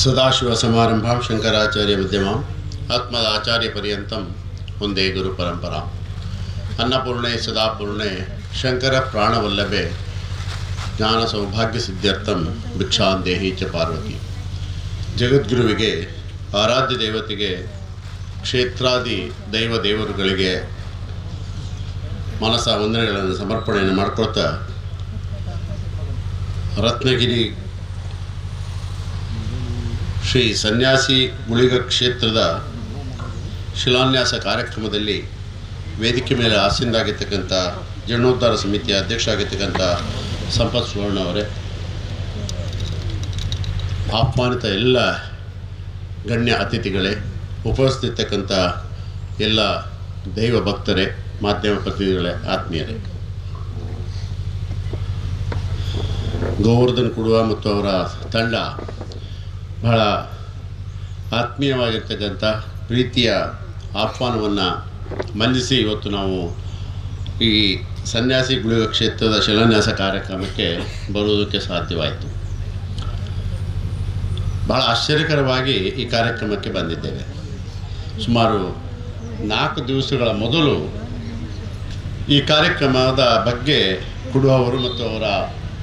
ಸದಾಶಿವ ಸಮಾರಂಭಾಂ ಶಂಕರಾಚಾರ್ಯ ಮಧ್ಯಮಾಂ ಆತ್ಮದ ಆಚಾರ್ಯ ಪರ್ಯಂತಂ ಒಂದೇ ಗುರು ಪರಂಪರಾ. ಅನ್ನಪೂರ್ಣೆ ಸದಾಪೂರ್ಣೆ ಶಂಕರ ಪ್ರಾಣವಲ್ಲಭೆ ಜ್ಞಾನ ಸೌಭಾಗ್ಯ ಸಿದ್ಧ್ಯರ್ಥಂ ಭಿಕ್ಷಾಂ ದೇಹಿ ಚ ಪಾರ್ವತಿ. ಜಗದ್ಗುರುವಿಗೆ, ಆರಾಧ್ಯ ದೇವತೆಗೆ, ಕ್ಷೇತ್ರಾದಿ ದೈವ ದೇವರುಗಳಿಗೆ ಮನಸ ವಂದನೆಗಳನ್ನು ಸಮರ್ಪಣೆಯನ್ನು ಮಾಡಿಕೊಳ್ತಾ, ರತ್ನಗಿರಿ ಶ್ರೀ ಸನ್ಯಾಸಿ ಗುಳಿಗ ಕ್ಷೇತ್ರದ ಶಿಲಾನ್ಯಾಸ ಕಾರ್ಯಕ್ರಮದಲ್ಲಿ ವೇದಿಕೆ ಮೇಲೆ ಆಸೀನರಾಗಿರ್ತಕ್ಕಂಥ ಜೀರ್ಣೋದ್ಧಾರ ಸಮಿತಿಯ ಅಧ್ಯಕ್ಷ ಆಗಿರ್ತಕ್ಕಂಥ ಸಂಪತ್ ಸುವರ್ಣ ಅವರೇ, ಆಹ್ವಾನಿತ ಎಲ್ಲ ಗಣ್ಯ ಅತಿಥಿಗಳೇ, ಉಪಸ್ಥಿತಕ್ಕಂಥ ಎಲ್ಲ ದೈವ ಭಕ್ತರೇ, ಮಾಧ್ಯಮ ಪ್ರತಿನಿಧಿಗಳೇ, ಆತ್ಮೀಯರೇ, ಗೋವರ್ಧನ್ ಕುಡುವ ಮತ್ತು ಅವರ ತಂಡ ಬಹಳ ಆತ್ಮೀಯವಾಗಿರ್ತಕ್ಕಂಥ ಪ್ರೀತಿಯ ಆಹ್ವಾನವನ್ನು ಮನ್ನಿಸಿ ಇವತ್ತು ನಾವು ಈ ಸನ್ಯಾಸಿ ಗುಳಿಗ ಕ್ಷೇತ್ರದ ಶಿಲಾನ್ಯಾಸ ಕಾರ್ಯಕ್ರಮಕ್ಕೆ ಬರುವುದಕ್ಕೆ ಸಾಧ್ಯವಾಯಿತು. ಬಹಳ ಆಶ್ಚರ್ಯಕರವಾಗಿ ಈ ಕಾರ್ಯಕ್ರಮಕ್ಕೆ ಬಂದಿದ್ದೇವೆ. ಸುಮಾರು 4 ದಿವಸಗಳ ಮೊದಲು ಈ ಕಾರ್ಯಕ್ರಮದ ಬಗ್ಗೆ ಕುಡುವವರು ಮತ್ತು ಅವರ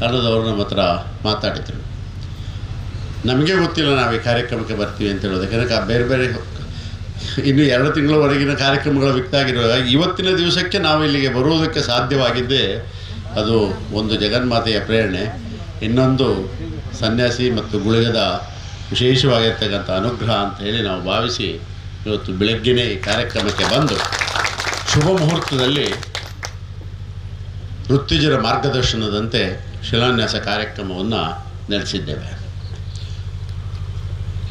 ತಂಡದವರು ನಮ್ಮ ಹತ್ರ ಮಾತಾಡಿದರು. ನಮಗೆ ಗೊತ್ತಿಲ್ಲ ನಾವು ಈ ಕಾರ್ಯಕ್ರಮಕ್ಕೆ ಬರ್ತೀವಿ ಅಂತ ಹೇಳೋದು. ಯಾಕಂದರೆ ಬೇರೆ ಬೇರೆ ಇನ್ನು 2 ತಿಂಗಳವರೆಗಿನ ಕಾರ್ಯಕ್ರಮಗಳು ವ್ಯಕ್ತಾಗಿರುವಾಗ ಇವತ್ತಿನ ದಿವಸಕ್ಕೆ ನಾವು ಇಲ್ಲಿಗೆ ಬರುವುದಕ್ಕೆ ಸಾಧ್ಯವಾಗಿದ್ದೇ ಅದು ಒಂದು ಜಗನ್ಮಾತೆಯ ಪ್ರೇರಣೆ, ಇನ್ನೊಂದು ಸನ್ಯಾಸಿ ಮತ್ತು ಗುಳಿಗದ ವಿಶೇಷವಾಗಿರ್ತಕ್ಕಂಥ ಅನುಗ್ರಹ ಅಂತ ಹೇಳಿ ನಾವು ಭಾವಿಸಿ ಇವತ್ತು ಬೆಳಗ್ಗೆನೇ ಈ ಕಾರ್ಯಕ್ರಮಕ್ಕೆ ಬಂದು ಶುಭ ಮುಹೂರ್ತದಲ್ಲಿ ವೃತ್ತಿಜರ ಮಾರ್ಗದರ್ಶನದಂತೆ ಶಿಲಾನ್ಯಾಸ ಕಾರ್ಯಕ್ರಮವನ್ನು ನಡೆಸಿದ್ದೇವೆ.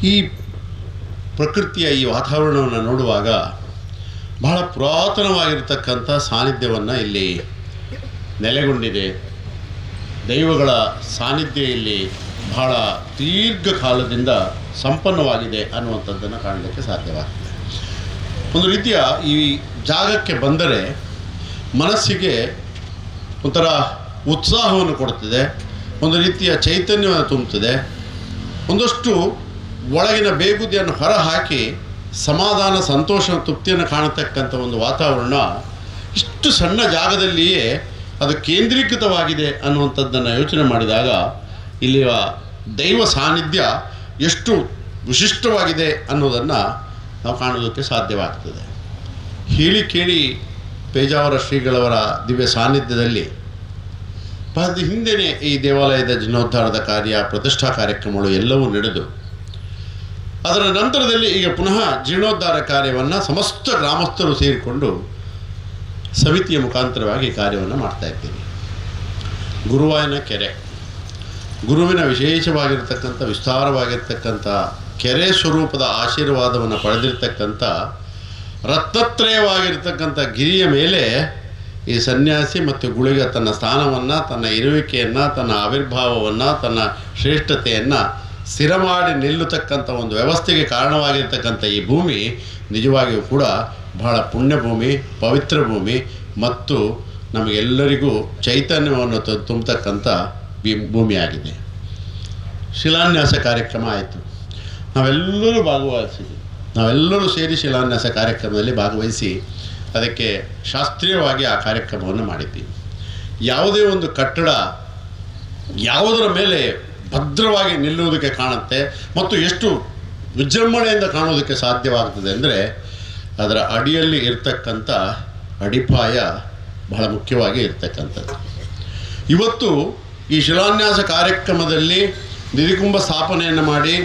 ಈ ಪ್ರಕೃತಿಯ ಈ ವಾತಾವರಣವನ್ನು ನೋಡುವಾಗ ಬಹಳ ಪುರಾತನವಾಗಿರ್ತಕ್ಕಂಥ ಸಾನ್ನಿಧ್ಯವನ್ನು ಇಲ್ಲಿ ನೆಲೆಗೊಂಡಿದೆ. ದೈವಗಳ ಸಾನ್ನಿಧ್ಯ ಇಲ್ಲಿ ಬಹಳ ದೀರ್ಘಕಾಲದಿಂದ ಸಂಪನ್ನವಾಗಿದೆ ಅನ್ನುವಂಥದ್ದನ್ನು ಕಾಣಲಿಕ್ಕೆ ಸಾಧ್ಯವಾಗ್ತದೆ. ಒಂದು ರೀತಿಯ ಈ ಜಾಗಕ್ಕೆ ಬಂದರೆ ಮನಸ್ಸಿಗೆ ಒಂಥರ ಉತ್ಸಾಹವನ್ನು ಕೊಡ್ತದೆ, ಒಂದು ರೀತಿಯ ಚೈತನ್ಯವನ್ನು ತುಂಬುತ್ತದೆ, ಒಂದಷ್ಟು ಒಳಗಿನ ಬೇಗುದಿಯನ್ನು ಹೊರಹಾಕಿ ಸಮಾಧಾನ, ಸಂತೋಷ, ತೃಪ್ತಿಯನ್ನು ಕಾಣತಕ್ಕಂಥ ಒಂದು ವಾತಾವರಣ ಇಷ್ಟು ಸಣ್ಣ ಜಾಗದಲ್ಲಿಯೇ ಅದು ಕೇಂದ್ರೀಕೃತವಾಗಿದೆ ಅನ್ನುವಂಥದ್ದನ್ನು ಯೋಚನೆ ಮಾಡಿದಾಗ ಇಲ್ಲಿಯ ದೈವ ಸಾನ್ನಿಧ್ಯ ಎಷ್ಟು ವಿಶಿಷ್ಟವಾಗಿದೆ ಅನ್ನೋದನ್ನು ನಾವು ಕಾಣೋದಕ್ಕೆ ಸಾಧ್ಯವಾಗ್ತದೆ. ಹೇಳಿ ಕೇಳಿ ಪೇಜಾವರ ಶ್ರೀಗಳವರ ದಿವ್ಯ ಸಾನ್ನಿಧ್ಯದಲ್ಲಿ ಬಹಳ ಹಿಂದೆಯೇ ಈ ದೇವಾಲಯದ ಜೀರ್ಣೋದ್ಧಾರದ ಕಾರ್ಯ, ಪ್ರತಿಷ್ಠಾ ಕಾರ್ಯಕ್ರಮಗಳು ಎಲ್ಲವೂ ನಡೆದು ಅದರ ನಂತರದಲ್ಲಿ ಈಗ ಪುನಃ ಜೀರ್ಣೋದ್ಧಾರ ಕಾರ್ಯವನ್ನು ಸಮಸ್ತ ಗ್ರಾಮಸ್ಥರು ಸೇರಿಕೊಂಡು ಸಮಿತಿಯ ಮುಖಾಂತರವಾಗಿ ಕಾರ್ಯವನ್ನು ಮಾಡ್ತಾಯಿದ್ದೀವಿ. ಗುರುವಾಯನ ಕೆರೆ, ಗುರುವಿನ ವಿಶೇಷವಾಗಿರ್ತಕ್ಕಂಥ ವಿಸ್ತಾರವಾಗಿರ್ತಕ್ಕಂಥ ಕೆರೆ ಸ್ವರೂಪದ ಆಶೀರ್ವಾದವನ್ನು ಪಡೆದಿರ್ತಕ್ಕಂಥ ರತ್ನತ್ರಯವಾಗಿರ್ತಕ್ಕಂಥ ಗಿರಿಯ ಮೇಲೆ ಈ ಸನ್ಯಾಸಿ ಮತ್ತು ಗುಳಿಗ ತನ್ನ ಸ್ಥಾನವನ್ನು, ತನ್ನ ಇರುವಿಕೆಯನ್ನು, ತನ್ನ ಆವಿರ್ಭಾವವನ್ನು, ತನ್ನ ಶ್ರೇಷ್ಠತೆಯನ್ನು ಸ್ಥಿರ ಮಾಡಿ ನಿಲ್ಲತಕ್ಕಂಥ ಒಂದು ವ್ಯವಸ್ಥೆಗೆ ಕಾರಣವಾಗಿರ್ತಕ್ಕಂಥ ಈ ಭೂಮಿ ನಿಜವಾಗಿಯೂ ಕೂಡ ಬಹಳ ಪುಣ್ಯಭೂಮಿ, ಪವಿತ್ರ ಭೂಮಿ ಮತ್ತು ನಮಗೆಲ್ಲರಿಗೂ ಚೈತನ್ಯವನ್ನು ತುಂಬತಕ್ಕಂಥ ಭೂಮಿಯಾಗಿದೆ. ಶಿಲಾನ್ಯಾಸ ಕಾರ್ಯಕ್ರಮ ಆಯಿತು, ನಾವೆಲ್ಲರೂ ಭಾಗವಹಿಸಿದ್ವಿ, ನಾವೆಲ್ಲರೂ ಸೇರಿ ಶಿಲಾನ್ಯಾಸ ಕಾರ್ಯಕ್ರಮದಲ್ಲಿ ಭಾಗವಹಿಸಿ ಅದಕ್ಕೆ ಶಾಸ್ತ್ರೀಯವಾಗಿ ಆ ಕಾರ್ಯಕ್ರಮವನ್ನು ಮಾಡಿದ್ವಿ. ಯಾವುದೇ ಒಂದು ಕಟ್ಟಡ ಯಾವುದರ ಮೇಲೆ ಭದ್ರವಾಗಿ ನಿಲ್ಲುವುದಕ್ಕೆ ಕಾಣುತ್ತೆ ಮತ್ತು ಎಷ್ಟು ವಿಜೃಂಭಣೆಯಿಂದ ಕಾಣುವುದಕ್ಕೆ ಸಾಧ್ಯವಾಗ್ತದೆ ಅಂದರೆ ಅದರ ಅಡಿಯಲ್ಲಿ ಇರ್ತಕ್ಕಂಥ ಅಡಿಪಾಯ ಬಹಳ ಮುಖ್ಯವಾಗಿ ಇರ್ತಕ್ಕಂಥದ್ದು. ಇವತ್ತು ಈ ಶಿಲಾನ್ಯಾಸ ಕಾರ್ಯಕ್ರಮದಲ್ಲಿ ನಿಧಿಕುಂಭ ಸ್ಥಾಪನೆಯನ್ನು ಮಾಡಿ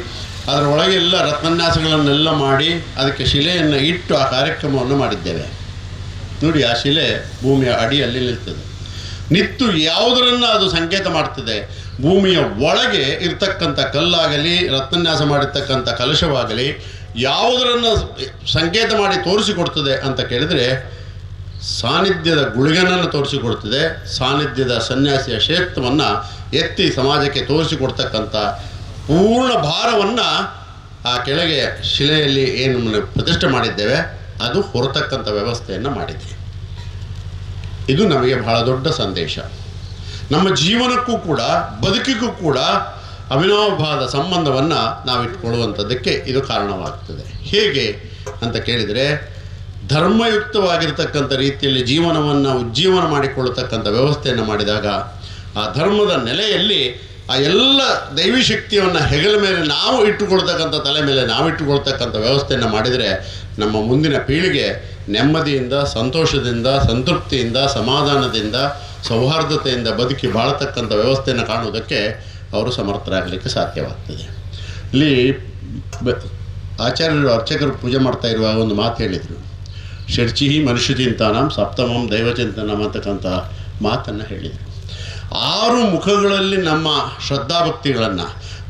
ಅದರ ಒಳಗೆಲ್ಲ ರತ್ನನ್ಯಾಸಗಳನ್ನೆಲ್ಲ ಮಾಡಿ ಅದಕ್ಕೆ ಶಿಲೆಯನ್ನು ಇಟ್ಟು ಆ ಕಾರ್ಯಕ್ರಮವನ್ನು ಮಾಡಿದ್ದೇವೆ. ನೋಡಿ, ಆ ಶಿಲೆ ಭೂಮಿಯ ಅಡಿಯಲ್ಲಿ ನಿಲ್ತದೆ. ನಿಂತು ಯಾವುದರನ್ನು ಅದು ಸಂಕೇತ ಮಾಡ್ತದೆ? ಭೂಮಿಯ ಒಳಗೆ ಇರ್ತಕ್ಕಂಥ ಕಲ್ಲಾಗಲಿ, ರತ್ನನ್ಯಾಸ ಮಾಡಿರ್ತಕ್ಕಂಥ ಕಲಶವಾಗಲಿ ಯಾವುದರನ್ನು ಸಂಕೇತ ಮಾಡಿ ತೋರಿಸಿಕೊಡ್ತದೆ ಅಂತ ಕೇಳಿದರೆ ಸಾನ್ನಿಧ್ಯದ ಗುಳಿಗನನ್ನು ತೋರಿಸಿಕೊಡ್ತದೆ, ಸಾನ್ನಿಧ್ಯದ ಸನ್ಯಾಸಿಯ ಕ್ಷೇತ್ರವನ್ನು ಎತ್ತಿ ಸಮಾಜಕ್ಕೆ ತೋರಿಸಿಕೊಡ್ತಕ್ಕಂಥ ಪೂರ್ಣ ಭಾರವನ್ನು ಆ ಕೆಳಗೆ ಶಿಲೆಯಲ್ಲಿ ಏನು ಪ್ರತಿಷ್ಠೆ ಮಾಡಿದ್ದೇವೆ ಅದು ಹೊರತಕ್ಕಂಥ ವ್ಯವಸ್ಥೆಯನ್ನು ಮಾಡಿದೆ. ಇದು ನಮಗೆ ಬಹಳ ದೊಡ್ಡ ಸಂದೇಶ. ನಮ್ಮ ಜೀವನಕ್ಕೂ ಕೂಡ, ಬದುಕಿಗೂ ಕೂಡ ಅವಿನಾಭಾವದ ಸಂಬಂಧವನ್ನು ನಾವಿಟ್ಕೊಳ್ಳುವಂಥದ್ದಕ್ಕೆ ಇದು ಕಾರಣವಾಗ್ತದೆ. ಹೇಗೆ ಅಂತ ಕೇಳಿದರೆ, ಧರ್ಮಯುಕ್ತವಾಗಿರ್ತಕ್ಕಂಥ ರೀತಿಯಲ್ಲಿ ಜೀವನವನ್ನು ಉಜ್ಜೀವನ ಮಾಡಿಕೊಳ್ಳತಕ್ಕಂಥ ವ್ಯವಸ್ಥೆಯನ್ನು ಮಾಡಿದಾಗ ಆ ಧರ್ಮದ ನೆಲೆಯಲ್ಲಿ ಆ ಎಲ್ಲ ದೈವಿ ಶಕ್ತಿಯನ್ನು ಹೆಗಲ ಮೇಲೆ ನಾವು ಇಟ್ಟುಕೊಳ್ತಕ್ಕಂಥ, ತಲೆ ಮೇಲೆ ನಾವು ಇಟ್ಟುಕೊಳ್ತಕ್ಕಂಥ ವ್ಯವಸ್ಥೆಯನ್ನು ಮಾಡಿದರೆ ನಮ್ಮ ಮುಂದಿನ ಪೀಳಿಗೆ ನೆಮ್ಮದಿಯಿಂದ, ಸಂತೋಷದಿಂದ, ಸಂತೃಪ್ತಿಯಿಂದ, ಸಮಾಧಾನದಿಂದ, ಸೌಹಾರ್ದತೆಯಿಂದ ಬದುಕಿ ಬಾಳತಕ್ಕಂಥ ವ್ಯವಸ್ಥೆಯನ್ನು ಕಾಣುವುದಕ್ಕೆ ಅವರು ಸಮರ್ಥರಾಗಲಿಕ್ಕೆ ಸಾಧ್ಯವಾಗ್ತದೆ. ಇಲ್ಲಿ ಆಚಾರ್ಯರು ಅರ್ಚಕರು ಪೂಜೆ ಮಾಡ್ತಾ ಇರುವಾಗ ಒಂದು ಮಾತು ಹೇಳಿದರು, ಷಡ್ಚಿಹಿ ಮನುಷ್ಯಚಿಂತಾನಾಂ ಸಪ್ತಮಂ ದೈವಚಿಂತನಂ ಅಂತಕ್ಕಂಥ ಮಾತನ್ನು ಹೇಳಿದರು. 6 ಮುಖಗಳಲ್ಲಿ ನಮ್ಮ ಶ್ರದ್ಧಾಭಕ್ತಿಗಳನ್ನು,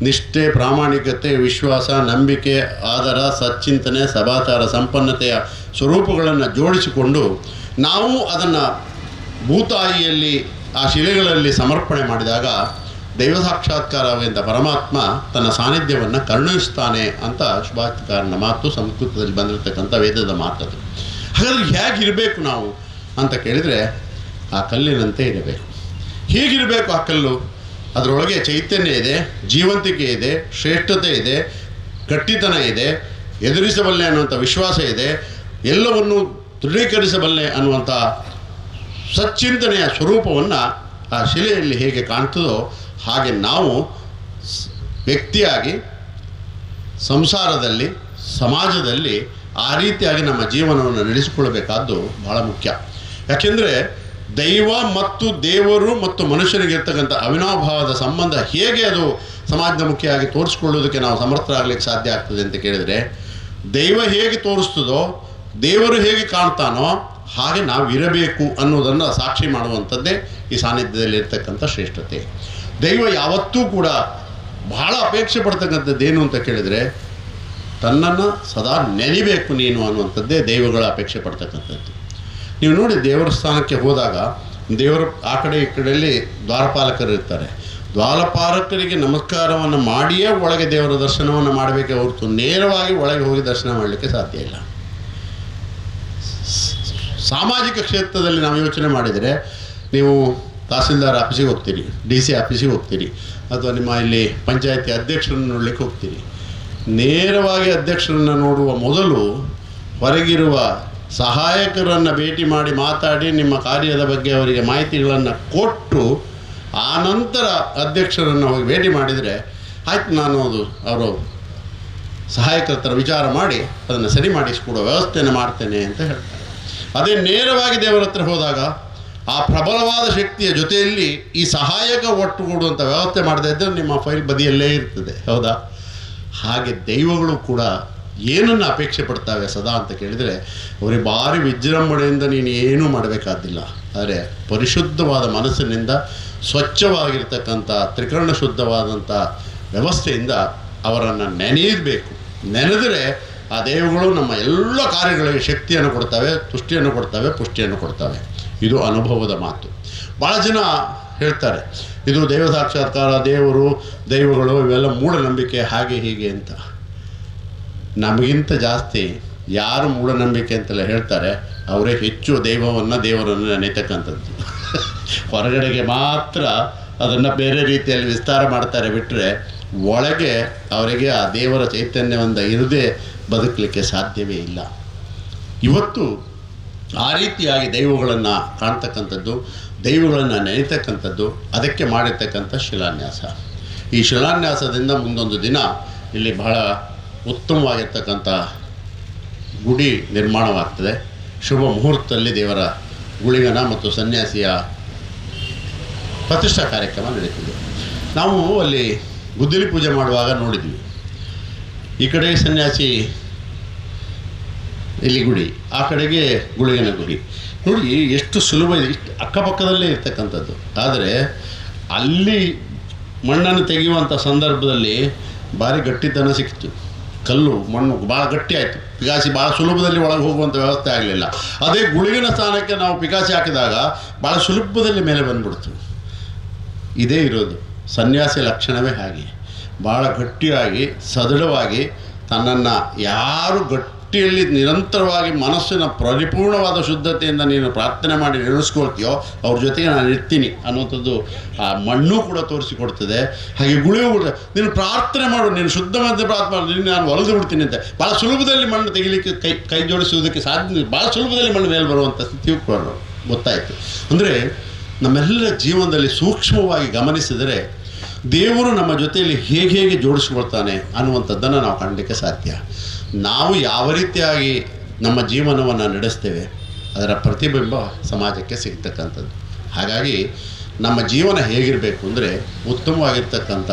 ನಿಷ್ಠೆ, ಪ್ರಾಮಾಣಿಕತೆ, ವಿಶ್ವಾಸ, ನಂಬಿಕೆ, ಆದರ, ಸಚ್ಚಿಂತನೆ, ಸದಾಚಾರ ಸಂಪನ್ನತೆಯ ಸ್ವರೂಪಗಳನ್ನು ಜೋಡಿಸಿಕೊಂಡು ನಾವು ಅದನ್ನು ಭೂತಾಯಿಯಲ್ಲಿ ಆ ಶಿಲೆಗಳಲ್ಲಿ ಸಮರ್ಪಣೆ ಮಾಡಿದಾಗ ದೈವ ಸಾಕ್ಷಾತ್ಕಾರವೆಂದ ಪರಮಾತ್ಮ ತನ್ನ ಸಾನ್ನಿಧ್ಯವನ್ನು ಕರುಣಿಸ್ತಾನೆ ಅಂತ ಶುಭಾಕಾರನ ಮಾತು, ಸಂಸ್ಕೃತದಲ್ಲಿ ಬಂದಿರತಕ್ಕಂಥ ವೇದದ ಮಾತದು. ಹಾಗಾದರೆ ಹೇಗಿರಬೇಕು ನಾವು ಅಂತ ಕೇಳಿದರೆ, ಆ ಕಲ್ಲಿನಂತೆ ಇರಬೇಕು. ಹೇಗಿರಬೇಕು ಆ ಕಲ್ಲು? ಅದರೊಳಗೆ ಚೈತನ್ಯ ಇದೆ, ಜೀವಂತಿಕೆ ಇದೆ, ಶ್ರೇಷ್ಠತೆ ಇದೆ, ಗಟ್ಟಿತನ ಇದೆ, ಎದುರಿಸಬಲ್ಲೆ ಅನ್ನುವಂಥ ವಿಶ್ವಾಸ ಇದೆ, ಎಲ್ಲವನ್ನೂ ದೃಢೀಕರಿಸಬಲ್ಲೆ ಅನ್ನುವಂಥ ಸಚ್ಚಿಂತನೆಯ ಸ್ವರೂಪವನ್ನು ಆ ಶಿಲೆಯಲ್ಲಿ ಹೇಗೆ ಕಾಣ್ತದೋ ಹಾಗೆ ನಾವು ವ್ಯಕ್ತಿಯಾಗಿ ಸಂಸಾರದಲ್ಲಿ, ಸಮಾಜದಲ್ಲಿ ಆ ರೀತಿಯಾಗಿ ನಮ್ಮ ಜೀವನವನ್ನು ನಡೆಸಿಕೊಳ್ಳಬೇಕಾದ್ದು ಬಹಳ ಮುಖ್ಯ. ಯಾಕೆಂದರೆ ದೈವ ಮತ್ತು ದೇವರು ಮತ್ತು ಮನುಷ್ಯನಿಗಿರ್ತಕ್ಕಂಥ ಅವಿನಾಭಾವದ ಸಂಬಂಧ ಹೇಗೆ ಅದು ಸಮಾಜದ ಮುಖ್ಯವಾಗಿ ತೋರಿಸ್ಕೊಳ್ಳೋದಕ್ಕೆ ನಾವು ಸಮರ್ಥರಾಗಲಿಕ್ಕೆ ಸಾಧ್ಯ ಆಗ್ತದೆ ಅಂತ ಕೇಳಿದರೆ, ದೈವ ಹೇಗೆ ತೋರಿಸ್ತದೋ, ದೇವರು ಹೇಗೆ ಕಾಣ್ತಾನೋ ಹಾಗೆ ನಾವು ಇರಬೇಕು ಅನ್ನೋದನ್ನು ಸಾಕ್ಷಿ ಮಾಡುವಂಥದ್ದೇ ಈ ಸಾನ್ನಿಧ್ಯದಲ್ಲಿರ್ತಕ್ಕಂಥ ಶ್ರೇಷ್ಠತೆ. ದೈವ ಯಾವತ್ತೂ ಕೂಡ ಬಹಳ ಅಪೇಕ್ಷೆ ಪಡ್ತಕ್ಕಂಥದ್ದೇನು ಅಂತ ಕೇಳಿದರೆ, ತನ್ನನ್ನು ಸದಾ ನೆನಿಬೇಕು ನೀನು ಅನ್ನುವಂಥದ್ದೇ ದೈವಗಳ ಅಪೇಕ್ಷೆ ಪಡ್ತಕ್ಕಂಥದ್ದು. ನೀವು ನೋಡಿ, ದೇವರ ಸ್ಥಾನಕ್ಕೆ ಹೋದಾಗ ದೇವರು ಆ ಕಡೆ ಈ ಕಡೆಯಲ್ಲಿ ದ್ವಾರಪಾಲಕರು ಇರ್ತಾರೆ. ದ್ವಾರಪಾಲಕರಿಗೆ ನಮಸ್ಕಾರವನ್ನು ಮಾಡಿಯೇ ಒಳಗೆ ದೇವರ ದರ್ಶನವನ್ನು ಮಾಡಬೇಕೇ ಹೊರತು ನೇರವಾಗಿ ಒಳಗೆ ಹೋಗಿ ದರ್ಶನ ಮಾಡಲಿಕ್ಕೆ ಸಾಧ್ಯ ಇಲ್ಲ. ಸಾಮಾಜಿಕ ಕ್ಷೇತ್ರದಲ್ಲಿ ನಾವು ಯೋಚನೆ ಮಾಡಿದರೆ, ನೀವು ತಹಸೀಲ್ದಾರ್ ಆಫೀಸಿಗೆ ಹೋಗ್ತೀರಿ, ಡಿ ಸಿ ಆಫೀಸಿಗೆ ಹೋಗ್ತೀರಿ, ಅಥವಾ ನಿಮ್ಮ ಇಲ್ಲಿ ಪಂಚಾಯಿತಿ ಅಧ್ಯಕ್ಷರನ್ನು ನೋಡಲಿಕ್ಕೆ ಹೋಗ್ತೀರಿ. ನೇರವಾಗಿ ಅಧ್ಯಕ್ಷರನ್ನು ನೋಡುವ ಮೊದಲು ಹೊರಗಿರುವ ಸಹಾಯಕರನ್ನು ಭೇಟಿ ಮಾಡಿ ಮಾತಾಡಿ ನಿಮ್ಮ ಕಾರ್ಯದ ಬಗ್ಗೆ ಅವರಿಗೆ ಮಾಹಿತಿಗಳನ್ನು ಕೊಟ್ಟು ಆ ನಂತರ ಅಧ್ಯಕ್ಷರನ್ನು ಹೋಗಿ ಭೇಟಿ ಮಾಡಿದರೆ ಆಯ್ತು, ನಾನು ಅದು ಅವರು ಸಹಾಯಕರ ಹತ್ರ ವಿಚಾರ ಮಾಡಿ ಅದನ್ನು ಸರಿ ಮಾಡಿಸಿಕೊಡುವ ವ್ಯವಸ್ಥೆಯನ್ನು ಮಾಡ್ತೇನೆ ಅಂತ ಹೇಳ್ತಾರೆ. ಅದೇ ನೇರವಾಗಿ ದೇವರ ಹತ್ರ ಹೋದಾಗ ಆ ಪ್ರಬಲವಾದ ಶಕ್ತಿಯ ಜೊತೆಯಲ್ಲಿ ಈ ಸಹಾಯಕ ಒಟ್ಟುಗೂಡುವಂಥ ವ್ಯವಸ್ಥೆ ಮಾಡದೇ ಇದ್ದರೆ ನಿಮ್ಮ ಫೈಲ್ ಬದಿಯಲ್ಲೇ ಇರ್ತದೆ, ಹೌದಾ? ಹಾಗೆ ದೈವಗಳು ಕೂಡ ಏನನ್ನು ಅಪೇಕ್ಷೆ ಪಡ್ತಾವೆ ಸದಾ ಅಂತ ಕೇಳಿದರೆ, ಅವರಿಗೆ ಭಾರಿ ವಿಜೃಂಭಣೆಯಿಂದ ನೀನು ಏನೂ ಮಾಡಬೇಕಾದ್ದಿಲ್ಲ, ಆದರೆ ಪರಿಶುದ್ಧವಾದ ಮನಸ್ಸಿನಿಂದ ಸ್ವಚ್ಛವಾಗಿರ್ತಕ್ಕಂಥ ತ್ರಿಕರಣ ಶುದ್ಧವಾದಂಥ ವ್ಯವಸ್ಥೆಯಿಂದ ಅವರನ್ನು ನೆನೆಯಬೇಕು. ನೆನೆದರೆ ಆ ದೈವಗಳು ನಮ್ಮ ಎಲ್ಲ ಕಾರ್ಯಗಳಿಗೆ ಶಕ್ತಿಯನ್ನು ಕೊಡ್ತವೆ, ತುಷ್ಟಿಯನ್ನು ಕೊಡ್ತವೆ, ಪುಷ್ಟಿಯನ್ನು ಕೊಡ್ತವೆ. ಇದು ಅನುಭವದ ಮಾತು. ಭಾಳ ಜನ ಹೇಳ್ತಾರೆ ಇದು ದೈವ ಸಾಕ್ಷಾತ್ಕಾರ, ದೇವರು, ದೈವಗಳು ಇವೆಲ್ಲ ಮೂಢನಂಬಿಕೆ, ಹಾಗೆ ಹೀಗೆ ಅಂತ. ನಮಗಿಂತ ಜಾಸ್ತಿ ಯಾರು ಮೂಢನಂಬಿಕೆ ಅಂತೆಲ್ಲ ಹೇಳ್ತಾರೆ ಅವರೇ ಹೆಚ್ಚು ದೈವವನ್ನು, ದೇವರನ್ನು ನೆನೆತಕ್ಕಂಥದ್ದು. ಹೊರಗಡೆಗೆ ಮಾತ್ರ ಅದನ್ನು ಬೇರೆ ರೀತಿಯಲ್ಲಿ ವಿಸ್ತಾರ ಮಾಡ್ತಾರೆ, ಬಿಟ್ಟರೆ ಒಳಗೆ ಅವರಿಗೆ ಆ ದೇವರ ಚೈತನ್ಯವನ್ನು ಇರದೇ ಬದುಕಲಿಕ್ಕೆ ಸಾಧ್ಯವೇ ಇಲ್ಲ. ಇವತ್ತು ಆ ರೀತಿಯಾಗಿ ದೈವಗಳನ್ನು ಕಾಣ್ತಕ್ಕಂಥದ್ದು, ದೈವಗಳನ್ನು ನೆನೆತಕ್ಕಂಥದ್ದು ಅದಕ್ಕೆ ಮಾಡಿರ್ತಕ್ಕಂಥ ಶಿಲಾನ್ಯಾಸ. ಈ ಶಿಲಾನ್ಯಾಸದಿಂದ ಮುಂದೊಂದು ದಿನ ಇಲ್ಲಿ ಬಹಳ ಉತ್ತಮವಾಗಿರ್ತಕ್ಕಂಥ ಗುಡಿ ನಿರ್ಮಾಣವಾಗ್ತದೆ. ಶುಭ ಮುಹೂರ್ತದಲ್ಲಿ ದೇವರ ಗುಳಿಗನ ಮತ್ತು ಸನ್ಯಾಸಿಯ ಪ್ರತಿಷ್ಠಾ ಕಾರ್ಯಕ್ರಮ ನಡೀತದೆ. ನಾವು ಅಲ್ಲಿ ಗುದ್ದಲಿ ಪೂಜೆ ಮಾಡುವಾಗ ನೋಡಿದ್ವಿ, ಈ ಕಡೆ ಸನ್ಯಾಸಿ ಇಲ್ಲಿ ಗುಡಿ, ಆ ಕಡೆಗೆ ಗುಳಿಗನ ಗುಡಿ. ನೋಡಿ ಎಷ್ಟು ಸುಲಭ ಇದೆ, ಇಷ್ಟು ಅಕ್ಕಪಕ್ಕದಲ್ಲೇ ಇರ್ತಕ್ಕಂಥದ್ದು. ಆದರೆ ಅಲ್ಲಿ ಮಣ್ಣನ್ನು ತೆಗೆಯುವಂಥ ಸಂದರ್ಭದಲ್ಲಿ ಭಾರಿ ಗಟ್ಟಿತನ ಸಿಕ್ಕಿತು, ಕಲ್ಲು ಮಣ್ಣು ಭಾಳ ಗಟ್ಟಿ ಆಯಿತು, ಪಿಕಾಸಿ ಭಾಳ ಸುಲಭದಲ್ಲಿ ಒಳಗೆ ಹೋಗುವಂಥ ವ್ಯವಸ್ಥೆ ಆಗಲಿಲ್ಲ. ಅದೇ ಗುಳಿಗನ ಸ್ಥಾನಕ್ಕೆ ನಾವು ಪಿಕಾಸಿ ಹಾಕಿದಾಗ ಭಾಳ ಸುಲಭದಲ್ಲಿ ಮೇಲೆ ಬಂದ್ಬಿಡ್ತು. ಇದೇ ಇರೋದು ಸನ್ಯಾಸಿ ಲಕ್ಷಣವೇ ಹಾಗೆ, ಭಾಳ ಗಟ್ಟಿಯಾಗಿ ಸದೃಢವಾಗಿ ತನ್ನನ್ನು ಯಾರು ದೃಷ್ಟಿಯಲ್ಲಿ ನಿರಂತರವಾಗಿ ಮನಸ್ಸಿನ ಪರಿಪೂರ್ಣವಾದ ಶುದ್ಧತೆಯಿಂದ ನೀನು ಪ್ರಾರ್ಥನೆ ಮಾಡಿ ನೆನೆಸ್ಕೊಳ್ತೀಯೋ ಅವ್ರ ಜೊತೆಗೆ ನಾನು ಇರ್ತೀನಿ ಅನ್ನುವಂಥದ್ದು ಆ ಮಣ್ಣು ಕೂಡ ತೋರಿಸಿಕೊಡ್ತದೆ. ಹಾಗೆ ಗುಳಿಯೂ ಕೂಡ ನೀನು ಪ್ರಾರ್ಥನೆ ಮಾಡು, ನೀನು ಶುದ್ಧ ಮನಸ್ಸಿನ ಪ್ರಾರ್ಥನೆ ಮಾಡು, ನೀನು ನಾನು ಒಲಿದು ಬಿಡ್ತೀನಿ ಅಂತ. ಭಾಳ ಸುಲಭದಲ್ಲಿ ಮಣ್ಣು ತೆಗಿಲಿಕ್ಕೆ ಕೈ ಕೈ ಜೋಡಿಸುವುದಕ್ಕೆ ಸಾಧ್ಯ, ಭಾಳ ಸುಲಭದಲ್ಲಿ ಮಣ್ಣು ಮೇಲೆ ಬರುವಂಥ ಸ್ಥಿತಿಯೂ ಕೂಡ ಗೊತ್ತಾಯಿತು. ಅಂದರೆ ನಮ್ಮೆಲ್ಲರ ಜೀವನದಲ್ಲಿ ಸೂಕ್ಷ್ಮವಾಗಿ ಗಮನಿಸಿದರೆ ದೇವರು ನಮ್ಮ ಜೊತೆಯಲ್ಲಿ ಹೇಗೆ ಹೇಗೆ ಜೋಡಿಸ್ಕೊಳ್ತಾನೆ ಅನ್ನುವಂಥದ್ದನ್ನು ನಾವು ಕಾಣಲಿಕ್ಕೆ ಸಾಧ್ಯ. ನಾವು ಯಾವ ರೀತಿಯಾಗಿ ನಮ್ಮ ಜೀವನವನ್ನು ನಡೆಸ್ತೇವೆ ಅದರ ಪ್ರತಿಬಿಂಬ ಸಮಾಜಕ್ಕೆ ಸಿಗ್ತಕ್ಕಂಥದ್ದು. ಹಾಗಾಗಿ ನಮ್ಮ ಜೀವನ ಹೇಗಿರಬೇಕು ಅಂದರೆ ಉತ್ತಮವಾಗಿರ್ತಕ್ಕಂಥ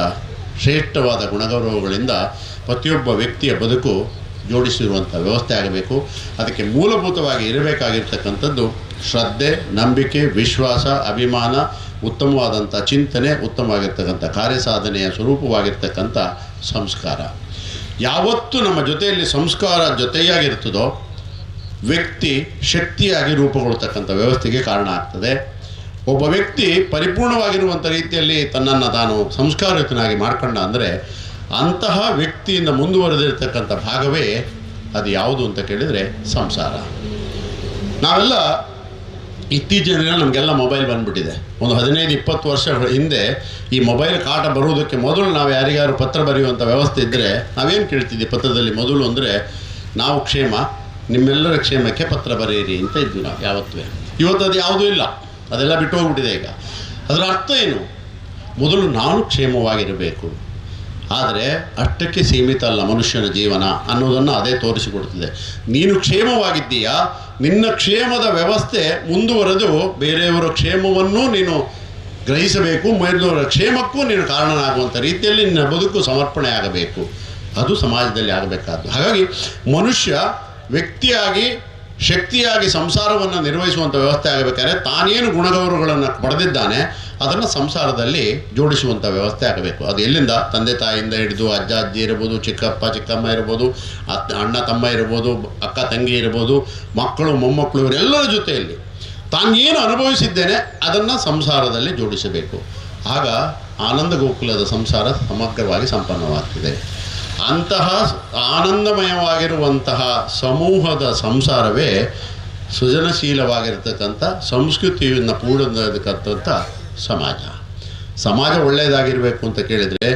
ಶ್ರೇಷ್ಠವಾದ ಗುಣಗೌರವಗಳಿಂದ ಪ್ರತಿಯೊಬ್ಬ ವ್ಯಕ್ತಿಯ ಬದುಕು ಜೋಡಿಸಿರುವಂಥ ವ್ಯವಸ್ಥೆ ಆಗಬೇಕು. ಅದಕ್ಕೆ ಮೂಲಭೂತವಾಗಿ ಇರಬೇಕಾಗಿರ್ತಕ್ಕಂಥದ್ದು ಶ್ರದ್ಧೆ, ನಂಬಿಕೆ, ವಿಶ್ವಾಸ, ಅಭಿಮಾನ, ಉತ್ತಮವಾದಂಥ ಚಿಂತನೆ, ಉತ್ತಮವಾಗಿರ್ತಕ್ಕಂಥ ಕಾರ್ಯಸಾಧನೆಯ ಸ್ವರೂಪವಾಗಿರ್ತಕ್ಕಂಥ ಸಂಸ್ಕಾರ. ಯಾವತ್ತೂ ನಮ್ಮ ಜೊತೆಯಲ್ಲಿ ಸಂಸ್ಕಾರ ಜೊತೆಯಾಗಿರ್ತದೋ ವ್ಯಕ್ತಿ ಶಕ್ತಿಯಾಗಿ ರೂಪುಗೊಳ್ತಕ್ಕಂಥ ವ್ಯವಸ್ಥೆಗೆ ಕಾರಣ ಆಗ್ತದೆ. ಒಬ್ಬ ವ್ಯಕ್ತಿ ಪರಿಪೂರ್ಣವಾಗಿರುವಂಥ ರೀತಿಯಲ್ಲಿ ತನ್ನನ್ನು ತಾನು ಸಂಸ್ಕಾರಯುತನಾಗಿ ಮಾಡ್ಕೊಂಡ ಅಂದರೆ ಅಂತಹ ವ್ಯಕ್ತಿಯಿಂದ ಮುಂದುವರೆದಿರ್ತಕ್ಕಂಥ ಭಾಗವೇ ಅದು ಯಾವುದು ಅಂತ ಕೇಳಿದರೆ ಸಂಸಾರ. ನಾವೆಲ್ಲ ಇತ್ತೀಚಿನ ದಿನ ನಮಗೆಲ್ಲ ಮೊಬೈಲ್ ಬಂದ್ಬಿಟ್ಟಿದೆ. ಒಂದು 15-20 ವರ್ಷಗಳ ಹಿಂದೆ ಈ ಮೊಬೈಲ್ ಕಾಟ ಬರುವುದಕ್ಕೆ ಮೊದಲು ನಾವು ಯಾರಿಗಾರು ಪತ್ರ ಬರೆಯುವಂಥ ವ್ಯವಸ್ಥೆ ಇದ್ದರೆ ನಾವೇನು ಕೇಳ್ತಿದ್ವಿ ಪತ್ರದಲ್ಲಿ ಮೊದಲು ಅಂದರೆ, ನಾವು ಕ್ಷೇಮ, ನಿಮ್ಮೆಲ್ಲರ ಕ್ಷೇಮಕ್ಕೆ ಪತ್ರ ಬರೆಯಿರಿ ಅಂತ ಇದ್ವಿ ನಾವು ಯಾವತ್ತೂ. ಇವತ್ತು ಅದು ಯಾವುದೂ ಇಲ್ಲ, ಅದೆಲ್ಲ ಬಿಟ್ಟು ಹೋಗ್ಬಿಟ್ಟಿದೆ ಈಗ. ಅದರ ಅರ್ಥ ಏನು? ಮೊದಲು ನಾನು ಕ್ಷೇಮವಾಗಿರಬೇಕು, ಆದರೆ ಅಷ್ಟಕ್ಕೆ ಸೀಮಿತ ಅಲ್ಲ ಮನುಷ್ಯನ ಜೀವನ ಅನ್ನೋದನ್ನು ಅದೇ ತೋರಿಸಿಕೊಡ್ತದೆ. ನೀನು ಕ್ಷೇಮವಾಗಿದ್ದೀಯಾ, ನಿನ್ನ ಕ್ಷೇಮದ ವ್ಯವಸ್ಥೆ ಮುಂದುವರೆದು ಬೇರೆಯವರ ಕ್ಷೇಮವನ್ನೂ ನೀನು ಗ್ರಹಿಸಬೇಕು, ಬೇರೆಯವರ ಕ್ಷೇಮಕ್ಕೂ ನೀನು ಕಾರಣನಾಗುವಂಥ ರೀತಿಯಲ್ಲಿ ನಿನ್ನ ಬದುಕು ಸಮರ್ಪಣೆ ಆಗಬೇಕು. ಅದು ಸಮಾಜದಲ್ಲಿ ಆಗಬೇಕಾದ್ದು. ಹಾಗಾಗಿ ಮನುಷ್ಯ ವ್ಯಕ್ತಿಯಾಗಿ ಶಕ್ತಿಯಾಗಿ ಸಂಸಾರವನ್ನು ನಿರ್ವಹಿಸುವಂಥ ವ್ಯವಸ್ಥೆ ಆಗಬೇಕಾದ್ರೆ ತಾನೇನು ಗುಣಗೌರವಗಳನ್ನು ಪಡೆದಿದ್ದಾನೆ ಅದನ್ನು ಸಂಸಾರದಲ್ಲಿ ಜೋಡಿಸುವಂಥ ವ್ಯವಸ್ಥೆ ಆಗಬೇಕು. ಅದು ಎಲ್ಲಿಂದ? ತಂದೆ ತಾಯಿಯಿಂದ ಹಿಡಿದು ಅಜ್ಜ ಅಜ್ಜಿ ಇರ್ಬೋದು, ಚಿಕ್ಕಪ್ಪ ಚಿಕ್ಕಮ್ಮ ಇರ್ಬೋದು, ಅಣ್ಣ ತಮ್ಮ ಇರ್ಬೋದು, ಅಕ್ಕ ತಂಗಿ ಇರ್ಬೋದು, ಮಕ್ಕಳು ಮೊಮ್ಮಕ್ಕಳು, ಇವರೆಲ್ಲರ ಜೊತೆಯಲ್ಲಿ ತಾನೇನು ಅನುಭವಿಸಿದ್ದೇನೆ ಅದನ್ನು ಸಂಸಾರದಲ್ಲಿ ಜೋಡಿಸಬೇಕು. ಆಗ ಆನಂದ ಗೋಕುಲದ ಸಂಸಾರ ಸಮಗ್ರವಾಗಿ ಸಂಪನ್ನವಾಗ್ತದೆ. ಅಂತಹ ಆನಂದಮಯವಾಗಿರುವಂತಹ ಸಮೂಹದ ಸಂಸಾರವೇ ಸೃಜನಶೀಲವಾಗಿರ್ತಕ್ಕಂಥ ಸಂಸ್ಕೃತಿಯನ್ನು ಪೂರ್ಣದಕ್ಕಂಥ ಸಮಾಜ. ಸಮಾಜ ಒಳ್ಳೆಯದಾಗಿರಬೇಕು ಅಂತ ಕೇಳಿದರೆ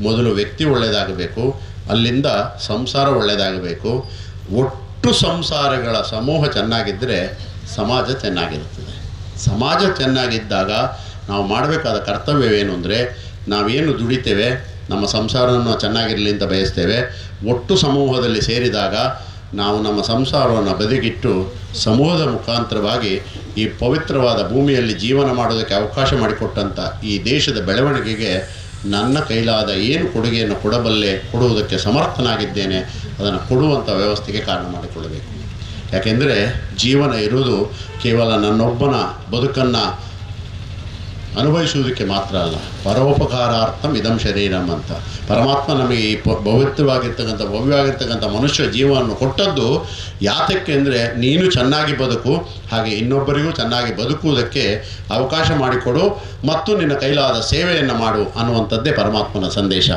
ಮೊದಲು ವ್ಯಕ್ತಿ ಒಳ್ಳೆಯದಾಗಬೇಕು, ಅಲ್ಲಿಂದ ಸಂಸಾರ ಒಳ್ಳೆಯದಾಗಬೇಕು. ಒಟ್ಟು ಸಂಸಾರಗಳ ಸಮೂಹ ಚೆನ್ನಾಗಿದ್ದರೆ ಸಮಾಜ ಚೆನ್ನಾಗಿರುತ್ತದೆ. ಸಮಾಜ ಚೆನ್ನಾಗಿದ್ದಾಗ ನಾವು ಮಾಡಬೇಕಾದ ಕರ್ತವ್ಯವೇನು ಅಂದರೆ, ನಾವೇನು ದುಡಿತೇವೆ, ನಮ್ಮ ಸಂಸಾರವನ್ನು ಚೆನ್ನಾಗಿರಲಿ ಅಂತ ಬಯಸ್ತೇವೆ. ಒಟ್ಟು ಸಮೂಹದಲ್ಲಿ ಸೇರಿದಾಗ ನಾವು ನಮ್ಮ ಸಂಸಾರವನ್ನು ಬದಿಗಿಟ್ಟು ಸಮೂಹದ ಮುಖಾಂತರವಾಗಿ ಈ ಪವಿತ್ರವಾದ ಭೂಮಿಯಲ್ಲಿ ಜೀವನ ಮಾಡೋದಕ್ಕೆ ಅವಕಾಶ ಮಾಡಿಕೊಟ್ಟಂಥ ಈ ದೇಶದ ಬೆಳವಣಿಗೆಗೆ ನನ್ನ ಕೈಲಾದ ಏನು ಕೊಡುಗೆಯನ್ನು ಕೊಡಬಲ್ಲೆ, ಕೊಡುವುದಕ್ಕೆ ಸಮರ್ಥನಾಗಿದ್ದೇನೆ, ಅದನ್ನು ಕೊಡುವಂಥ ವ್ಯವಸ್ಥೆಗೆ ಕಾರಣ ಮಾಡಿಕೊಳ್ಳಬೇಕು. ಯಾಕೆಂದರೆ ಜೀವನ ಇರುವುದು ಕೇವಲ ನನ್ನೊಬ್ಬನ ಬದುಕನ್ನು ಅನುಭವಿಸುವುದಕ್ಕೆ ಮಾತ್ರ ಅಲ್ಲ, ಪರೋಪಕಾರಾರ್ಥಂ ಇದಂ ಶರೀರಂ ಅಂತ ಪರಮಾತ್ಮ ನಮಗೆ ಈ ಪವಿತ್ರವಾಗಿರ್ತಕ್ಕಂಥ ಭವ್ಯವಾಗಿರ್ತಕ್ಕಂಥ ಮನುಷ್ಯ ಜೀವನವನ್ನು ಕೊಟ್ಟದ್ದು ಯಾತಕ್ಕೆ ಅಂದರೆ, ನೀನು ಚೆನ್ನಾಗಿ ಬದುಕು, ಹಾಗೆ ಇನ್ನೊಬ್ಬರಿಗೂ ಚೆನ್ನಾಗಿ ಬದುಕುವುದಕ್ಕೆ ಅವಕಾಶ ಮಾಡಿಕೊಡು ಮತ್ತು ನಿನ್ನ ಕೈಲಾದ ಸೇವೆಯನ್ನು ಮಾಡು ಅನ್ನುವಂಥದ್ದೇ ಪರಮಾತ್ಮನ ಸಂದೇಶ.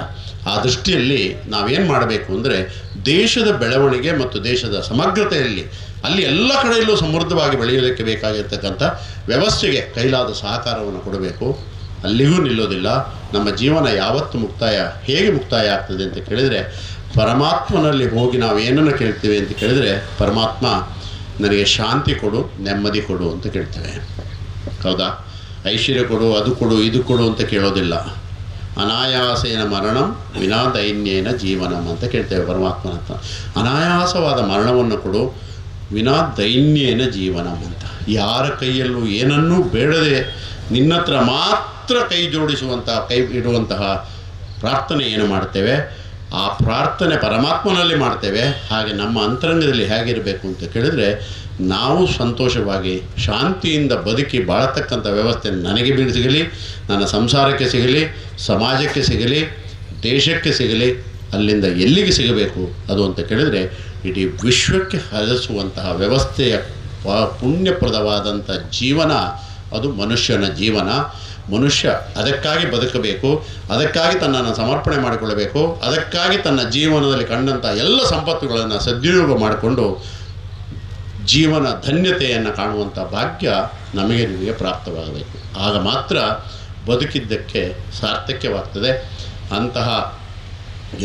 ಆ ದೃಷ್ಟಿಯಲ್ಲಿ ನಾವೇನು ಮಾಡಬೇಕು ಅಂದರೆ, ದೇಶದ ಬೆಳವಣಿಗೆ ಮತ್ತು ದೇಶದ ಸಮಗ್ರತೆಯಲ್ಲಿ ಅಲ್ಲಿ ಎಲ್ಲ ಕಡೆಯಲ್ಲೂ ಸಮೃದ್ಧವಾಗಿ ಬೆಳೆಯೋದಕ್ಕೆ ಬೇಕಾಗಿರ್ತಕ್ಕಂಥ ವ್ಯವಸ್ಥೆಗೆ ಕೈಲಾದ ಸಹಕಾರವನ್ನು ಕೊಡಬೇಕು. ಅಲ್ಲಿಗೂ ನಿಲ್ಲೋದಿಲ್ಲ. ನಮ್ಮ ಜೀವನ ಯಾವತ್ತು ಮುಕ್ತಾಯ, ಹೇಗೆ ಮುಕ್ತಾಯ ಆಗ್ತದೆ ಅಂತ ಕೇಳಿದರೆ, ಪರಮಾತ್ಮನಲ್ಲಿ ಹೋಗಿ ನಾವು ಏನನ್ನು ಕೇಳ್ತೀವಿ ಅಂತ ಕೇಳಿದರೆ, ಪರಮಾತ್ಮ ನನಗೆ ಶಾಂತಿ ಕೊಡು, ನೆಮ್ಮದಿ ಕೊಡು ಅಂತ ಕೇಳ್ತೇವೆ. ಹೌದಾ? ಐಶ್ವರ್ಯ ಕೊಡು, ಅದು ಕೊಡು, ಇದು ಕೊಡು ಅಂತ ಕೇಳೋದಿಲ್ಲ. ಅನಾಯಾಸೇನ ಮರಣಂ ವಿನಾ ದೈನ್ಯೇನ ಜೀವನಂ ಅಂತ ಕೇಳ್ತೇವೆ ಪರಮಾತ್ಮನ ಹತ್ರ. ಅನಾಯಾಸವಾದ ಮರಣವನ್ನು ಕೊಡು, ವಿನಾ ದೈನ್ಯೇನ ಜೀವನಂ ಅಂತ. ಯಾರ ಕೈಯಲ್ಲೂ ಏನನ್ನೂ ಬೇಡದೆ ನಿನ್ನತ್ರ ಮಾತ್ರ ಕೈ ಜೋಡಿಸುವಂತಹ, ಕೈ ಇಡುವಂತಹ ಪ್ರಾರ್ಥನೆ ಏನು ಮಾಡ್ತೇವೆ, ಆ ಪ್ರಾರ್ಥನೆ ಪರಮಾತ್ಮನಲ್ಲಿ ಮಾಡ್ತೇವೆ. ಹಾಗೆ ನಮ್ಮ ಅಂತರಂಗದಲ್ಲಿ ಹೇಗಿರಬೇಕು ಅಂತ ಕೇಳಿದರೆ, ನಾವು ಸಂತೋಷವಾಗಿ ಶಾಂತಿಯಿಂದ ಬದುಕಿ ಬಾಳತಕ್ಕಂಥ ವ್ಯವಸ್ಥೆ ನನಗೆ ಸಿಗಲಿ, ನನ್ನ ಸಂಸಾರಕ್ಕೆ ಸಿಗಲಿ, ಸಮಾಜಕ್ಕೆ ಸಿಗಲಿ, ದೇಶಕ್ಕೆ ಸಿಗಲಿ, ಅಲ್ಲಿಂದ ಎಲ್ಲಿಗೆ ಸಿಗಬೇಕು ಅದು ಅಂತ ಕೇಳಿದರೆ, ಇಡೀ ವಿಶ್ವಕ್ಕೆ ಹರಿಸುವಂತಹ ವ್ಯವಸ್ಥೆಯ ಪುಣ್ಯಪ್ರದವಾದಂಥ ಜೀವನ ಅದು ಮನುಷ್ಯನ ಜೀವನ. ಮನುಷ್ಯ ಅದಕ್ಕಾಗಿ ಬದುಕಬೇಕು, ಅದಕ್ಕಾಗಿ ತನ್ನನ್ನು ಸಮರ್ಪಣೆ ಮಾಡಿಕೊಳ್ಳಬೇಕು, ಅದಕ್ಕಾಗಿ ತನ್ನ ಜೀವನದಲ್ಲಿ ಕಂಡಂಥ ಎಲ್ಲ ಸಂಪತ್ತುಗಳನ್ನು ಸದ್ವಿನಿಯೋಗ ಮಾಡಿಕೊಂಡು ಜೀವನ ಧನ್ಯತೆಯನ್ನು ಕಾಣುವಂಥ ಭಾಗ್ಯ ನಮಗೆ ನಿಮಗೆ ಪ್ರಾಪ್ತವಾಗಬೇಕು. ಆಗ ಮಾತ್ರ ಬದುಕಿದ್ದಕ್ಕೆ ಸಾರ್ಥಕ್ಯವಾಗ್ತದೆ. ಅಂತಹ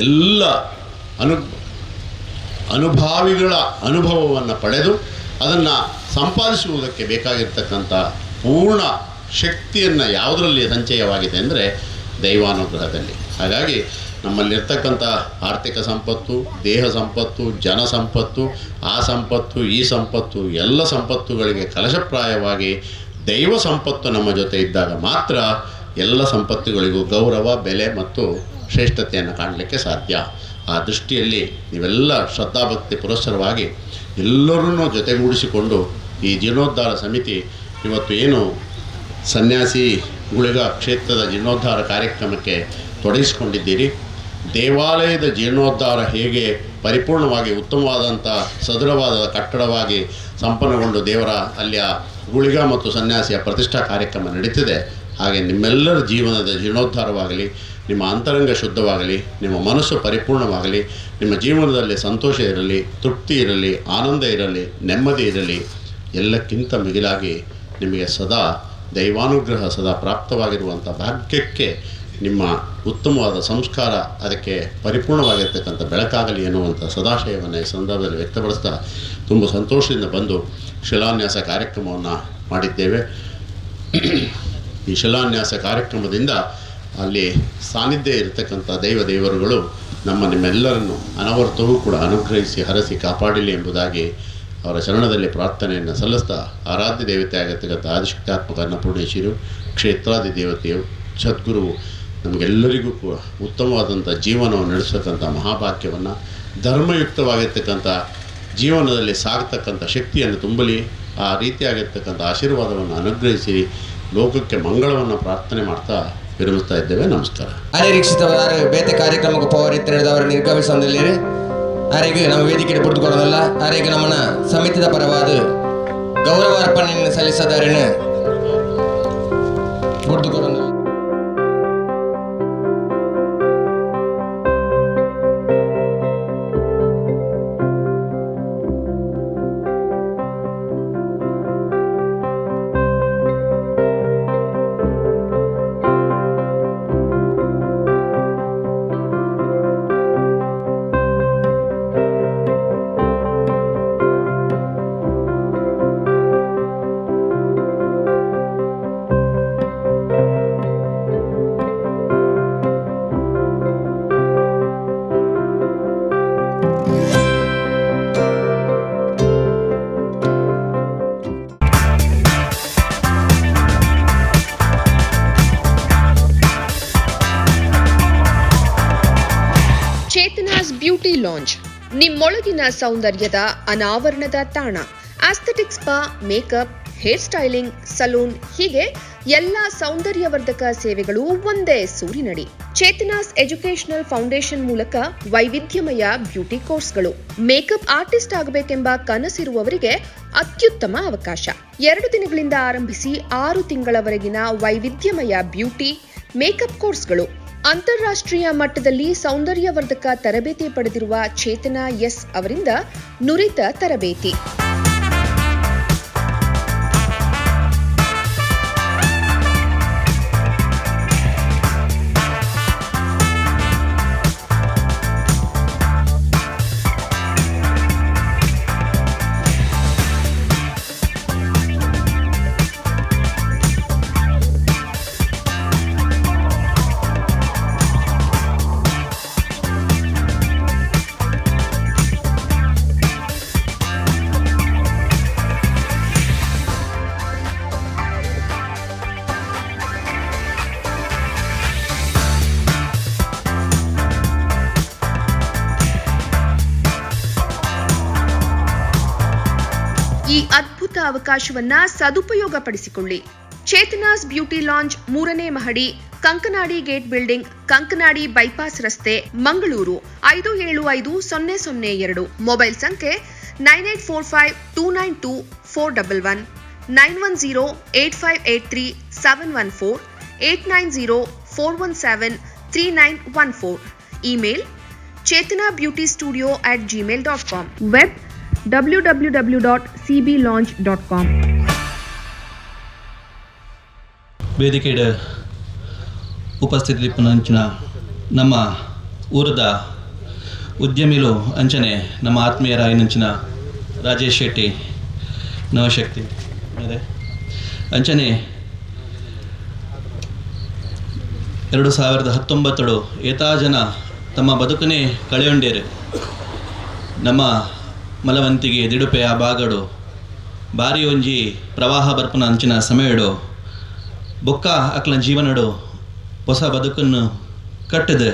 ಎಲ್ಲ ಅನುಭಾವಿಗಳ ಅನುಭವವನ್ನು ಪಡೆದು ಅದನ್ನು ಸಂಪಾದಿಸುವುದಕ್ಕೆ ಬೇಕಾಗಿರ್ತಕ್ಕಂಥ ಪೂರ್ಣ ಶಕ್ತಿಯನ್ನು ಯಾವುದರಲ್ಲಿ ಸಂಚಯವಾಗಿದೆ ಅಂದರೆ ದೈವಾನುಗ್ರಹದಲ್ಲಿ. ಹಾಗಾಗಿ ನಮ್ಮಲ್ಲಿರ್ತಕ್ಕಂಥ ಆರ್ಥಿಕ ಸಂಪತ್ತು, ದೇಹ ಸಂಪತ್ತು, ಜನ ಸಂಪತ್ತು, ಆ ಸಂಪತ್ತು, ಈ ಸಂಪತ್ತು, ಎಲ್ಲ ಸಂಪತ್ತುಗಳಿಗೆ ಕಲಶಪ್ರಾಯವಾಗಿ ದೈವ ಸಂಪತ್ತು ನಮ್ಮ ಜೊತೆ ಇದ್ದಾಗ ಮಾತ್ರ ಎಲ್ಲ ಸಂಪತ್ತುಗಳಿಗೂ ಗೌರವ, ಬೆಲೆ ಮತ್ತು ಶ್ರೇಷ್ಠತೆಯನ್ನು ಕಾಣಲಿಕ್ಕೆ ಸಾಧ್ಯ. ಆ ದೃಷ್ಟಿಯಲ್ಲಿ ನೀವೆಲ್ಲ ಶ್ರದ್ಧಾಭಕ್ತಿ ಪುರಸ್ಸರವಾಗಿ ಎಲ್ಲರನ್ನೂ ಜೊತೆಗೂಡಿಸಿಕೊಂಡು ಈ ಜೀರ್ಣೋದ್ಧಾರ ಸಮಿತಿ ಇವತ್ತು ಏನು ಸನ್ಯಾಸಿ ಗುಳಿಗ ಕ್ಷೇತ್ರದ ಜೀರ್ಣೋದ್ಧಾರ ಕಾರ್ಯಕ್ರಮಕ್ಕೆ ತೊಡಗಿಸಿಕೊಂಡಿದ್ದೀರಿ. ದೇವಾಲಯದ ಜೀರ್ಣೋದ್ಧಾರ ಹೇಗೆ ಪರಿಪೂರ್ಣವಾಗಿ ಉತ್ತಮವಾದಂಥ ಸದೃಢವಾದ ಕಟ್ಟಡವಾಗಿ ಸಂಪನ್ನಗೊಂಡು ದೇವರ ಅಲ್ಲಿಯ ಗುಳಿಗ ಮತ್ತು ಸನ್ಯಾಸಿಯ ಪ್ರತಿಷ್ಠಾ ಕಾರ್ಯಕ್ರಮ ನಡೀತಿದೆ, ಹಾಗೆ ನಿಮ್ಮೆಲ್ಲರ ಜೀವನದ ಜೀರ್ಣೋದ್ಧಾರವಾಗಲಿ, ನಿಮ್ಮ ಅಂತರಂಗ ಶುದ್ಧವಾಗಲಿ, ನಿಮ್ಮ ಮನಸ್ಸು ಪರಿಪೂರ್ಣವಾಗಲಿ, ನಿಮ್ಮ ಜೀವನದಲ್ಲಿ ಸಂತೋಷ ಇರಲಿ, ತೃಪ್ತಿ ಇರಲಿ, ಆನಂದ ಇರಲಿ, ನೆಮ್ಮದಿ ಇರಲಿ. ಎಲ್ಲಕ್ಕಿಂತ ಮಿಗಿಲಾಗಿ ನಿಮಗೆ ಸದಾ ದೈವಾನುಗ್ರಹ ಸದಾ ಪ್ರಾಪ್ತವಾಗಿರುವಂಥ ಭಾಗ್ಯಕ್ಕೆ ನಿಮ್ಮ ಉತ್ತಮವಾದ ಸಂಸ್ಕಾರ ಅದಕ್ಕೆ ಪರಿಪೂರ್ಣವಾಗಿರ್ತಕ್ಕಂಥ ಬೆಳಕಾಗಲಿ ಎನ್ನುವಂಥ ಸದಾಶಯವನ್ನು ಈ ಸಂದರ್ಭದಲ್ಲಿ ವ್ಯಕ್ತಪಡಿಸ್ತಾ ತುಂಬ ಸಂತೋಷದಿಂದ ಬಂದು ಶಿಲಾನ್ಯಾಸ ಕಾರ್ಯಕ್ರಮವನ್ನು ಮಾಡಿದ್ದೇವೆ. ಈ ಶಿಲಾನ್ಯಾಸ ಕಾರ್ಯಕ್ರಮದಿಂದ ಅಲ್ಲಿ ಸಾನ್ನಿಧ್ಯ ಇರತಕ್ಕಂಥ ದೈವ ದೇವರುಗಳು ನಮ್ಮ ನಿಮ್ಮೆಲ್ಲರನ್ನು ಅನವರ್ತವೂ ಕೂಡ ಅನುಗ್ರಹಿಸಿ ಹರಸಿ ಕಾಪಾಡಲಿ ಎಂಬುದಾಗಿ ಅವರ ಶರಣದಲ್ಲಿ ಪ್ರಾರ್ಥನೆಯನ್ನು ಸಲ್ಲಿಸ್ತಾ, ಆರಾಧ್ಯ ದೇವತೆ ಆಗಿರ್ತಕ್ಕಂಥ ಆದಿಶಕ್ತಾತ್ಮಕ ಅನ್ನಪೂರ್ಣೇಶ್ವರಿಯು, ಕ್ಷೇತ್ರಾದಿ ದೇವತೆಯು, ಸದ್ಗುರುವು ನಮಗೆಲ್ಲರಿಗೂ ಕೂಡ ಉತ್ತಮವಾದಂಥ ಜೀವನವನ್ನು ನಡೆಸತಕ್ಕಂಥ ಮಹಾಭಾಗ್ಯವನ್ನು, ಧರ್ಮಯುಕ್ತವಾಗಿರ್ತಕ್ಕಂಥ ಜೀವನದಲ್ಲಿ ಸಾಗತಕ್ಕಂಥ ಶಕ್ತಿಯನ್ನು ತುಂಬಲಿ, ಆ ರೀತಿಯಾಗಿರ್ತಕ್ಕಂಥ ಆಶೀರ್ವಾದವನ್ನು ಅನುಗ್ರಹಿಸಿ ಲೋಕಕ್ಕೆ ಮಂಗಳವನ್ನು ಪ್ರಾರ್ಥನೆ ಮಾಡ್ತಾ ವಿರಮಿಸ್ತಾ ಇದ್ದೇವೆ. ನಮಸ್ಕಾರ. ಅನಿರೀಕ್ಷಿತವಾದ ಬೇತೆ ಕಾರ್ಯಕ್ರಮಕ್ಕೆ ಪವರ್ ನಿರ್ಗಮಿಸೊಂದಿಲ್ಲ ಆರೆಗೆ ನಮ್ಮ ವೇದಿಕೆ ಪುಡ್ದುಕೊಡೋದಲ್ಲ. ಆರೆಗೆ ನಮ್ಮನ್ನ ಸಮಿತಿದ ಪರವಾದ ಗೌರವ ಅರ್ಪಣೆಯನ್ನು ಸಲ್ಲಿಸದಾರಿನ ಪುಡ್ದುಕೊಡೋದು. ಚೇತನಾಸ್ ಬ್ಯೂಟಿ ಲಾಂಜ್ ನಿಮ್ಮೊಳಗಿನ ಸೌಂದರ್ಯದ ಅನಾವರಣದ ತಾಣ. Aesthetic spa, makeup, hair styling, salon ಹೀಗೆ ಎಲ್ಲ ಸೌಂದರ್ಯವರ್ಧಕ ಸೇವೆಗಳು ಒಂದೇ ಸೂರಿನಡಿ. ಚೇತನಾಸ್ ಎಜುಕೇಶನಲ್ ಫೌಂಡೇಶನ್ ಮೂಲಕ ವೈವಿಧ್ಯಮಯ ಬ್ಯೂಟಿ ಕೋರ್ಸ್ಗಳು. ಮೇಕಪ್ ಆರ್ಟಿಸ್ಟ್ ಆಗಬೇಕೆಂಬ ಕನಸಿರುವವರಿಗೆ ಅತ್ಯುತ್ತಮ ಅವಕಾಶ. 2 ದಿನಗಳಿಂದ ಆರಂಭಿಸಿ 6 ತಿಂಗಳವರೆಗಿನ ವೈವಿಧ್ಯಮಯ ಬ್ಯೂಟಿ ಮೇಕಪ್ ಕೋರ್ಸ್ಗಳು. ಅಂತಾರಾಷ್ಟ್ರೀಯ ಮಟ್ಟದಲ್ಲಿ ಸೌಂದರ್ಯವರ್ಧಕ ತರಬೇತಿ ಪಡೆದಿರುವ ಚೇತನಾ ಎಸ್ ಅವರಿಂದ ನುರಿತ ತರಬೇತಿ. ಈ ಅದ್ಭುತ ಅವಕಾಶವನ್ನ ಸದುಪಯೋಗಪಡಿಸಿಕೊಳ್ಳಿ. ಚೇತನಾಸ್ ಬ್ಯೂಟಿ ಲಾಂಜ್, 3ನೇ ಮಹಡಿ, Kankanady gate building, Kankanady bypass ರಸ್ತೆ, ಮಂಗಳೂರು 575002. ಮೊಬೈಲ್ ಸಂಖ್ಯೆ 9845292411, 9108583714, 8904173914. Email chetanabeautystudio@gmail.com. Web www.cblaunch.com. ವೇದಿಕೆಡ್ ಉಪಸ್ಥಿತಿ ಅಂಚಿನ ನಮ್ಮ ಊರದ ಉದ್ಯಮಿಲು ಅಂಚನೆ ನಮ್ಮ ಆತ್ಮೀಯರಾಯಿನಂಚಿನ ರಾಜೇಶ್ ಶೆಟ್ಟಿ ನವಶಕ್ತಿ ಮೇರೆ ಅಂಚನೆ 2019 ಏತಾ ಜನ ತಮ್ಮ ಬದುಕನೇ ಕಳೆಯೊಂಡೇರು. ನಮ್ಮ ಮಲವಂತಿಗೆ ದಿಡುಪೆ ಆ ಬಾಗಡು ಬಾರಿ ಒಂಜಿ ಪ್ರವಾಹ ಬರ್ಪುನ ಅಂಚಿನ ಸಮಯಡು ಬೊಕ್ಕ ಅಕ್ಲ ಜೀವನಡು ಹೊಸ ಬದುಕನ್ನು ಕಟ್ಟದ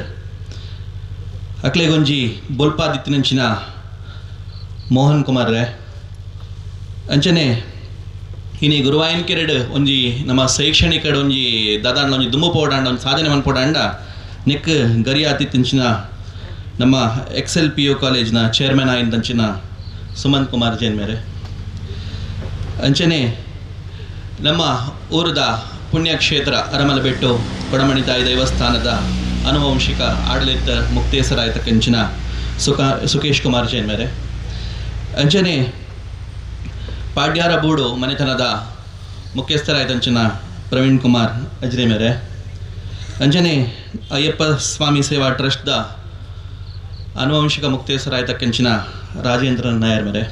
ಅಕ್ಲೆಗೊಂಜಿ ಬೊಲ್ಪಾದಿತ್ತಿನಂಚಿನ ಮೋಹನ್ ಕುಮಾರ್ ರೇ ಅಂಚನೆ ಇನಿ ಗುರುವಾಯನ್ ಕೆರಡು ಒಂಜಿ ನಮ್ಮ ಶೈಕ್ಷಣಿಕಡು ಒಂಜಿ ದಾದಾಂಡ ಒಂಜಿ ದುಂಬು ಪೋಡಾಂಡ ಒಂಜಿ ಸಾಧನೆ ಮನ್ಪೋಡಾಂಡ ನೆಕ್ ಗರಿಯಾತಿತ್ತಿಂಚಿನ ನಮ್ಮ ಎಕ್ಸೆಲ್ ಪಿ ಯು ಕಾಲೇಜ್ನ ಚೇರ್ಮನ್ ಆಯಿಂದಂಚಿನ ಸುಮಂತ್ ಕುಮಾರ್ ಜೈನ್ ಮೇರೆ ಅಂಚನೆ ನಮ್ಮ ಊರದ ಪುಣ್ಯಕ್ಷೇತ್ರ ಅರಮಲಬೆಟ್ಟು ಕೊಡಮಣಿ ತಾಯಿ ದೇವಸ್ಥಾನದ ಆನುವಂಶಿಕ ಆಡಳಿತ ಮುಕ್ತೇಸರಾಯ್ತಕ್ಕಂಚಿನ ಸುಖೇಶ್ ಕುಮಾರ್ ಜೈನ್ ಮೇರೆ ಅಂಚನೆ ಪಾಡ್ಯಾರ ಬೂಡು ಮನೆತನದ ಮುಖ್ಯಸ್ಥರಾಯ್ತಂಚಿನ ಪ್ರವೀಣ್ ಕುಮಾರ್ ಅಜ್ರಿ ಮೇರೆ ಅಂಚನೆ ಅಯ್ಯಪ್ಪ ಸ್ವಾಮಿ ಸೇವಾ ಟ್ರಸ್ಟ್ದ ಆನುವಂಶಿಕ ಮುಕ್ತೇಸರಾಯ್ತಕ್ಕಂಚಿನ ರಾಜೇಂದ್ರ ನಾಯರ್ ಮೇರೆ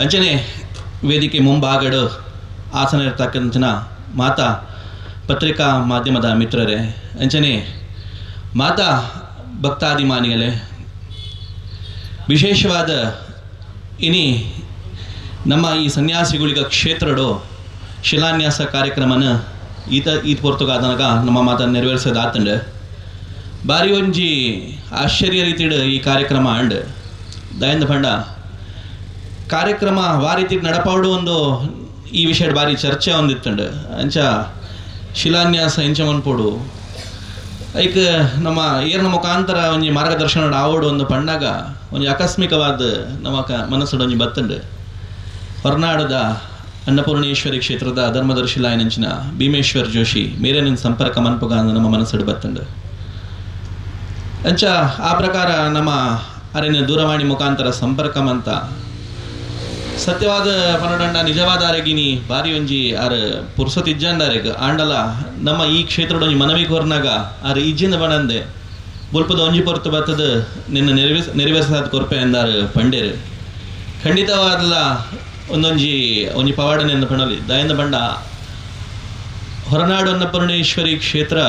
ಅಂಚನೆ ವೇದಿಕೆ ಮುಂಭಾಗಡು ಆಸನ ಇರ್ತಕ್ಕಂಚಿನ ಮಾತಾ ಪತ್ರಿಕಾ ಮಾಧ್ಯಮದ ಮಿತ್ರರೇ ಅಂಚನೆ ಮಾತಾ ಭಕ್ತಾಭಿಮಾನಿಗಳೇ, ವಿಶೇಷವಾದ ಇನಿ ನಮ್ಮ ಈ ಸನ್ಯಾಸಿಗುಳಿಗ ಕ್ಷೇತ್ರಡು ಶಿಲಾನ್ಯಾಸ ಕಾರ್ಯಕ್ರಮನ ಈತ ಈತ್ ಪೊರ್ತುಗಾದನಗ ನಮ್ಮ ಮಾತನ್ನು ನೆರವೇರಿಸೋದಾತಂಡು ಬಾರಿ ಒಂಜಿ ಆಶ್ಚರ್ಯ ರೀತಿಡ್ ಈ ಕಾರ್ಯಕ್ರಮ ಅಂಡ್ ದಯಂದ ಪಂಡ ಕಾರ್ಯಕ್ರಮ ವಾ ರೀತಿ ನಡಪಾಡು ಒಂದು ಈ ವಿಷಯಡ್ ಬಾರಿ ಚರ್ಚೆ ಒಂದಿತ್ತಂಡು. ಅಂಚ ಶಿಲಾನ್ಯಾಸ ಇಂಚ ಮನ್ಪೋಡು ಐಕ್ ನಮ್ಮ ಏರ್ನ ಮುಖಾಂತರ ಒಂಜಿ ಮಾರ್ಗದರ್ಶನ ಆವೋಡು ಒಂದು ಪಂಡಾಗ ಒಂಜಿ ಆಕಸ್ಮಿಕವಾದ ನಮ್ಮ ಮನಸ್ಸುಡು ಒಂಜಿ ಬತ್ತಂಡು. ಹೊರನಾಡದ ಅನ್ನಪೂರ್ಣೇಶ್ವರಿ ಕ್ಷೇತ್ರದ ಧರ್ಮದರ್ಶಿಲಾಯನಂಚಿನ ಭೀಮೇಶ್ವರ್ ಜೋಶಿ ಮೇರೇನಿನ ಸಂಪರ್ಕ ಮನ್ಪುಗ ನಮ್ಮ ಮನಸ್ಸುಡು ಬತ್ತಂಡು. ಅಂಚ ಆ ಪ್ರಕಾರ ನಮ್ಮ ಅರಿನ ದೂರವಾಣಿ ಮುಖಾಂತರ ಸಂಪರ್ಕ ಮಂತ ಸತ್ಯವಾದ ಪನಡಂಡ ನಿಜವಾದ ಅರೆಗಿನಿ ಬಾರಿ ಒಂಜಿ ಆರ್ ಪುರ್ಸೊತಿಜ್ಜಂಡ ಅರೆಗ್ ಆಂಡಲ ನಮ್ಮ ಈ ಕ್ಷೇತ್ರದ ಒಂಜಿ ಮನವಿ ಕೋರ್ನಾಗ ಆರ್ ಇಜ್ಜಿಂದ ಬಣಂದೆ ಬೊಲ್ಪದ ಒಂಜಿ ಪೊರ್ತು ಬತ್ತದ ನಿನ್ನ ನೆರವೇರಿಸಾದ ಕೊರ್ಪೆ ಎಂದಾರು ಪಂಡೇರು. ಖಂಡಿತವಾದಲ ಒಂದೊಂಜಿ ಒಂಜಿ ಪವಾಡನೆಂದು ಪಣಲಿ ದಯಂದ ಬಂಡ ಹೊರನಾಡು ಅನ್ನಪೂರ್ಣೇಶ್ವರಿ ಕ್ಷೇತ್ರ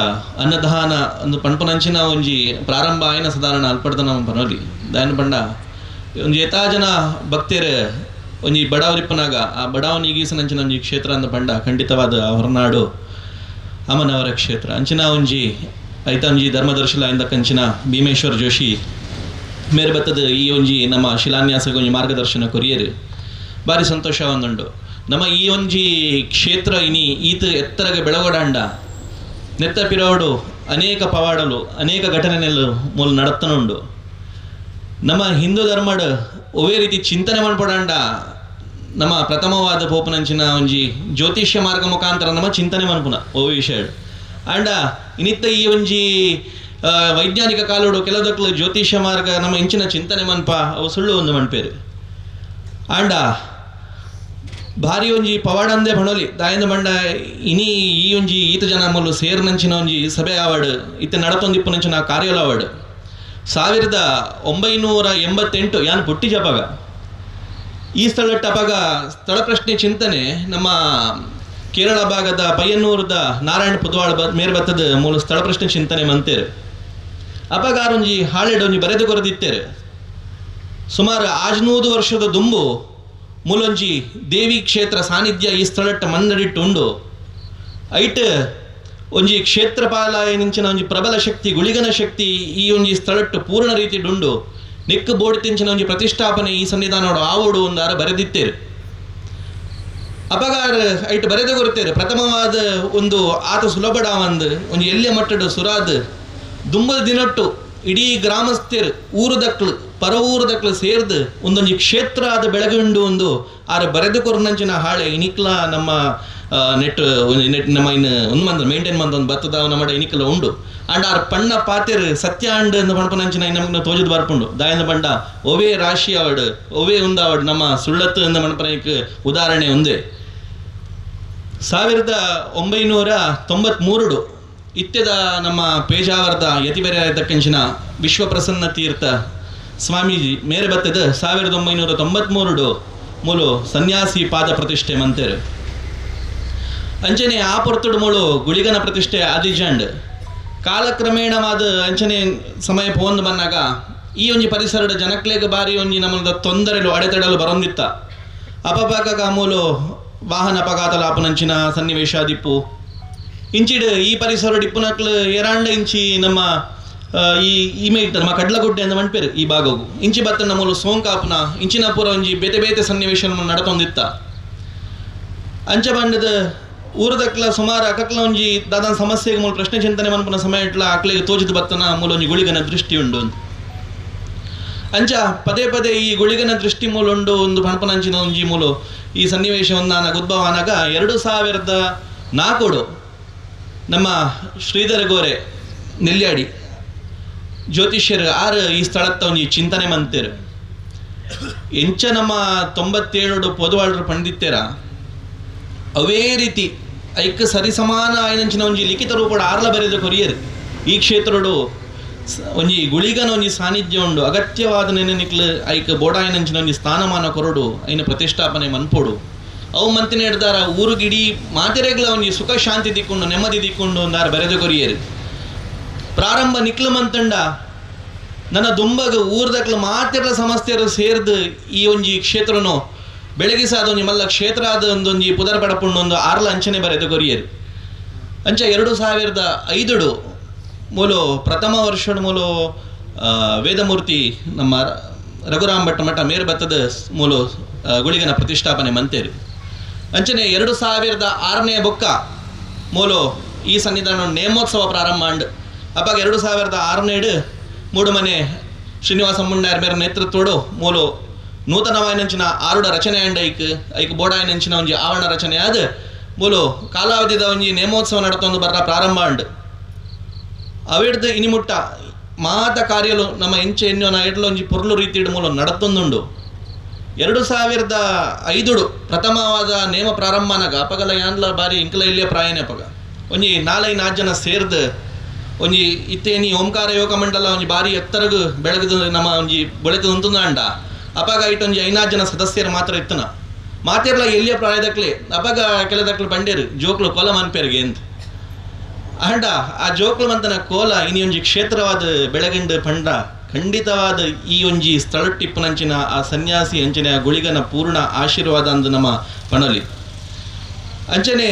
ಅನ್ನದಾನ ಒಂದು ಪಣ್ಪನಂಚಿನ ಒಂಜಿ ಪ್ರಾರಂಭ ಆಯ್ನ ಸಾಧಾರಣ ಅಲ್ಪಡ್ದ ನಮ್ಮ ಪನೋಲಿ ದಯನ ಬಂಡ ಒಂಜಿ ಏತಾ ಜನ ಭಕ್ತರು ಒಂಜಿ ಬಡವರಿಪ್ಪನಾಗ ಆ ಬಡವನಿಗೀಸನಂಚಿನ ಒಂಜಿ ಕ್ಷೇತ್ರ ಅಂದ ಪಂಡ ಖಂಡಿತವಾದ ಹೊರನಾಡು ಅಮನವರ ಕ್ಷೇತ್ರ ಅಂಚಿನ ಒಂಜಿ ಐತ ಒಂಜಿ ಧರ್ಮದರ್ಶಿಲ ಎಂದ ಕಂಚಿನ ಭೀಮೇಶ್ವರ ಜೋಶಿ ಮೇರೆ ಬತ್ತದ ಈ ಒಂಜಿ ನಮ್ಮ ಶಿಲಾನ್ಯಾಸಕ್ಕೆ ಒಂಜಿ ಮಾರ್ಗದರ್ಶನ ಕೊರಿಯರು ಭಾರಿ ಸಂತೋಷ ಒಂದುಂಡು. ನಮ್ಮ ಈ ಒಂಜಿ ಕ್ಷೇತ್ರ ಇನಿ ಈತ ಎತ್ತರಗೆ ಬೆಳಗೊಡಾಂಡ ನೆತ್ತ ಪಿರೋಡು ಅನೇಕ ಪವಾಡಲು ಅನೇಕ ಘಟನೆಗಳು ಮೂಲ ನಡತ್ತನುಂಡು. ನಮ್ಮ ಹಿಂದೂ ಧರ್ಮಡ್ ಒವೇ ರೀತಿ ಚಿಂತನೆ ಮನ್ಪಡಾಂಡ ನಮ್ಮ ಪ್ರಥಮವಾದ ಪೋಪನಂಚಿನ ಒಂಜಿ ಜ್ಯೋತಿಷ್ಯ ಮಾರ್ಗ ಮುಖಾಂತರ ನಮ್ಮ ಚಿಂತನೆ ಮನ್ಪುನ ಒವೇ ವಿಷಯ ಆಂಡ ಇನಿತ್ತ ಈ ಒಂಜಿ ವೈಜ್ಞಾನಿಕ ಕಾಲೋಡು ಕೆಲದಕ್ಲು ಜ್ಯೋತಿಷ್ಯ ಮಾರ್ಗ ನಮ್ಮ ಇಂಚಿನ ಚಿಂತನೆ ಮನ್ಪ ಅವು ಸುಳ್ಳು ಒಂದು ಮನ್ಪೇರು. ಆಂಡ ಭಾರಿ ಒಂಜಿ ಪವಾಡಂದೆ ಬಣೋಲಿ ದಾಯಂದ ಬಂಡ ಇನಿ ಈ ಒಂಜಿ ಈತ ಜನ ಮೂಲು ಸೇರ್ನಂಚಿನ ಒಂಜಿ ಸಭೆ ಆವಾಡು ಇತ್ತ ನಡತೊಂದಿಪ್ಪುನಂಚಿನ ಕಾರ್ಯಲ ಆವಾಡು 1988 ಯಾನ್ ಪುಟ್ಟಿ ಜಪಗ ಈ ಸ್ಥಳಟ್ಟಪಗ ಸ್ಥಳ ಪ್ರಶ್ನೆ ಚಿಂತನೆ ನಮ್ಮ ಕೇರಳ ಭಾಗದ ಪಯ್ಯನ್ನೂರದ ನಾರಾಯಣ ಪುದ್ವಾಳ ಮೇರ್ ಬತ್ತದ ಮೂಲ ಸ್ಥಳ ಪ್ರಶ್ನೆ ಚಿಂತನೆ ಮಂತೇರು. ಅಪಗ ಆರೊಂಜಿ ಹಾಳೆಡ್ ಒಂಜಿ ಬರೆದು ಕೊರದಿತ್ತೇರು. ಸುಮಾರು 500 ವರ್ಷದ ದುಂಬು ಮೂಲೊಂಜಿ ದೇವಿ ಕ್ಷೇತ್ರ ಸಾನ್ನಿಧ್ಯ ಈ ಸ್ಥಳಟ್ಟ ಮನ್ನಡಿಟ್ಟು ಉಂಡು. ಐಟ್ ಒಂಜಿ ಕ್ಷೇತ್ರಪಾಲಯನಿಂಚಿನ ಒಂಜಿ ಪ್ರಬಲ ಶಕ್ತಿ ಗುಳಿಗನ ಶಕ್ತಿ ಈ ಒಂಜಿ ಸ್ಥಳಟ್ಟು ಪೂರ್ಣ ರೀತಿಡುಂಡು. ನಿಕ್ಕು ಬೋಡಿ ತಿಂಚಿನ ಒಂಜಿ ಪ್ರತಿಷ್ಠಾಪನೆ ಈ ಸನ್ನಿಧಾನೋಡು ಆವೋಡು ಒಂದಾರ ಬರೆದಿತ್ತೇರು. ಅಪಗಾರ ಐಟ್ ಬರೆದು ಕೊರುತ್ತೇರು. ಪ್ರಥಮವಾದ ಒಂದು ಆತ ಸುಲಭಡ ಒಂದು ಒಂಜಿ ಎಲ್ಯ ಮಟ್ಟಡು ಸುರಾದ್ ದುಂಬದ ದಿನಟ್ಟು ಇಡೀ ಗ್ರಾಮಸ್ಥರು ಊರುದಕ್ಲು ಪರ ಊರುದಕ್ಲು ಸೇರ್ದು ಒಂದೊಂಜಿ ಕ್ಷೇತ್ರ ಆದ ಬೆಳಗುಂಡು ಒಂದು ಆರ ಬರೆದು ಕೊರ್ನಂಚಿನ ಹಾಳೆ ಇನಿಕ್ಲ ನಮ್ಮ Net net ನಮ್ಮ ಇನ್ನು ಒಂದು ಮಂದ ಮೇಂಟೈನ್ ಮಂದೊಂದು ಬತ್ತದ ನಮ್ಮ ಇನಿಕಲ ಉಂಡು. ಅಂಡ್ ಆರ್ ಪಣ್ಣ ಪಾತೆರ್ ಸತ್ಯ ಅಂಡ್ ಅಂದ್ ಪಣಪನಂಚಿನ ನಮಗೆ ತೋಜುದು ಬರ್ಪುಂಡು. ದಾಯಂದ ಪಂಡ ಒವೇ ರಾಶಿ ಅವಡ್ ಒವೇ ಉಂದಾವಡ್ ನಮ್ಮ ಸುಳ್ಳತ್ತು ಅಂದ ಮಣಪನೈಕ್ ಉದಾಹರಣೆ ಒಂದೇ. 1993 ಇತ್ಯದ ನಮ್ಮ ಪೇಜಾವರದ ಯತಿಬೆರೆ ದಕ್ಕಂಚಿನ ವಿಶ್ವಪ್ರಸನ್ನ ತೀರ್ಥ ಸ್ವಾಮೀಜಿ ಮೇರೆ ಬತ್ತದ 1993 ಮೂಲು ಸನ್ಯಾಸಿ ಪಾದ ಪ್ರತಿಷ್ಠೆ ಮಂತೇರು. ಅಂಚನೆ ಆ ಪೊರ್ತುಡು ಮೂಳು ಗುಳಿಗನ ಪ್ರತಿಷ್ಠೆ ಆದಿಜಾಂಡ್. ಕಾಲಕ್ರಮೇಣವಾದ ಅಂಚನೆ ಸಮಯ ಪೋಂದು ಬಂದಾಗ ಈ ಒಂಜಿ ಪರಿಸರದ ಜನಕ್ಲೆಗ್ ಬಾರಿ ಒಂಜಿ ನಮ್ಮದ ತೊಂದರೆಲು ಅಡೆತಡೆಲು ಬರೊಂದಿತ್ತ. ಅಪಪಾಕ ಮೂಲು ವಾಹನ ಅಪಘಾತ ಲಾಪುನಂಚಿನ ಸನ್ನಿವೇಶ ದಿಪ್ಪು ಇಂಚಿಡ್ ಈ ಪರಿಸರ ಡಿಪ್ಪುನಕ್ಲು ಏರಾಂಡ ಇಂಚಿ ನಮ್ಮ ಈ ಇಮೇಟ್ ನಮ್ಮ ಕಡ್ಲಗುಡ್ಡೆ ಅಂತ ಮಣ್ಪೇರು ಈ ಭಾಗವು ಇಂಚಿ ಬತ್ತನ ಮೂಲು ಸೋಂಕಾಪುನ ಇಂಚಿನ ಪೂರ ಒಂಜಿ ಬೇತೆ ಬೇತೆ ಸನ್ನಿವೇಶ ನಡತೊಂದಿತ್ತ. ಅಂಚ ಬಂಡದ ಊರದಕ್ಲ ಸುಮಾರು ಅಕಕ್ಲ ಒಂಜಿ ದಾದಾನ ಸಮಸ್ಯೆಗೆ ಮೂಲ ಪ್ರಶ್ನೆ ಚಿಂತನೆ ಮನ್ಪುನ ಸಮಯ ಇಟ್ಲ ಅಕ್ಲೆಗೆ ತೋಜಿದ ಬತ್ತನ ಮೂಲ ಒಂಜಿ ಗುಳಿಗನ ದೃಷ್ಟಿ ಉಂಡು ಅಂತ. ಅಂಚ ಪದೇ ಪದೇ ಈ ಗುಳಿಗನ ದೃಷ್ಟಿ ಮೂಲ ಉಂಡು ಒಂದು ಪಣಪನಂಚಿನ ಒಂಜಿ ಮೂಲು ಈ ಸನ್ನಿವೇಶವನ್ನು ಆನಾಗ ಉದ್ಭವ ಆನಾಗ 2004 ನಮ್ಮ ಶ್ರೀಧರ ಗೋರೆ ನೆಲ್ಯಾಡಿ ಜ್ಯೋತಿಷ್ಯರು ಆರು ಈ ಸ್ಥಳತ್ತ ಒಂಜಿ ಚಿಂತನೆ ಮಂತೇರು. ಎಂಚ ನಮ್ಮ 97 ಪೊದುವಾಳ್ರು ಪಂಡಿತ್ತೇರ ಅವೇ ರೀತಿ ಐಕ್ ಸರಿಸಮಾನ ಆಯ್ನಂಚಿನ ಒಂಜಿ ಲಿಖಿತ ರೂಪಡ್ ಆರ್ಲ ಬರೆದ ಕೊರಿಯರ್ ಈ ಕ್ಷೇತ್ರಡು ಒಂಜಿ ಗುಳಿಗನ ಒಂಜಿ ಸಾನ್ನಿಧ್ಯ ಉಂಡು. ಅಗತ್ಯವಾದ ನೆನೆ ನಿಕ್ಲು ಐಕ್ ಬೋಡಾಯನಂಚಿನ ಒಂಜಿ ಸ್ಥಾನಮಾನ ಕೊರಡು ಐನ ಪ್ರತಿಷ್ಠಾಪನೆ ಮನ್ಪೊಡು. ಅವು ಮಂತಿನ ಹಿಡ್ದಾರ ಊರುಗಿಡೀ ಮಾತೆರೆಗ್ಲ ಒಂಜಿ ಸುಖ ಶಾಂತಿ ದಿಕ್ಕೊಂಡು ನೆಮ್ಮದಿ ದಿಕ್ಕೊಂಡು ಒಂದಾರ ಬರೆದ ಕೊರಿಯರ್. ಪ್ರಾರಂಭ ನಿಕ್ಲು ಮಂತಂಡ ನನ್ನ ದುಂಬಗ ಊರ್ದಕ್ಲ ಮಾತೆರ್ಲ ಸಮಸ್ಯೆರು ಸೇರ್ದು ಈ ಒಂಜಿ ಕ್ಷೇತ್ರನು ಬೆಳಗಿಸಾದ ಒಂಜಿ ಮಲ್ಲ ಕ್ಷೇತ್ರ ಆದ ಒಂದೊಂಜಿ ಪುದರ್ ಪಡಪುಂಡು ಒಂದು ಆರ್ಲ ಅಂಚನೆ ಬರೆದ ಕೊರಿಯರ್. ಅಂಚ 2005 ಮೂಲು ಪ್ರಥಮ ವರ್ಷದ ಮೂಲು ವೇದಮೂರ್ತಿ ನಮ್ಮ ರಘುರಾಮ್ ಭಟ್ ಮಠ ಮೇರು ಬತ್ತದ ಮೂಲು ಗುಳಿಗನ ಪ್ರತಿಷ್ಠಾಪನೆ ಮಂತೇರು. ಅಂಚನೆ 2006 ಬೊಕ್ಕ ಮೂಲು ಈ ಸನ್ನಿಧಾನ ನೇಮೋತ್ಸವ ಪ್ರಾರಂಭ ಅಂಡ್ ಅಪ್ಪಾಗ 2006 ಮೂಡುಮನೆ ಶ್ರೀನಿವಾಸ ಮುಂಡಾರ್ ಮೇರ ನೇತೃತ್ವಡು ಮೂಲು ನೂತನವಾಯಿನಂಚಿನ ಆರುಡ ರಚನೆ ಅಂಡ್ ಐಕ್ ಐಕ್ ಬೋಡಾಯಿನಂಚಿನ ಒಂಜಿ ಆವರಣ ರಚನೆ ಆದ ಮೂಲು ಕಾಲಾವಧಿದ ಒಂಜಿ ನೇಮೋತ್ಸವ ನಡತೊಂದು ಬರ್ರ ಪ್ರಾರಂಭ ಅಂಡ್. ಅವಿಡ್ದು ಇನಿಮುಟ್ಟ ಮಾತ ಕಾರ್ಯಲು ನಮ್ಮ ಎಂಚೆ ಎನ್ನೋನ ಎಡ್ಲ ಒಂಜಿ ಪೊರ್ಲು ರೀತಿಡ್ ಮೂಲ ನಡತೊಂದುಂಡು. 2005 ಪ್ರಥಮವಾದ ನೇಮ ಪ್ರಾರಂಭನಾಗ ಅಪಗಲ ಯಾಂಡ್ಲ ಬಾರಿ ಇಂಕಲ ಇಲ್ಲಿಯ ಪ್ರಾಯನೇ ಅಪಗ ಒಂಜಿ ನಾಲೈ ನಾಲ್ಕು ಜನ ಸೇರ್ದು ಒಂಜಿ ಇತ್ತೇನಿ ಓಂಕಾರ ಯೋಗ ಮಂಡಲ ಒಂಜಿ ಬಾರಿ ಎತ್ತರಗು ಬೆಳಗುದು ನಮ್ಮ ಒಂಜಿ ಬೆಳಕು ಉಂತುಂದಾಂಡ. ಅಪಗ ಇಟ್ಟು ಒಂಜಿ ಐನಾರು ಜನ ಸದಸ್ಯರು ಮಾತ್ರ ಇತ್ತನ ಮಾತೆರ್ಲ ಎಲ್ಲಿಯ ಪ್ರಾಯದಕ್ಲೆ ಅಪಗ ಕೆಲದಕ್ಲೆ ಬಂಡೇರು ಜೋಕ್ಲು ಕೋಲ ಮನ್ಪೇರ್ಗೆ ಅಂತ ಅಂಡ ಆ ಜೋಕ್ಲು ಮಂತನ ಕೋಲ ಇನಿ ಒಂಜಿ ಕ್ಷೇತ್ರವಾದ ಬೆಳಗಂಡು ಪಂಡ ಖಂಡಿತವಾದ ಈ ಒಂಜಿ ಸ್ಥಳಟ್ಟಿಪ್ಪುನಂಚಿನ ಆ ಸನ್ಯಾಸಿ ಅಂಚನೆ ಆ ಗುಳಿಗನ ಪೂರ್ಣ ಆಶೀರ್ವಾದ ಅಂದು ನಮ್ಮ ಪಣಲಿ. ಅಂಚನೆ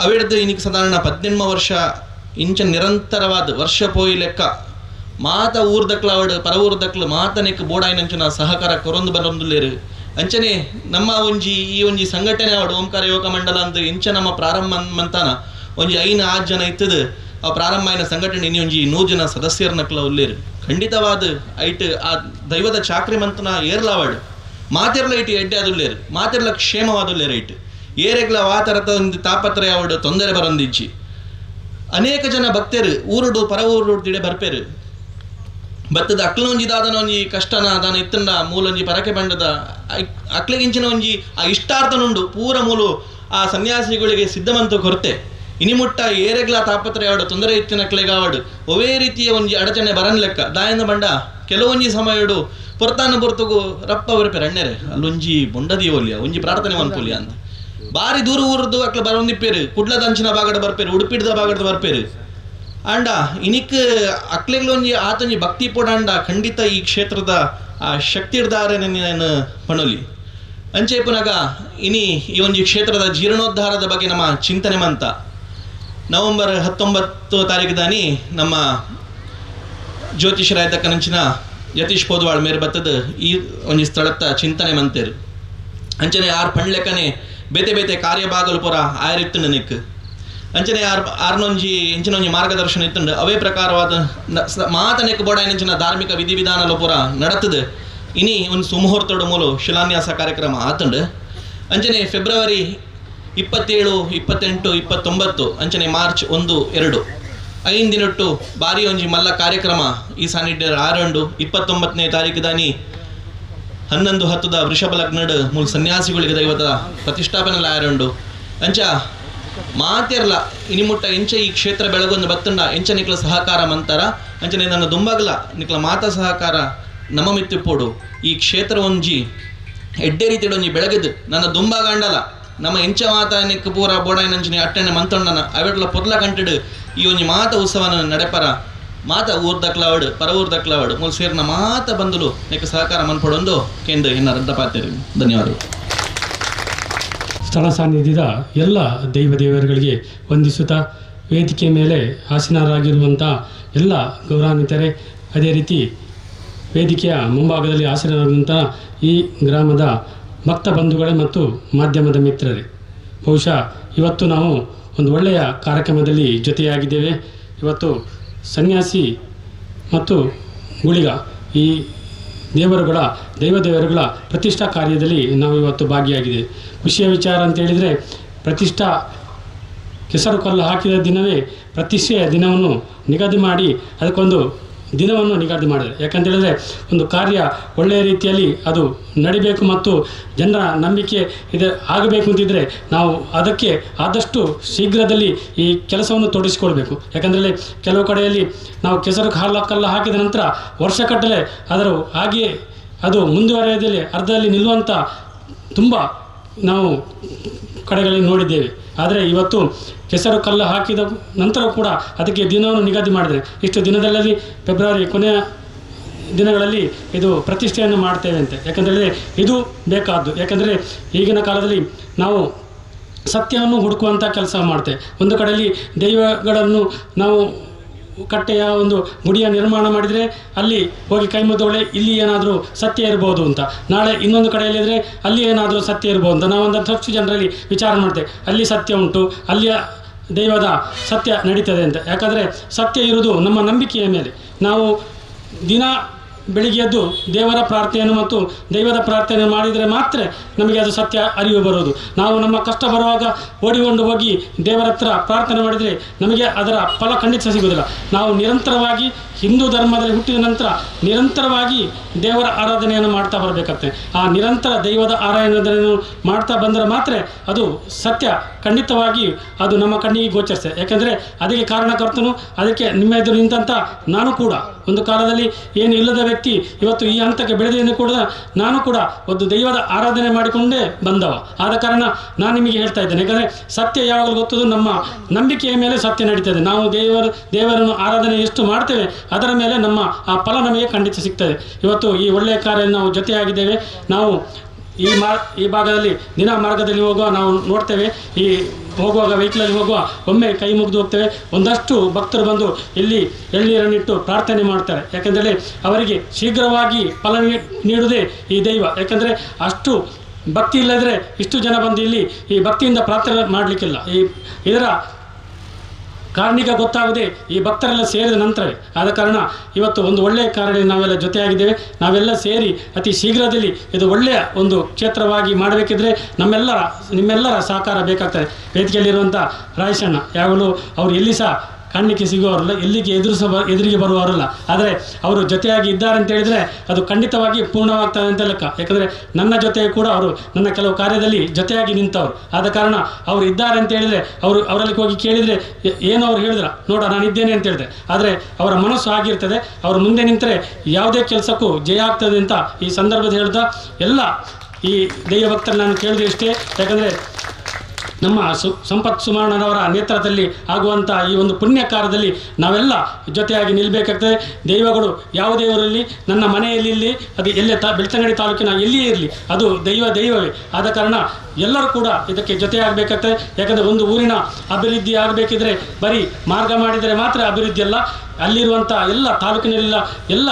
ಅವಿಡ್ದು ಇನಿಕ್ ಸಾಧಾರಣ 18 ವರ್ಷ ಇಂಚ ನಿರಂತರವಾದ ವರ್ಷ ಪೋಯಿ ಲೆಕ್ಕ ಮಾತ ಊರ್ದಕ್ಲ ಅವಡು ಪರ ಊರ್ದಕ್ಲು ಮಾತನೆಕ್ ಬೋಡಾಯಿನಂಚಿನ ಸಹಕಾರ ಕೊರೊಂದು ಬರೊಂದುಲ್ಲೇರು. ಅಂಚನೆ ನಮ್ಮ ಒಂಜಿ ಈ ಒಂಜಿ ಸಂಘಟನೆ ಅವಡು ಓಂಕಾರ ಯೋಗ ಮಂಡಲ ಅಂದು ಇಂಚ ನಮ್ಮ ಪ್ರಾರಂಭ ಮಂತಾನ ಒಂಜಿ 5-6 ಜನ ಇತ್ತದು ಆ ಪ್ರಾರಂಭ ಆಯ್ನ ಸಂಘಟನೆ ಇನಿ ಒಂಜಿ 100 ಜನ ಸದಸ್ಯರನಕ್ಲ ಉಲ್ಲೇರು. ಖಂಡಿತವಾದ ಐಟ್ ಆ ದೈವದ ಚಾಕ್ರಿ ಮಂತನ ಏರ್ಲಾವಡು ಮಾತೆರ್ಲ ಇಟ್ಟು ಎಡ್ಡೆ ಅದುಲ್ಲೇರು ಮಾತೆರ್ಲ ಕ್ಷೇಮವಾದುಲ್ಲೇರು ಐಟ್ ಏರೆಗ್ಲ ವಾತರದ ಒಂದು ತಾಪತ್ರಯ ಅವಡು ತೊಂದರೆ ಬರೊಂದಿಜ್ಜಿ. ಅನೇಕ ಜನ ಭಕ್ತರು ಊರುಡು ಪರ ಊರುಡು ತಿಡೆ ಬರ್ಪೇರು ಬತ್ತದ ಅಕ್ಲೊಂಜಿ ದಾದನ ಒಂಜಿ ಕಷ್ಟನ ದಾನ ಇತ್ತಂಡ ಮೂಲೊಂಜಿ ಪರಕೆ ಬಂಡದ ಅಕ್ಲೆಗಿಂಚಿನ ಒಂಜಿ ಆ ಇಷ್ಟಾರ್ಥನುಂಡು ಪೂರ ಮೂಲು ಆ ಸನ್ಯಾಸಿಗಳಿಗೆ ಸಿದ್ಧಮಂತ ಕೊರತೆ. ಇನಿಮುಟ್ಟ ಏರೆಗ್ಲ ತಾಪತ್ರಯ ಅವಡು ತೊಂದರೆ ಇತ್ತಿನ ಅಕ್ಲೆಗಾವಡು ಒವೇ ರೀತಿಯ ಒಂಜಿ ಅಡಚಣೆ ಬರನ್ ಲೆಕ್ಕ ದಾಯಂದ ಬಂಡ ಕೆಲವೊಂಜಿ ಸಮಯಡು ಪೊರ್ತಾನ ಪೊರ್ತುಗು ರಪ್ಪ ಬರಪೇರು ಅಣ್ಣೆರೆ ಅಲ್ಲೊಂಜಿ ಬೊಂಡದಿಯೋಲಿಯ ಒಂಜಿ ಪ್ರಾರ್ಥನೆ ಮನ್ಪೊಲಿಯ ಅಂತ ಬಾರಿ ದೂರ ಊರ್ದು ಅಕ್ಲ ಬರೊಂದಿಪ್ಪೇರು ಕುಡ್ಲದ ಅಂಚಿನ ಬಾಗಡ ಬರ್ಪೇರು ಉಡುಪಿಡ್ದ ಬಾಗಡ ಬರ್ಪೇರು ಅಂಡ ಇನಿಕ್ ಅಕ್ಲೆಗ್ಲೊಂಜಿ ಆತೊಂಜಿ ಭಕ್ತಿ ಪೋಡಾಂಡ ಖಂಡಿತ ಈ ಕ್ಷೇತ್ರದ ಆ ಶಕ್ತಿ ಇಡ್ದಾರೆ ನಾನು ಪಣೊಲಿ. ಅಂಚೆ ಪುನಗ ಇನಿ ಈ ಒಂಜಿ ಕ್ಷೇತ್ರದ ಜೀರ್ಣೋದ್ಧಾರದ ಬಗ್ಗೆ ನಮ್ಮ ಚಿಂತನೆ ಮಂತ ನವೆಂಬರ್ 19 ತಾರೀಕು ದಾನಿ ನಮ್ಮ ಜ್ಯೋತಿಷರಾಯ್ತಕ್ಕನಂಚಿನ ಯತೀಶ್ ಪೋದ್ವಾಳ್ ಮೇರ್ ಬತ್ತದ ಈ ಒಂಜಿ ಸ್ಥಳತ್ತ ಚಿಂತನೆ ಮಂತೇರು. ಅಂಚನೆ ಆರ್ ಪಂಡ್ಲೆಕ್ಕನೆ ಬೇತೆ ಬೇತೆ ಕಾರ್ಯಭಾಗಲು ಪೂರ ಆಯರಿತ್ತು ನಿಕ್ ಅಂಚನೆ ಆರ್ನೊಂಜಿ ಎಂಚಿನೊಂಜಿ ಮಾರ್ಗದರ್ಶನ ಇತ್ತುಂಡು ಅವೇ ಪ್ರಕಾರವಾದ ಮಾತನೆಕ್ ಬೋಡಾಯಿನಂಚಿನ ಧಾರ್ಮಿಕ ವಿಧಿವಿಧಾನಲು ಪೂರ ನಡತದೆ. ಇನಿ ಒಂದು ಸುಮುಹೂರ್ತಡು ಮೂಲು ಶಿಲಾನ್ಯಾಸ ಕಾರ್ಯಕ್ರಮ ಆತುಂಡು. ಅಂಚನೆ ಫೆಬ್ರವರಿ 27, 28, 29 ಅಂಚನೆ ಮಾರ್ಚ್ 1, 2 5 ದಿನಟ್ಟು ಭಾರಿ ಒಂಜಿ ಮಲ್ಲ ಕಾರ್ಯಕ್ರಮ ಈ ಸಾನಿಧ್ಯ ಆರಂಡು. 29ನೇ ತಾರೀಕು ದಾನಿ 11:10 ವೃಷಭ ಲಗ್ನಡ್ ಮೂಲ ಸನ್ಯಾಸಿಗಳಿಗೆ ದೈವದ ಪ್ರತಿಷ್ಠಾಪನೆ ಆರಂಡು. ಅಂಚ ಮಾತೆರ್ಲ ಇನಿಮುಟ್ಟ ಎಂಚ ಈ ಕ್ಷೇತ್ರ ಬೆಳಗೊಂದು ಬತ್ತಂಡ ಎಂಚ ನಿಕ್ಲ ಸಹಕಾರ ಮಂತರ ಅಂಚನೆ ನನ್ನ ದುಂಬಾಗಲ ನಿಕ್ಲ ಮಾತಾ ಸಹಕಾರ ನಮ್ಮ ಮಿತ್ತಿಪ್ಪೋಡು. ಈ ಕ್ಷೇತ್ರ ಒಂಜಿ ಎಡ್ಡೆ ರೀತಿಡ್ ಒಂಜಿ ಬೆಳಗದು ನನ್ನ ದುಂಬಾಗಂಡಲ ನಮ್ಮ ಎಂಚ ಮಾತ ನಿಕ್ ಪೂರ ಬೋಡಾಯಿನಂಚಿನ ಅಟ್ಟಣೆ ಮಂತೊಂಡನ ಅವೆಟ್ಲ ಪೊರ್ಲ ಕಂಟೆಡ್ ಈ ಒಂಜಿ ಮಾತ ಉತ್ಸವನ ನಡೆಪರ ಮಾತ ಊರ್ದಕ್ಲಾವಡ್ ಪರ ಊರ್ದಕ್ಲಾವಡ್ ಮೂಲ ಸೇರಿನ ಮಾತ ಬಂಧುಲು ನಿಕ್ ಸಹಕಾರ ಮನ್ಪೊಡೊಂದು ಕೇಂದ್ರ ಎನ್ನ ರದ್ದಪಾತೇರಿ. ಧನ್ಯವಾದಗಳು. ಸ್ಥಳ ಸಾನ್ನಿಧ್ಯದ ಎಲ್ಲ ದೈವ ದೇವರುಗಳಿಗೆ ವಂದಿಸುತ್ತಾ ವೇದಿಕೆ ಮೇಲೆ ಆಸೀನರಾಗಿರುವಂಥ ಎಲ್ಲ ಗೌರವಾನ್ವಿತರೇ, ಅದೇ ರೀತಿ ವೇದಿಕೆಯ ಮುಂಭಾಗದಲ್ಲಿ ಆಸೀನರಾಗಿರುವಂಥ ಈ ಗ್ರಾಮದ ಭಕ್ತ ಬಂಧುಗಳೇ ಮತ್ತು ಮಾಧ್ಯಮದ ಮಿತ್ರರೇ, ಬಹುಶಃ ಇವತ್ತು ನಾವು ಒಂದು ಒಳ್ಳೆಯ ಕಾರ್ಯಕ್ರಮದಲ್ಲಿ ಜೊತೆಯಾಗಿದ್ದೇವೆ. ಇವತ್ತು ಸನ್ಯಾಸಿ ಮತ್ತು ಗುಳಿಗ ಈ ದೇವರುಗಳ ದೈವ ದೇವರುಗಳ ಪ್ರತಿಷ್ಠಾ ಕಾರ್ಯದಲ್ಲಿ ನಾವು ಇವತ್ತು ಭಾಗಿಯಾಗಿದೆ. ಖುಷಿಯ ವಿಚಾರ ಅಂತೇಳಿದರೆ, ಪ್ರತಿಷ್ಠಾ ಕೆಸರು ಕಲ್ಲು ಹಾಕಿದ ದಿನವೇ ಪ್ರತಿಷ್ಠೆಯ ದಿನವನ್ನು ನಿಗದಿ ಮಾಡಿ ಅದಕ್ಕೊಂದು ದಿನವನ್ನು ನಿಗದಿ ಮಾಡಿದೆ. ಯಾಕಂತೇಳಿದರೆ ಒಂದು ಕಾರ್ಯ ಒಳ್ಳೆಯ ರೀತಿಯಲ್ಲಿ ಅದು ನಡಿಬೇಕು ಮತ್ತು ಜನರ ನಂಬಿಕೆ ಇದು ಆಗಬೇಕು ಅಂತಿದ್ದರೆ ನಾವು ಅದಕ್ಕೆ ಆದಷ್ಟು ಶೀಘ್ರದಲ್ಲಿ ಈ ಕೆಲಸವನ್ನು ತೊಡಗಿಸಿಕೊಳ್ಬೇಕು. ಯಾಕಂದರೆ ಕೆಲವು ಕಡೆಯಲ್ಲಿ ನಾವು ಕೆಸರು ಕಲ್ಲು ಹಾಕಿದ ನಂತರ ವರ್ಷಕಟ್ಟಲೆ ಅದರ ಹಾಗೆಯೇ ಅದು ಮುಂದುವರೆಯದಲ್ಲಿ ಅರ್ಧದಲ್ಲಿ ನಿಲ್ಲುವಂಥ ತುಂಬ ನಾವು ಕಡೆಗಳಲ್ಲಿ ನೋಡಿದ್ದೇವೆ. ಆದರೆ ಇವತ್ತು ಕೆಸರು ಕಲ್ಲು ಹಾಕಿದ ನಂತರ ಕೂಡ ಅದಕ್ಕೆ ದಿನವನ್ನು ನಿಗದಿ ಮಾಡಿದರೆ ಇಷ್ಟು ದಿನದಲ್ಲಿ ಫೆಬ್ರವರಿ ಕೊನೆಯ ದಿನಗಳಲ್ಲಿ ಇದು ಪ್ರತಿಷ್ಠೆಯನ್ನು ಮಾಡ್ತೇವೆ ಅಂತ. ಯಾಕಂತೇಳಿದರೆ ಇದು ಬೇಕಾದ್ದು. ಯಾಕಂದರೆ ಈಗಿನ ಕಾಲದಲ್ಲಿ ನಾವು ಸತ್ಯವನ್ನು ಹುಡುಕುವಂಥ ಕೆಲಸ ಮಾಡ್ತೇವೆ. ಒಂದು ಕಡೆಯಲ್ಲಿ ದೈವಗಳನ್ನು ನಾವು ಕಟ್ಟೆಯ ಒಂದು ಗುಡಿಯ ನಿರ್ಮಾಣ ಮಾಡಿದರೆ ಅಲ್ಲಿ ಹೋಗಿ ಕೈ ಮುದ್ದೊಳೆ ಇಲ್ಲಿ ಏನಾದರೂ ಸತ್ಯ ಇರ್ಬೋದು ಅಂತ, ನಾಳೆ ಇನ್ನೊಂದು ಕಡೆಯಲ್ಲಿದ್ದರೆ ಅಲ್ಲಿ ಏನಾದರೂ ಸತ್ಯ ಇರ್ಬೋದು ಅಂತ ನಾವು ಒಂದಷ್ಟು ಜನರಲ್ಲಿ ವಿಚಾರ ಮಾಡ್ತೇವೆ. ಅಲ್ಲಿ ಸತ್ಯ ಉಂಟು, ಅಲ್ಲಿಯ ದೈವದ ಸತ್ಯ ನಡೀತದೆ ಅಂತ. ಯಾಕಂದರೆ ಸತ್ಯ ಇರುವುದು ನಮ್ಮ ನಂಬಿಕೆಯ ಮೇಲೆ. ನಾವು ದಿನ ಬೆಳಿಗ್ಗೆ ಎದ್ದು ದೇವರ ಪ್ರಾರ್ಥನೆಯನ್ನು ಮತ್ತು ದೈವದ ಪ್ರಾರ್ಥನೆ ಮಾಡಿದರೆ ಮಾತ್ರ ನಮಗೆ ಅದು ಸತ್ಯ ಅರಿವು ಬರೋದು. ನಾವು ನಮ್ಮ ಕಷ್ಟ ಬರುವಾಗ ಓಡಿಕೊಂಡು ಹೋಗಿ ದೇವರ ಹತ್ರ ಪ್ರಾರ್ಥನೆ ಮಾಡಿದರೆ ನಮಗೆ ಅದರ ಫಲ ಖಂಡಿತ ಸಿಗುವುದಿಲ್ಲ. ನಾವು ನಿರಂತರವಾಗಿ ಹಿಂದೂ ಧರ್ಮದಲ್ಲಿ ಹುಟ್ಟಿದ ನಂತರ ನಿರಂತರವಾಗಿ ದೇವರ ಆರಾಧನೆಯನ್ನು ಮಾಡ್ತಾ ಬರಬೇಕಾಗ್ತದೆ. ಆ ನಿರಂತರ ದೈವದ ಆರಾಧನೆಯನ್ನು ಮಾಡ್ತಾ ಬಂದರೆ ಮಾತ್ರ ಅದು ಸತ್ಯ ಖಂಡಿತವಾಗಿ ಅದು ನಮ್ಮ ಕಣ್ಣಿಗೆ ಗೋಚರಿಸ್ತದೆ. ಯಾಕೆಂದರೆ ಅದಕ್ಕೆ ಕಾರಣಕರ್ತನು, ಅದಕ್ಕೆ ನಿಮ್ಮ ಎದುರು ನಿಂತಂಥ ನಾನು ಕೂಡ ಒಂದು ಕಾಲದಲ್ಲಿ ಏನು ಇಲ್ಲದ ವ್ಯಕ್ತಿ ಇವತ್ತು ಈ ಹಂತಕ್ಕೆ ಬೆಳೆದಿದ್ದು ಕೂಡ ನಾನು ಕೂಡ ಒಂದು ದೈವದ ಆರಾಧನೆ ಮಾಡಿಕೊಂಡೇ ಬಂದವ. ಆದ ಕಾರಣ ನಾನು ನಿಮಗೆ ಹೇಳ್ತಾ ಇದ್ದೇನೆ. ಯಾಕಂದರೆ ಸತ್ಯ ಯಾವಾಗಲೂ ಗೊತ್ತದು, ನಮ್ಮ ನಂಬಿಕೆಯ ಮೇಲೆ ಸತ್ಯ ನಡೀತದೆ. ನಾವು ದೇವರನ್ನು ಆರಾಧನೆ ಎಷ್ಟು ಮಾಡ್ತೇವೆ ಅದರ ಮೇಲೆ ನಮ್ಮ ಆ ಫಲ ನಮಗೆ ಖಂಡಿತ ಸಿಗ್ತದೆ. ಇವತ್ತು ಈ ಒಳ್ಳೆಯ ಕಾರ್ಯ ನಾವು ಜೊತೆಯಾಗಿದ್ದೇವೆ. ನಾವು ಈ ಭಾಗದಲ್ಲಿ ದಿನ ಮಾರ್ಗದಲ್ಲಿ ಹೋಗುವ ನಾವು ನೋಡ್ತೇವೆ. ಈ ಹೋಗುವಾಗ ವೆಹಿಕಲಲ್ಲಿ ಹೋಗುವ ಒಮ್ಮೆ ಕೈ ಮುಗಿದು ಹೋಗ್ತೇವೆ. ಒಂದಷ್ಟು ಭಕ್ತರು ಬಂದು ಇಲ್ಲಿ ಎಳ್ನೀರನ್ನಿಟ್ಟು ಪ್ರಾರ್ಥನೆ ಮಾಡ್ತಾರೆ. ಯಾಕೆಂದರೆ ಅವರಿಗೆ ಶೀಘ್ರವಾಗಿ ಫಲ ನೀಡುವುದೇ ಈ ದೈವ. ಯಾಕೆಂದರೆ ಅಷ್ಟು ಭಕ್ತಿ ಇಲ್ಲದ್ರೆ ಇಷ್ಟು ಜನ ಬಂದು ಇಲ್ಲಿ ಈ ಭಕ್ತಿಯಿಂದ ಪ್ರಾರ್ಥನೆ ಮಾಡಲಿಕ್ಕಿಲ್ಲ. ಇದರ ಕಾರಣಿಕ ಗೊತ್ತಾಗದೆ ಈ ಭಕ್ತರೆಲ್ಲ ಸೇರಿದ ನಂತರವೇ. ಆದ ಕಾರಣ ಇವತ್ತು ಒಂದು ಒಳ್ಳೆಯ ಕಾರ್ಯ ನಾವೆಲ್ಲ ಜೊತೆಯಾಗಿದ್ದೇವೆ. ನಾವೆಲ್ಲ ಸೇರಿ ಅತಿ ಶೀಘ್ರದಲ್ಲಿ ಇದು ಒಳ್ಳೆಯ ಒಂದು ಕ್ಷೇತ್ರವಾಗಿ ಮಾಡಬೇಕಿದ್ರೆ ನಿಮ್ಮೆಲ್ಲರ ಸಹಕಾರ ಬೇಕಾಗ್ತದೆ. ವೇದಿಕೆಯಲ್ಲಿರುವಂಥ ರಾಯಶಣ್ಣ ಯಾವಾಗಲೂ ಅವರು ಎಲ್ಲಿ ಸಹ ಕಾಣಲಿಕ್ಕೆ ಸಿಗುವವರಲ್ಲ, ಎಲ್ಲಿಗೆ ಎದುರಿಗೆ ಬರುವವರಲ್ಲ. ಆದರೆ ಅವರು ಜೊತೆಯಾಗಿ ಇದ್ದಾರೆ ಅಂತ ಹೇಳಿದರೆ ಅದು ಖಂಡಿತವಾಗಿ ಪೂರ್ಣವಾಗ್ತದೆ ಅಂತ ಲೆಕ್ಕ. ಯಾಕಂದರೆ ನನ್ನ ಜೊತೆ ಕೂಡ ಅವರು ನನ್ನ ಕೆಲವು ಕಾರ್ಯದಲ್ಲಿ ಜೊತೆಯಾಗಿ ನಿಂತವರು. ಆದ ಕಾರಣ ಅವರು ಇದ್ದಾರೆ ಅಂತ ಹೇಳಿದರೆ ಅವರು ಅವರಲ್ಲಿ ಹೋಗಿ ಕೇಳಿದರೆ ಏನು ಅವ್ರು ಹೇಳಿದ್ರ ನೋಡ ನಾನಿದ್ದೇನೆ ಅಂತ ಹೇಳಿದೆ. ಆದರೆ ಅವರ ಮನಸ್ಸು ಆಗಿರ್ತದೆ. ಅವರು ಮುಂದೆ ನಿಂತರೆ ಯಾವುದೇ ಕೆಲಸಕ್ಕೂ ಜಯ ಆಗ್ತದೆ ಅಂತ ಈ ಸಂದರ್ಭದಲ್ಲಿ ಹೇಳ್ತಾ ಎಲ್ಲ ಈ ದೈವ ಭಕ್ತರು ನಾನು ಕೇಳಿದೆ ಇಷ್ಟೇ. ಯಾಕಂದರೆ ನಮ್ಮ ಸಂಪತ್ ಸುಮರ್ಣರವರ ನೇತೃತ್ವದಲ್ಲಿ ಆಗುವಂಥ ಈ ಒಂದು ಪುಣ್ಯ ಕಾರ್ಯದಲ್ಲಿ ನಾವೆಲ್ಲ ಜೊತೆಯಾಗಿ ನಿಲ್ಲಬೇಕಾಗ್ತದೆ. ದೈವಗಳು ಯಾವ ದೇವರಲ್ಲಿ ನನ್ನ ಮನೆಯಲ್ಲಿ ಇಲ್ಲಿ ಅದು ಎಲ್ಲೇ ಬೆಳ್ತಂಗಡಿ ತಾಲೂಕಿನ ಎಲ್ಲಿಯೇ ಇರಲಿ ಅದು ದೈವವೇ. ಆದ ಕಾರಣ ಎಲ್ಲರೂ ಕೂಡ ಇದಕ್ಕೆ ಜೊತೆಯಾಗಬೇಕಾಗ್ತದೆ. ಯಾಕಂದರೆ ಒಂದು ಊರಿನ ಅಭಿವೃದ್ಧಿ ಆಗಬೇಕಿದ್ರೆ ಬರೀ ಮಾರ್ಗ ಮಾಡಿದರೆ ಮಾತ್ರ ಅಭಿವೃದ್ಧಿ ಅಲ್ಲ, ಅಲ್ಲಿರುವಂಥ ಎಲ್ಲ ತಾಲೂಕಿನಲ್ಲೆಲ್ಲ ಎಲ್ಲ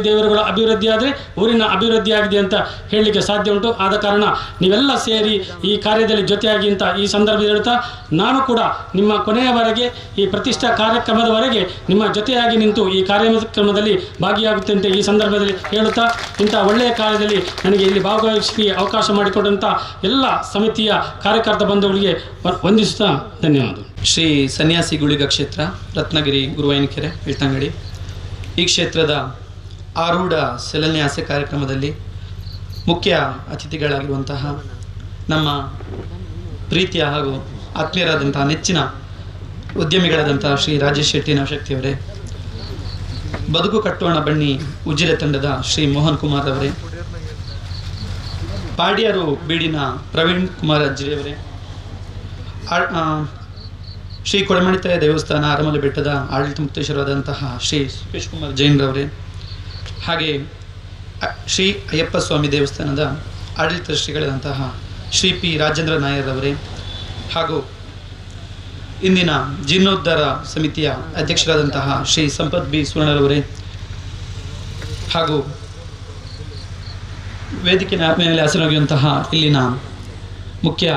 ದೇವರುಗಳ ಅಭಿವೃದ್ಧಿ ಆದರೆ ಊರಿನ ಅಭಿವೃದ್ಧಿ ಆಗಿದೆ ಅಂತ ಹೇಳಲಿಕ್ಕೆ ಸಾಧ್ಯ ಉಂಟು. ಆದ ಕಾರಣ ನೀವೆಲ್ಲ ಸೇರಿ ಈ ಕಾರ್ಯದಲ್ಲಿ ಜೊತೆಯಾಗಿ ಅಂತ ಈ ಸಂದರ್ಭದಲ್ಲಿ ಹೇಳ್ತಾ ನಾನು ಕೂಡ ನಿಮ್ಮ ಕೊನೆಯವರೆಗೆ ಈ ಪ್ರತಿಷ್ಠಾ ಕಾರ್ಯಕ್ರಮದವರೆಗೆ ನಿಮ್ಮ ಜೊತೆಯಾಗಿ ನಿಂತು ಈ ಕಾರ್ಯಕ್ರಮದಲ್ಲಿ ಭಾಗಿಯಾಗುತ್ತೆ ಅಂತ ಈ ಸಂದರ್ಭದಲ್ಲಿ ಹೇಳುತ್ತಾ ಇಂಥ ಒಳ್ಳೆಯ ಕಾರ್ಯದಲ್ಲಿ ನನಗೆ ಇಲ್ಲಿ ಭಾಗವಹಿಸಲಿಕ್ಕೆ ಅವಕಾಶ ಮಾಡಿಕೊಟ್ಟಂಥ ಎಲ್ಲ ಸಮಿತಿಯ ಕಾರ್ಯಕರ್ತ ಬಂಧುಗಳಿಗೆ ವಂದಿಸುತ್ತಾ ಧನ್ಯವಾದ. ಶ್ರೀ ಸನ್ಯಾಸಿ ಗುಳಿಗ ಕ್ಷೇತ್ರ, ರತ್ನಗಿರಿ, ಗುರುವಾಯನಕೆರೆ, ಬೆಳ್ತಂಗಡಿ. ಈ ಕ್ಷೇತ್ರದ ಆರೂಢ ಶಿಲಾನ್ಯಾಸ ಕಾರ್ಯಕ್ರಮದಲ್ಲಿ ಮುಖ್ಯ ಅತಿಥಿಗಳಾಗಿರುವಂತಹ ನಮ್ಮ ಪ್ರೀತಿಯ ಹಾಗೂ ಆತ್ಮೀಯರಾದಂತಹ ನೆಚ್ಚಿನ ಉದ್ಯಮಿಗಳಾದಂತಹ ಶ್ರೀ ರಾಜೇಶ್ ಶೆಟ್ಟಿ ನವಶಕ್ತಿಯವರೇ, ಬದುಕು ಕಟ್ಟೋಣ ಬನ್ನಿ ಉಜಿರೆ ತಂಡದ ಶ್ರೀ ಮೋಹನ್ ಕುಮಾರ್ ಅವರೇ, ಪಾಡ್ಯರು ಬೀಡಿನ ಪ್ರವೀಣ್ ಕುಮಾರ್ ಅಜ್ಜಿಯವರೇ, ಶ್ರೀ ಕೊಡಮಣಿತಾಯ ದೇವಸ್ಥಾನ ಅರಮಲೆ ಬೆಟ್ಟದ ಆಡಳಿತ ಮುಕ್ತೇಶ್ವರವಾದಂತಹ ಶ್ರೀ ಸುಖೇಶ್ ಕುಮಾರ್ ಜೈನ್ರವರೇ, ಹಾಗೆ ಶ್ರೀ ಅಯ್ಯಪ್ಪ ಸ್ವಾಮಿ ದೇವಸ್ಥಾನದ ಆಡಳಿತ ಶ್ರೀಗಳಾದಂತಹ ಶ್ರೀ ಪಿ ರಾಜೇಂದ್ರ ನಾಯರ್ರವರೇ, ಹಾಗೂ ಇಂದಿನ ಜೀರ್ಣೋದ್ಧಾರ ಸಮಿತಿಯ ಅಧ್ಯಕ್ಷರಾದಂತಹ ಶ್ರೀ ಸಂಪತ್ ಬಿ ಸುವರ್ಣರವರೇ, ಹಾಗೂ ವೇದಿಕೆಯ ಮೇಲೆ ಹಾಸನಾಗಿರುವಂತಹ ಇಲ್ಲಿನ ಮುಖ್ಯ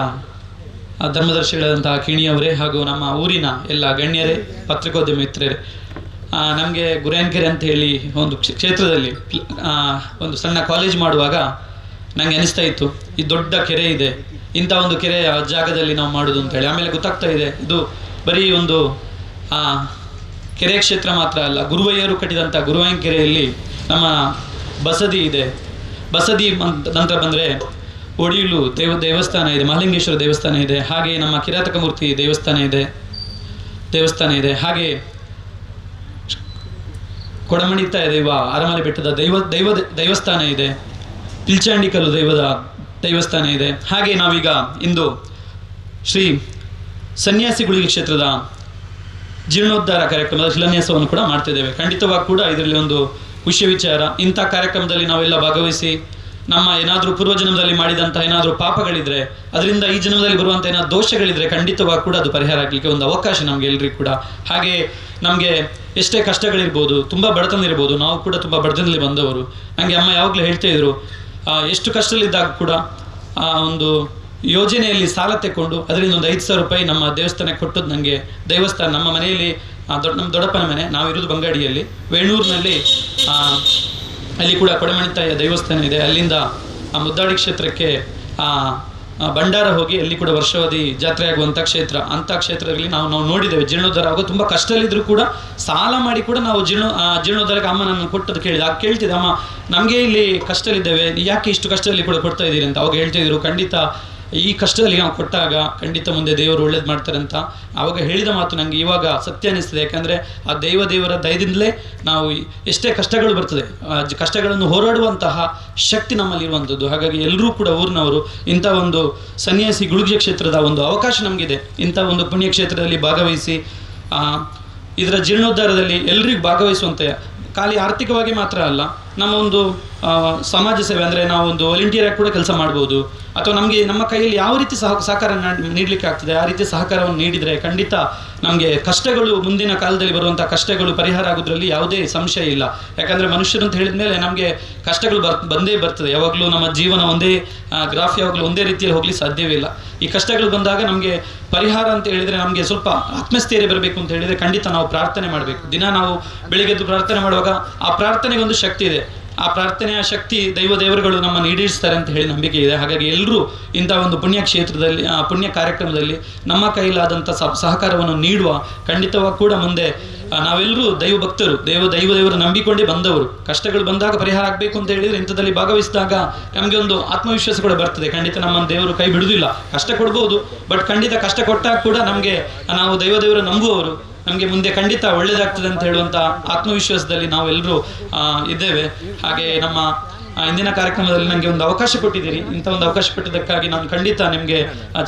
ಧರ್ಮದರ್ಶಿಗಳಾದಂತಹ ಕಿಣಿಯವರೇ, ಹಾಗೂ ನಮ್ಮ ಊರಿನ ಎಲ್ಲ ಗಣ್ಯರೇ, ಪತ್ರಿಕೋದ್ಯಮ ಮಿತ್ರರೇ, ನಮಗೆ ಗುರಾಯನಕೆರೆ ಅಂತ ಹೇಳಿ ಒಂದು ಕ್ಷೇತ್ರದಲ್ಲಿ ಒಂದು ಸಣ್ಣ ಕಾಲೇಜ್ ಮಾಡುವಾಗ ನನಗೆ ಅನಿಸ್ತಾ ಇತ್ತು, ಈ ದೊಡ್ಡ ಕೆರೆ ಇದೆ, ಇಂಥ ಒಂದು ಕೆರೆಯ ಜಾಗದಲ್ಲಿ ನಾವು ಮಾಡೋದು ಅಂತೇಳಿ. ಆಮೇಲೆ ಗೊತ್ತಾಗ್ತಾ ಇದೆ, ಇದು ಬರೀ ಒಂದು ಕೆರೆ ಕ್ಷೇತ್ರ ಮಾತ್ರ ಅಲ್ಲ, ಗುರುವಯ್ಯರು ಕಟ್ಟಿದಂಥ ಗುರುವಾಯನ ಕೆರೆಯಲ್ಲಿ ನಮ್ಮ ಬಸದಿ ಇದೆ. ಬಸದಿ ನಂತರ ಬಂದರೆ ಒಡಿಲು ದೇವಸ್ಥಾನ ಇದೆ, ಮಹಾಲಿಂಗೇಶ್ವರ ದೇವಸ್ಥಾನ ಇದೆ, ಹಾಗೆ ನಮ್ಮ ಕಿರಾತಕ ಮೂರ್ತಿ ದೇವಸ್ಥಾನ ಇದೆ, ಹಾಗೆ ಕೊಡಮಣಿತಾಯ ದೈವ ಅರಮಲೆ ಬೆಟ್ಟದ ದೈವ ದೈವ ದೇವಸ್ಥಾನ ಇದೆ, ಪಿಲ್ಚಾಂಡಿಕಲ್ಲು ದೈವದ ದೇವಸ್ಥಾನ ಇದೆ. ಹಾಗೆ ನಾವೀಗ ಇಂದು ಶ್ರೀ ಸನ್ಯಾಸಿ ಗುಳಿಗೆ ಕ್ಷೇತ್ರದ ಜೀರ್ಣೋದ್ಧಾರ ಕಾರ್ಯಕ್ರಮದ ಶಿಲಾನ್ಯಾಸವನ್ನು ಕೂಡ ಮಾಡ್ತಿದ್ದೇವೆ. ಖಂಡಿತವಾಗಿ ಕೂಡ ಇದರಲ್ಲಿ ಒಂದು ಖುಷಿಯ ವಿಚಾರ, ಇಂಥ ಕಾರ್ಯಕ್ರಮದಲ್ಲಿ ನಾವೆಲ್ಲ ಭಾಗವಹಿಸಿ ನಮ್ಮ ಏನಾದರೂ ಪೂರ್ವಜನ್ಮದಲ್ಲಿ ಮಾಡಿದಂಥ ಏನಾದರೂ ಪಾಪಗಳಿದ್ರೆ, ಅದರಿಂದ ಈ ಜನ್ಮದಲ್ಲಿ ಬರುವಂಥ ಏನಾದರೂ ದೋಷಗಳಿದ್ರೆ ಖಂಡಿತವಾಗಿ ಕೂಡ ಅದು ಪರಿಹಾರ ಆಗಲಿಕ್ಕೆ ಒಂದು ಅವಕಾಶ ನಮಗೆ ಎಲ್ರಿಗೂ ಕೂಡ. ಹಾಗೆ ನಮಗೆ ಎಷ್ಟೇ ಕಷ್ಟಗಳಿರ್ಬೋದು, ತುಂಬ ಬಡತನ ಇರ್ಬೋದು, ನಾವು ಕೂಡ ತುಂಬ ಬಡತನದಲ್ಲಿ ಬಂದವರು. ನನಗೆ ಅಮ್ಮ ಯಾವಾಗಲೂ ಹೇಳ್ತಾ ಇದ್ರು, ಎಷ್ಟು ಕಷ್ಟದಲ್ಲಿದ್ದಾಗ ಕೂಡ ಆ ಒಂದು ಯೋಜನೆಯಲ್ಲಿ ಸಾಲ ತೆಕ್ಕೊಂಡು ಅದರಿಂದ ಒಂದು 5,000 ರೂಪಾಯಿ ನಮ್ಮ ದೇವಸ್ಥಾನಕ್ಕೆ ಕೊಟ್ಟದ್ದು ನನಗೆ. ದೇವಸ್ಥಾನ ನಮ್ಮ ಮನೆಯಲ್ಲಿ ನಮ್ಮ ದೊಡ್ಡಪ್ಪನ ಮನೆ, ನಾವಿರೋದು ಬಂಗಾಡಿಯಲ್ಲಿ, ವೇಣೂರಿನಲ್ಲಿ, ಅಲ್ಲಿ ಕೂಡ ಕೊಡಮಣಿತಾಯಿಯ ದೇವಸ್ಥಾನ ಇದೆ. ಅಲ್ಲಿಂದ ಆ ಮುದ್ದಾಡಿ ಕ್ಷೇತ್ರಕ್ಕೆ ಭಂಡಾರ ಹೋಗಿ ಅಲ್ಲಿ ಕೂಡ ವರ್ಷಾವಧಿ ಜಾತ್ರೆ ಆಗುವಂಥ ಕ್ಷೇತ್ರ. ಅಂಥ ಕ್ಷೇತ್ರದಲ್ಲಿ ನಾವು ನಾವು ನೋಡಿದ್ದೇವೆ ಜೀರ್ಣೋದ್ಧಾರ ಆಗೋ ತುಂಬ ಕಷ್ಟದಲ್ಲಿದ್ದರೂ ಕೂಡ ಸಾಲ ಮಾಡಿ ಕೂಡ ನಾವು ಜೀರ್ಣೋದ್ಧಾರಕ್ಕೆ ಅಮ್ಮ ನನ್ನ ಕೊಟ್ಟದ್ದು ಕೇಳಿದೆ. ಆಗ ಕೇಳ್ತಿದ್ದೆ, ಅಮ್ಮ ನಮಗೆ ಇಲ್ಲಿ ಕಷ್ಟದಲ್ಲಿದ್ದೇವೆ, ಯಾಕೆ ಇಷ್ಟು ಕಷ್ಟದಲ್ಲಿ ಕೂಡ ಕೊಡ್ತಾ ಇದ್ದೀರಿ ಅಂತ. ಅವಾಗ ಹೇಳ್ತಿದ್ರು, ಖಂಡಿತ ಈ ಕಷ್ಟದಲ್ಲಿ ನಾವು ಕೊಟ್ಟಾಗ ಖಂಡಿತ ಮುಂದೆ ದೇವರು ಒಳ್ಳೇದು ಮಾಡ್ತಾರೆ ಅಂತ. ಆವಾಗ ಹೇಳಿದ ಮಾತು ನನಗೆ ಇವಾಗ ಸತ್ಯ ಅನ್ನಿಸ್ತದೆ. ಯಾಕಂದರೆ ಆ ದೇವರ ದಯದಿಂದಲೇ ನಾವು ಎಷ್ಟೇ ಕಷ್ಟಗಳು ಬರ್ತದೆ, ಆ ಕಷ್ಟಗಳನ್ನು ಹೋರಾಡುವಂತಹ ಶಕ್ತಿ ನಮ್ಮಲ್ಲಿರುವಂಥದ್ದು. ಹಾಗಾಗಿ ಎಲ್ಲರೂ ಕೂಡ ಊರಿನವರು ಇಂಥ ಒಂದು ಸನ್ಯಾಸಿ ಗುಳಿಗೆ ಕ್ಷೇತ್ರದ ಒಂದು ಅವಕಾಶ ನಮಗಿದೆ, ಇಂಥ ಒಂದು ಪುಣ್ಯಕ್ಷೇತ್ರದಲ್ಲಿ ಭಾಗವಹಿಸಿ ಇದರ ಜೀರ್ಣೋದ್ಧಾರದಲ್ಲಿ ಎಲ್ರಿಗೂ ಭಾಗವಹಿಸುವಂತೆ, ಖಾಲಿ ಆರ್ಥಿಕವಾಗಿ ಮಾತ್ರ ಅಲ್ಲ, ನಮ್ಮ ಒಂದು ಸಮಾಜ ಸೇವೆ ಅಂದರೆ ನಾವು ಒಂದು ವಾಲಂಟಿಯರ್ ಕೂಡ ಕೆಲಸ ಮಾಡ್ಬೋದು, ಅಥವಾ ನಮಗೆ ನಮ್ಮ ಕೈಯಲ್ಲಿ ಯಾವ ರೀತಿ ಸಹಕಾರ ನೀಡಲಿಕ್ಕೆ ಆಗ್ತದೆ ಆ ರೀತಿ ಸಹಕಾರವನ್ನು ನೀಡಿದರೆ ಖಂಡಿತ ನಮಗೆ ಕಷ್ಟಗಳು ಮುಂದಿನ ಕಾಲದಲ್ಲಿ ಬರುವಂಥ ಕಷ್ಟಗಳು ಪರಿಹಾರ ಆಗೋದ್ರಲ್ಲಿ ಯಾವುದೇ ಸಂಶಯ ಇಲ್ಲ. ಯಾಕಂದರೆ ಮನುಷ್ಯರು ಅಂತ ಹೇಳಿದ ಮೇಲೆ ನಮಗೆ ಕಷ್ಟಗಳು ಬಂದೇ ಬರ್ತದೆ. ಯಾವಾಗಲೂ ನಮ್ಮ ಜೀವನ ಒಂದೇ ಗ್ರಾಫ್ ಯಾವಾಗಲೂ ಒಂದೇ ರೀತಿಯಲ್ಲಿ ಹೋಗಲಿ ಸಾಧ್ಯವೇ ಇಲ್ಲ. ಈ ಕಷ್ಟಗಳು ಬಂದಾಗ ನಮಗೆ ಪರಿಹಾರ ಅಂತ ಹೇಳಿದರೆ ನಮಗೆ ಸ್ವಲ್ಪ ಆತ್ಮಸ್ಥೈರ್ಯ ಬರಬೇಕು ಅಂತ ಹೇಳಿದರೆ ಖಂಡಿತ ನಾವು ಪ್ರಾರ್ಥನೆ ಮಾಡಬೇಕು. ದಿನ ನಾವು ಬೆಳಿಗ್ಗೆದ್ದು ಪ್ರಾರ್ಥನೆ ಮಾಡುವಾಗ ಆ ಪ್ರಾರ್ಥನೆಗೆ ಒಂದು ಶಕ್ತಿ ಇದೆ. ಆ ಪ್ರಾರ್ಥನೆಯ ಶಕ್ತಿ ದೈವ ದೇವರುಗಳು ನಮ್ಮನ್ನು ಈಡೇರಿಸ್ತಾರೆ ಅಂತ ಹೇಳಿ ನಂಬಿಕೆ ಇದೆ. ಹಾಗಾಗಿ ಎಲ್ಲರೂ ಇಂಥ ಒಂದು ಪುಣ್ಯ ಕ್ಷೇತ್ರದಲ್ಲಿ, ಆ ಪುಣ್ಯ ಕಾರ್ಯಕ್ರಮದಲ್ಲಿ ನಮ್ಮ ಕೈಲಾದಂಥ ಸಹಕಾರವನ್ನು ನೀಡುವ ಖಂಡಿತವಾಗಿ ಕೂಡ ಮುಂದೆ ನಾವೆಲ್ಲರೂ ದೈವ ಭಕ್ತರು, ದೈವ ದೇವರು ನಂಬಿಕೊಂಡೇ ಬಂದವರು. ಕಷ್ಟಗಳು ಬಂದಾಗ ಪರಿಹಾರ ಆಗಬೇಕು ಅಂತ ಹೇಳಿದರೆ ಇಂಥದ್ದಲ್ಲಿ ಭಾಗವಹಿಸಿದಾಗ ನಮಗೆ ಒಂದು ಆತ್ಮವಿಶ್ವಾಸ ಕೂಡ ಬರ್ತದೆ. ಖಂಡಿತ ನಮ್ಮನ್ನು ದೇವರು ಕೈ ಬಿಡುವುದಿಲ್ಲ. ಕಷ್ಟ ಕೊಡ್ಬೋದು, ಬಟ್ ಖಂಡಿತ ಕಷ್ಟ ಕೊಟ್ಟಾಗ ಕೂಡ ನಮಗೆ ನಾವು ದೈವ ದೇವರು ನಂಬುವವರು, ನಮಗೆ ಮುಂದೆ ಖಂಡಿತ ಒಳ್ಳೆಯದಾಗ್ತದೆ ಅಂತ ಹೇಳುವಂಥ ಆತ್ಮವಿಶ್ವಾಸದಲ್ಲಿ ನಾವೆಲ್ಲರೂ ಇದ್ದೇವೆ. ಹಾಗೆ ನಮ್ಮ ಇಂದಿನ ಕಾರ್ಯಕ್ರಮದಲ್ಲಿ ನನಗೆ ಒಂದು ಅವಕಾಶ ಕೊಟ್ಟಿದ್ದೀರಿ. ಇಂಥ ಒಂದು ಅವಕಾಶ ಕೊಟ್ಟಿದ್ದಕ್ಕಾಗಿ ನಾನು ಖಂಡಿತ ನಿಮಗೆ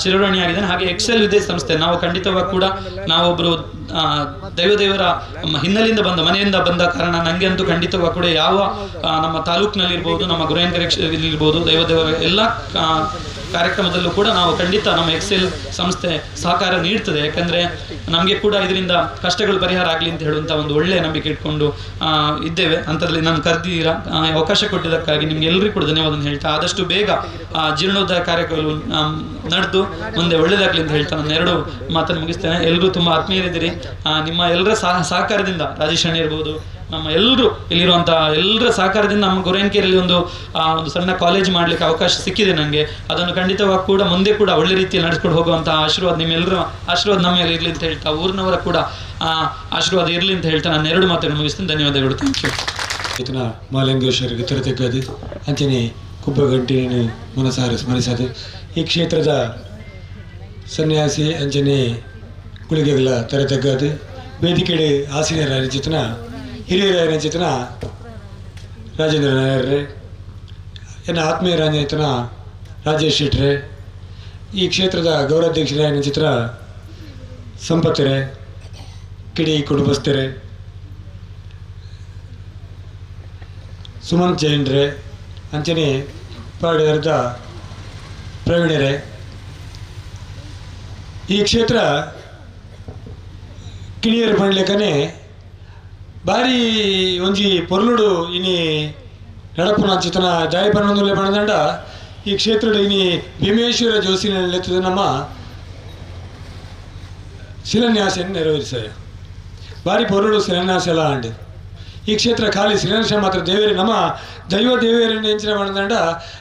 ಚಿರಋಣಿಯಾಗಿದ್ದೇನೆ. ಹಾಗೆ ಎಕ್ಸೆಲ್ ವಿದ್ಯೆ ಸಂಸ್ಥೆ ನಾವು ಖಂಡಿತವಾಗಿ ಕೂಡ ನಾವೊಬ್ಬರು ದೈವದೇವರ ಹಿನ್ನೆಲೆಯಿಂದ ಬಂದ ಮನೆಯಿಂದ ಬಂದ ಕಾರಣ ನನಗೆ ಅಂತೂ ಖಂಡಿತವಾಗಿ ಕೂಡ ಯಾವ ನಮ್ಮ ತಾಲೂಕಿನಲ್ಲಿರ್ಬೋದು, ನಮ್ಮ ಗುರಾಯನಕೆರೆ ಇರ್ಬೋದು, ದೈವದೇವರ ಎಲ್ಲ ಕಾರ್ಯಕ್ರಮದಲ್ಲೂ ಕೂಡ ನಾವು ಖಂಡಿತ ನಮ್ಮ ಎಕ್ಸೆಲ್ ಸಂಸ್ಥೆ ಸಹಕಾರ ನೀಡ್ತದೆ. ಯಾಕಂದರೆ ನಮಗೆ ಕೂಡ ಇದರಿಂದ ಕಷ್ಟಗಳು ಪರಿಹಾರ ಆಗಲಿ ಅಂತ ಹೇಳುವಂಥ ಒಂದು ಒಳ್ಳೆಯ ನಂಬಿಕೆ ಇಟ್ಕೊಂಡು ಇದ್ದೇವೆ. ಅಂಥದ್ರಲ್ಲಿ ನಾನು ಕರೆದಿದ್ದೀರಾ, ಅವಕಾಶ ಕೊಟ್ಟಿದ್ದಕ್ಕಾಗಿ ನಿಮ್ಗೆ ಎಲ್ಲರಿಗೂ ಕೂಡ ಧನ್ಯವಾದ ಹೇಳ್ತಾ, ಆದಷ್ಟು ಬೇಗ ಜೀರ್ಣೋದ್ಧಾರ ಕಾರ್ಯಕ್ರಮಗಳು ನಡೆದು ಮುಂದೆ ಒಳ್ಳೆಯದಾಗಲಿ ಅಂತ ಹೇಳ್ತಾ ನಾನು ಎರಡು ಮಾತನ್ನು ಮುಗಿಸ್ತೇನೆ. ಎಲ್ಲರೂ ತುಂಬ ಆತ್ಮೀಯರಿದ್ದೀರಿ. ನಿಮ್ಮ ಎಲ್ಲರ ಸಹಕಾರದಿಂದ ರಾಜೇಶ್ ಅಣ್ಣ ಇರ್ಬೋದು, ನಮ್ಮ ಎಲ್ಲರೂ ಇಲ್ಲಿರುವಂಥ ಎಲ್ಲರ ಸಹಕಾರದಿಂದ ನಮ್ಮ ಗೊರವನಕೆರೆಯಲ್ಲಿ ಒಂದು ಒಂದು ಸಣ್ಣ ಕಾಲೇಜ್ ಮಾಡಲಿಕ್ಕೆ ಅವಕಾಶ ಸಿಕ್ಕಿದೆ ನನಗೆ. ಅದನ್ನು ಖಂಡಿತವಾಗಿ ಕೂಡ ಮುಂದೆ ಕೂಡ ಒಳ್ಳೆ ರೀತಿಯಲ್ಲಿ ನಡೆಸ್ಕೊಂಡು ಹೋಗುವಂಥ ಆಶೀರ್ವಾದ ನಿಮ್ಮೆಲ್ಲರ ಆಶೀರ್ವಾದ ನಮ್ಮ ಮೇಲೆ ಇರಲಿ ಅಂತ ಹೇಳ್ತಾ, ಊರಿನವರ ಕೂಡ ಆಶೀರ್ವಾದ ಇರಲಿ ಅಂತ ಹೇಳ್ತಾ ನಾನು ಎರಡು ಮಾತನ್ನು ಮುಗಿಸ್ತೀನಿ. ಧನ್ಯವಾದಗಳು. Thank you. ಇತನ ಮಾಲಿಂಗೇಶ್ವರಿಗೆ ತೆರತೆಕ್ಕದು ಅಂಚನೆ ಕುಬ್ಬಗಂಟಿನ ಮನಸಾರ ಸ್ಮರಿಸದು ಈ ಕ್ಷೇತ್ರದ ಸನ್ಯಾಸಿ ಅಂಚನೆ ಗುಳಿಗೆಗಳ ತೆರತೆಗ್ಗದು ವೇದಿಕೆಡೆ ಆಸೀನರ ಚಿತನ ಹಿರಿಯರ ಚಿತನ ರಾಜೇಂದ್ರ ನಾಯರ್ರೆ, ಎನ್ನ ಆತ್ಮೀಯರಾಜೇತನ ರಾಜೇಶ್ ಶೆಟ್ರೆ, ಈ ಕ್ಷೇತ್ರದ ಗೌರವಾಧ್ಯಕ್ಷರಾಯನ ಚಿತ್ರ ಸಂಪತ್ತರೆ, ಕಿಡಿ ಕುಟುಂಬಸ್ಥರೆ, ಸುಮಂತ್ ಜೈನ್ರೆ, ಅಂಚನೆ ಪಾಡಿದ ಪ್ರವೀಣರೇ, ಈ ಕ್ಷೇತ್ರ ಕಿಣಿಯರು ಪಂಡ್ಲೆಕನೆ ಬಾರಿ ಒಂಜಿ ಪೊರ್ಲುಡು ಇನಿ ನಡಪುನ ಚಿತನ ಜಾಯ ಪನ್ನೊಂದುಲ್ಲೆ ಪಣದಂಡ ಈ ಕ್ಷೇತ್ರಡು ಇನಿ ಭೀಮೇಶ್ವರ ಜೋಶಿನ ಲೆತ್ತದ ನಮ್ಮ ಶಿಲಾನ್ಯಾಸವನ್ನು ನೆರವೇರಿಸಾಯ. ಬಾರಿ ಪೊರ್ಲುಡು ಶಿಲಾನ್ಯಾಸ ಎಲ್ಲ ಅಂಡು ಈ ಕ್ಷೇತ್ರ ಖಾಲಿ ಶಿಲಾನ್ಯಾಸ ಮಾತ್ರ ದೇವೇರಿ ನಮ್ಮ ದೈವ ದೇವೇರನ್ನು ಎಂಚಿನ ಮಾಡದಂಡ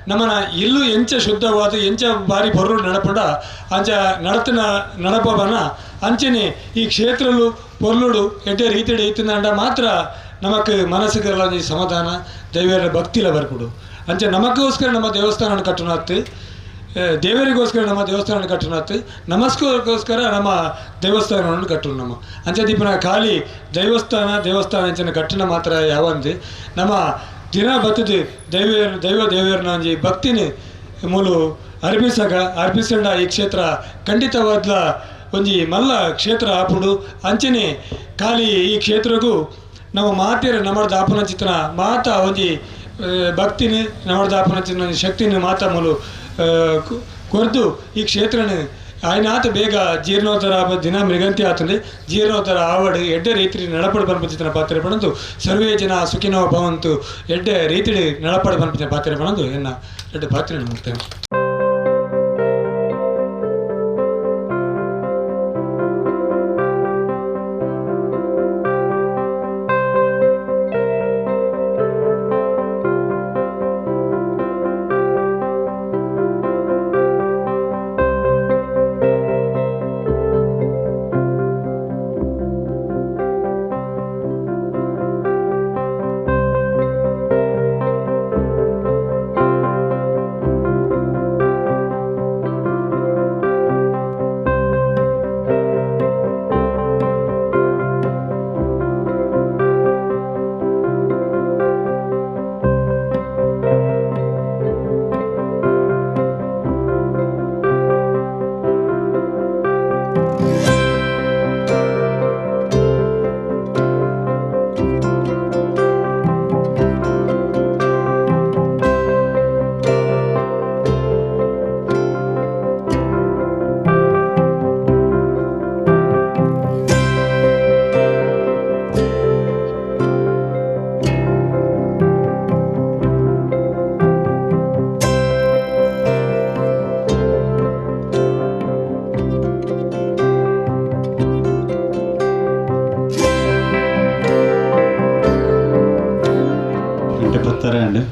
ನಮ್ಮನ ಇಲ್ಲು ಎಂಚ ಶುದ್ಧವಾದ ಎಂಚ ಬಾರಿ ಪೊರ್ಲುಡು ನಡಪುಂಡ ಅಂಚ ನಡತನ ನಡಪವನ ಅಂಚನೆ ಈ ಕ್ಷೇತ್ರಲು ಪೊರ್ಲುಡು ಎಡ್ಡೆ ರೀತಿಡೆ ಇತ್ತಂಡ ಮಾತ್ರ ನಮಕ್ ಮನಸ್ಸುಗೆಲ್ಲ ಒಂಜಿ ಸಮಾಧಾನ ದೈವರ ಭಕ್ತಿಲ ಬರ್ಪುಡು. ಅಂಚೆ ನಮಗೋಸ್ಕರ ನಮ್ಮ ದೇವಸ್ಥಾನ ಕಟ್ಟುನಾತ್, ದೇವರಿಗೋಸ್ಕರ ನಮ್ಮ ದೇವಸ್ಥಾನ ಕಟ್ಟುನಾತ್, ನಮಸ್ಕೋಸ್ಕರ ನಮ್ಮ ದೇವಸ್ಥಾನವನ್ನು ಕಟ್ಟು ನಮ್ಮ ಅಂಚೆ ದೀಪನ ಖಾಲಿ ದೇವಸ್ಥಾನ ದೇವಸ್ಥಾನ ಅಂಚನೆ ಕಟ್ಟಣ ಮಾತ್ರ ಯಾವಂದು ನಮ್ಮ ದಿನ ಬತ್ತದು ದೈವ ದೈವ ದೇವರನ್ನ ಒಂಜಿ ಭಕ್ತಿನಿ ಮೂಲು ಅರ್ಪಿಸಗ ಅರ್ಪಿಸಂಡ ಈ ಕ್ಷೇತ್ರ ಖಂಡಿತವಾದ್ಲ ಒಂಜಿ ಮಲ್ಲ ಕ್ಷೇತ್ರ ಆಪುಂಡು. ಅಂಚನೆ ಖಾಲಿ ಈ ಕ್ಷೇತ್ರಗೂ ನಮ್ಮ ಮಾತೆರ ನಮ್ಮದ ಆಪನ ಚಿತ್ರನ ಮಾತ ಒಂಜಿ ಭಕ್ತಿನಿ ನಮ್ಮದ ಆಪನ ಚಿತ್ರನ ಶಕ್ತಿನಿ ಮಾತ ಮೂಲು ಕೊರ್ದು ಈ ಕ್ಷೇತ್ರನ ಆಯ್ನಾತ ಬೇಗ ಜೀರ್ಣೋದ್ಧಾರ ದಿನ ಮೃಗಂತಿ ಆತಂದೆ ಜೀರ್ಣೋದ್ಧಾರ ಆವಡು ಎಡ್ಡೆ ರೀತಿ ನಡಪಡು ಪನ್ಪಚಿತನ ಪಾತ್ರ ಪಣಂದು ಸರ್ವೇ ಜನ ಸುಖಿನೋ ಭವಂತು ಎಡ್ಡೆ ರೀತಿ ನಡಪಡು ಪನ್ಪಚಿನ ಪಾತ್ರ ಪಣಂದು ಎನ್ನ ಎಡ್ಡೆ ಪಾತ್ರ ಮುಕ್ತೇನೆ.